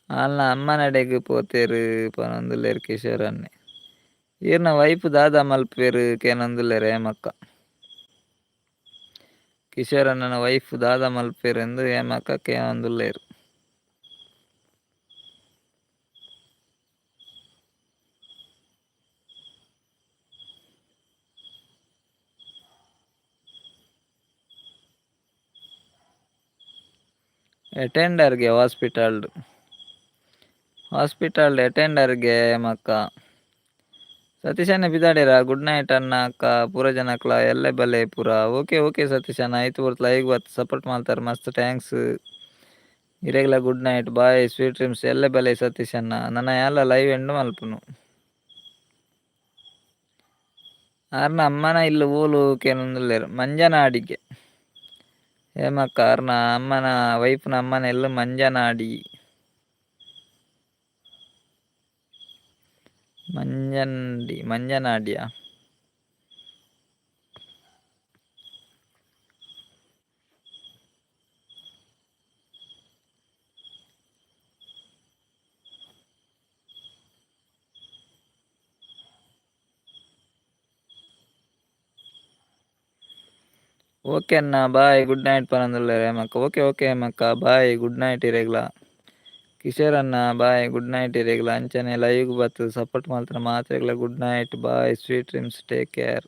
ಆಲ್ನ ಅಮ್ಮನಡೆಗ್ ಪೋತೆರ್ ಪನೊಂದುಲ್ಲೆರ್ ಕಿಶೋರನ್ನೆ. ಈರ್ನ ವೈಫ್ ದಾದ ಮಲ್ಪುವೆರ್ ಕೇನೊಂದುಲ್ಲೆರ್ ಹೇಮಕ್ಕ. ಕಿಶೋರಣ್ಣನ ವೈಫ್ ದಾದ ಮಲ್ಪುವೆರ್ ಇಂದ್ ಹೇಮಕ್ಕ ಕೇನೊಂದುಲ್ಲೆರ್. ಅಟೆಂಡರ್ಗೆ ಹಾಸ್ಪಿಟಲ್ಡ್. ಹಾಸ್ಪಿಟಲ್ಡ್ ಅಟೆಂಡರ್ಗೆ ಹೇಮಕ್ಕ. ಸತೀಶಣ್ಣ ಪಿದಾಡೇರಾ ಗುಡ್ ನೈಟ್ ಅಣ್ಣ ಅಕ್ಕ ಪೂರ ಜನಕ್ಲ ಎಲ್ಲೆ ಬಲೆ ಪೂರ. ಓಕೆ ಓಕೆ ಸತೀಶಣ್ಣ ಐತು ಪೊರ್ತು ಲೈವ್ ಬತ್ತ್ ಸಪೋರ್ಟ್ ಮಲ್ತಾರ್ ಮಸ್ತ್ thanks. ಇರೆಗ್ಲ good night bye sweet dreams ಎಲ್ಲೆ ಬಲೆ ಸತೀಶಣ್ಣ. ನನ ಯಾನ್ಲ ಲೈವ್ ಎಂಡ್ ಮಲ್ಪುನು. ಆರ್ನ ಅಮ್ಮನ ಇಲ್ಲ್ ಓಲು ಕೇನೊಂದುಲ್ಲೆರ್ ಮಂಜನಾಡಿಗೆ. ಹೇಮಕ್ಕ ಆರ್ನ ಅಮ್ಮನ ವೈಫ್ನ ಅಮ್ಮನ ಇಲ್ಲ್ ಮಂಜನಾಡಿ. ಮಂಜಂಡಿ ಮಂಜನಾಡಿಯಾ. ಓಕೆ ಅಣ್ಣ bye good night ಪನೊಂದುಲ್ಲೆರ್ ಹೇಮಕ್ಕ. Okay okay ಹೇಮಕ್ಕ bye good night ಇರೆಗ್ಲ. ಕಿಶೋರ್ ಅಣ್ಣ bye good night ಇರೆಗ್ಲ. ಅಂಚನೆ ಲೈವ್ ಬತ್ತ್ ಸಪೋರ್ಟ್ ಮಲ್ತಿನ ಮಾತೆರೆಗ್ಲ good night bye sweet dreams take care.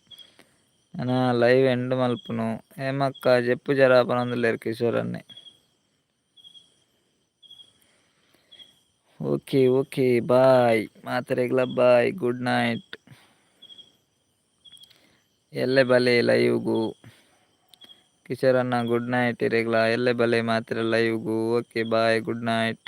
ನನ ಲೈವ್ ಎಂಡ್ ಮಲ್ಪುನು. ಹೇಮಕ್ಕ ಜೆಪ್ಪುಜರ ಪನೊಂದುಲ್ಲೆರ್ ಕಿಶೋರ್ ಅಣ್ಣೆ. Okay okay bye ಮಾತೆರೆಗ್ಲ bye good night. ಎಲ್ಲೆ ಬಲೆ ಲೈವ್ಗು. ಕಿಶೋರ್ ಅಣ್ಣ ಗುಡ್ ನೈಟ್ ಇರೆಗ್ಲ. ಎಲ್ಲೆ ಬಲೆ ಮಾತೆರೆ ಲೈವ್ಗು. Okay bye good night.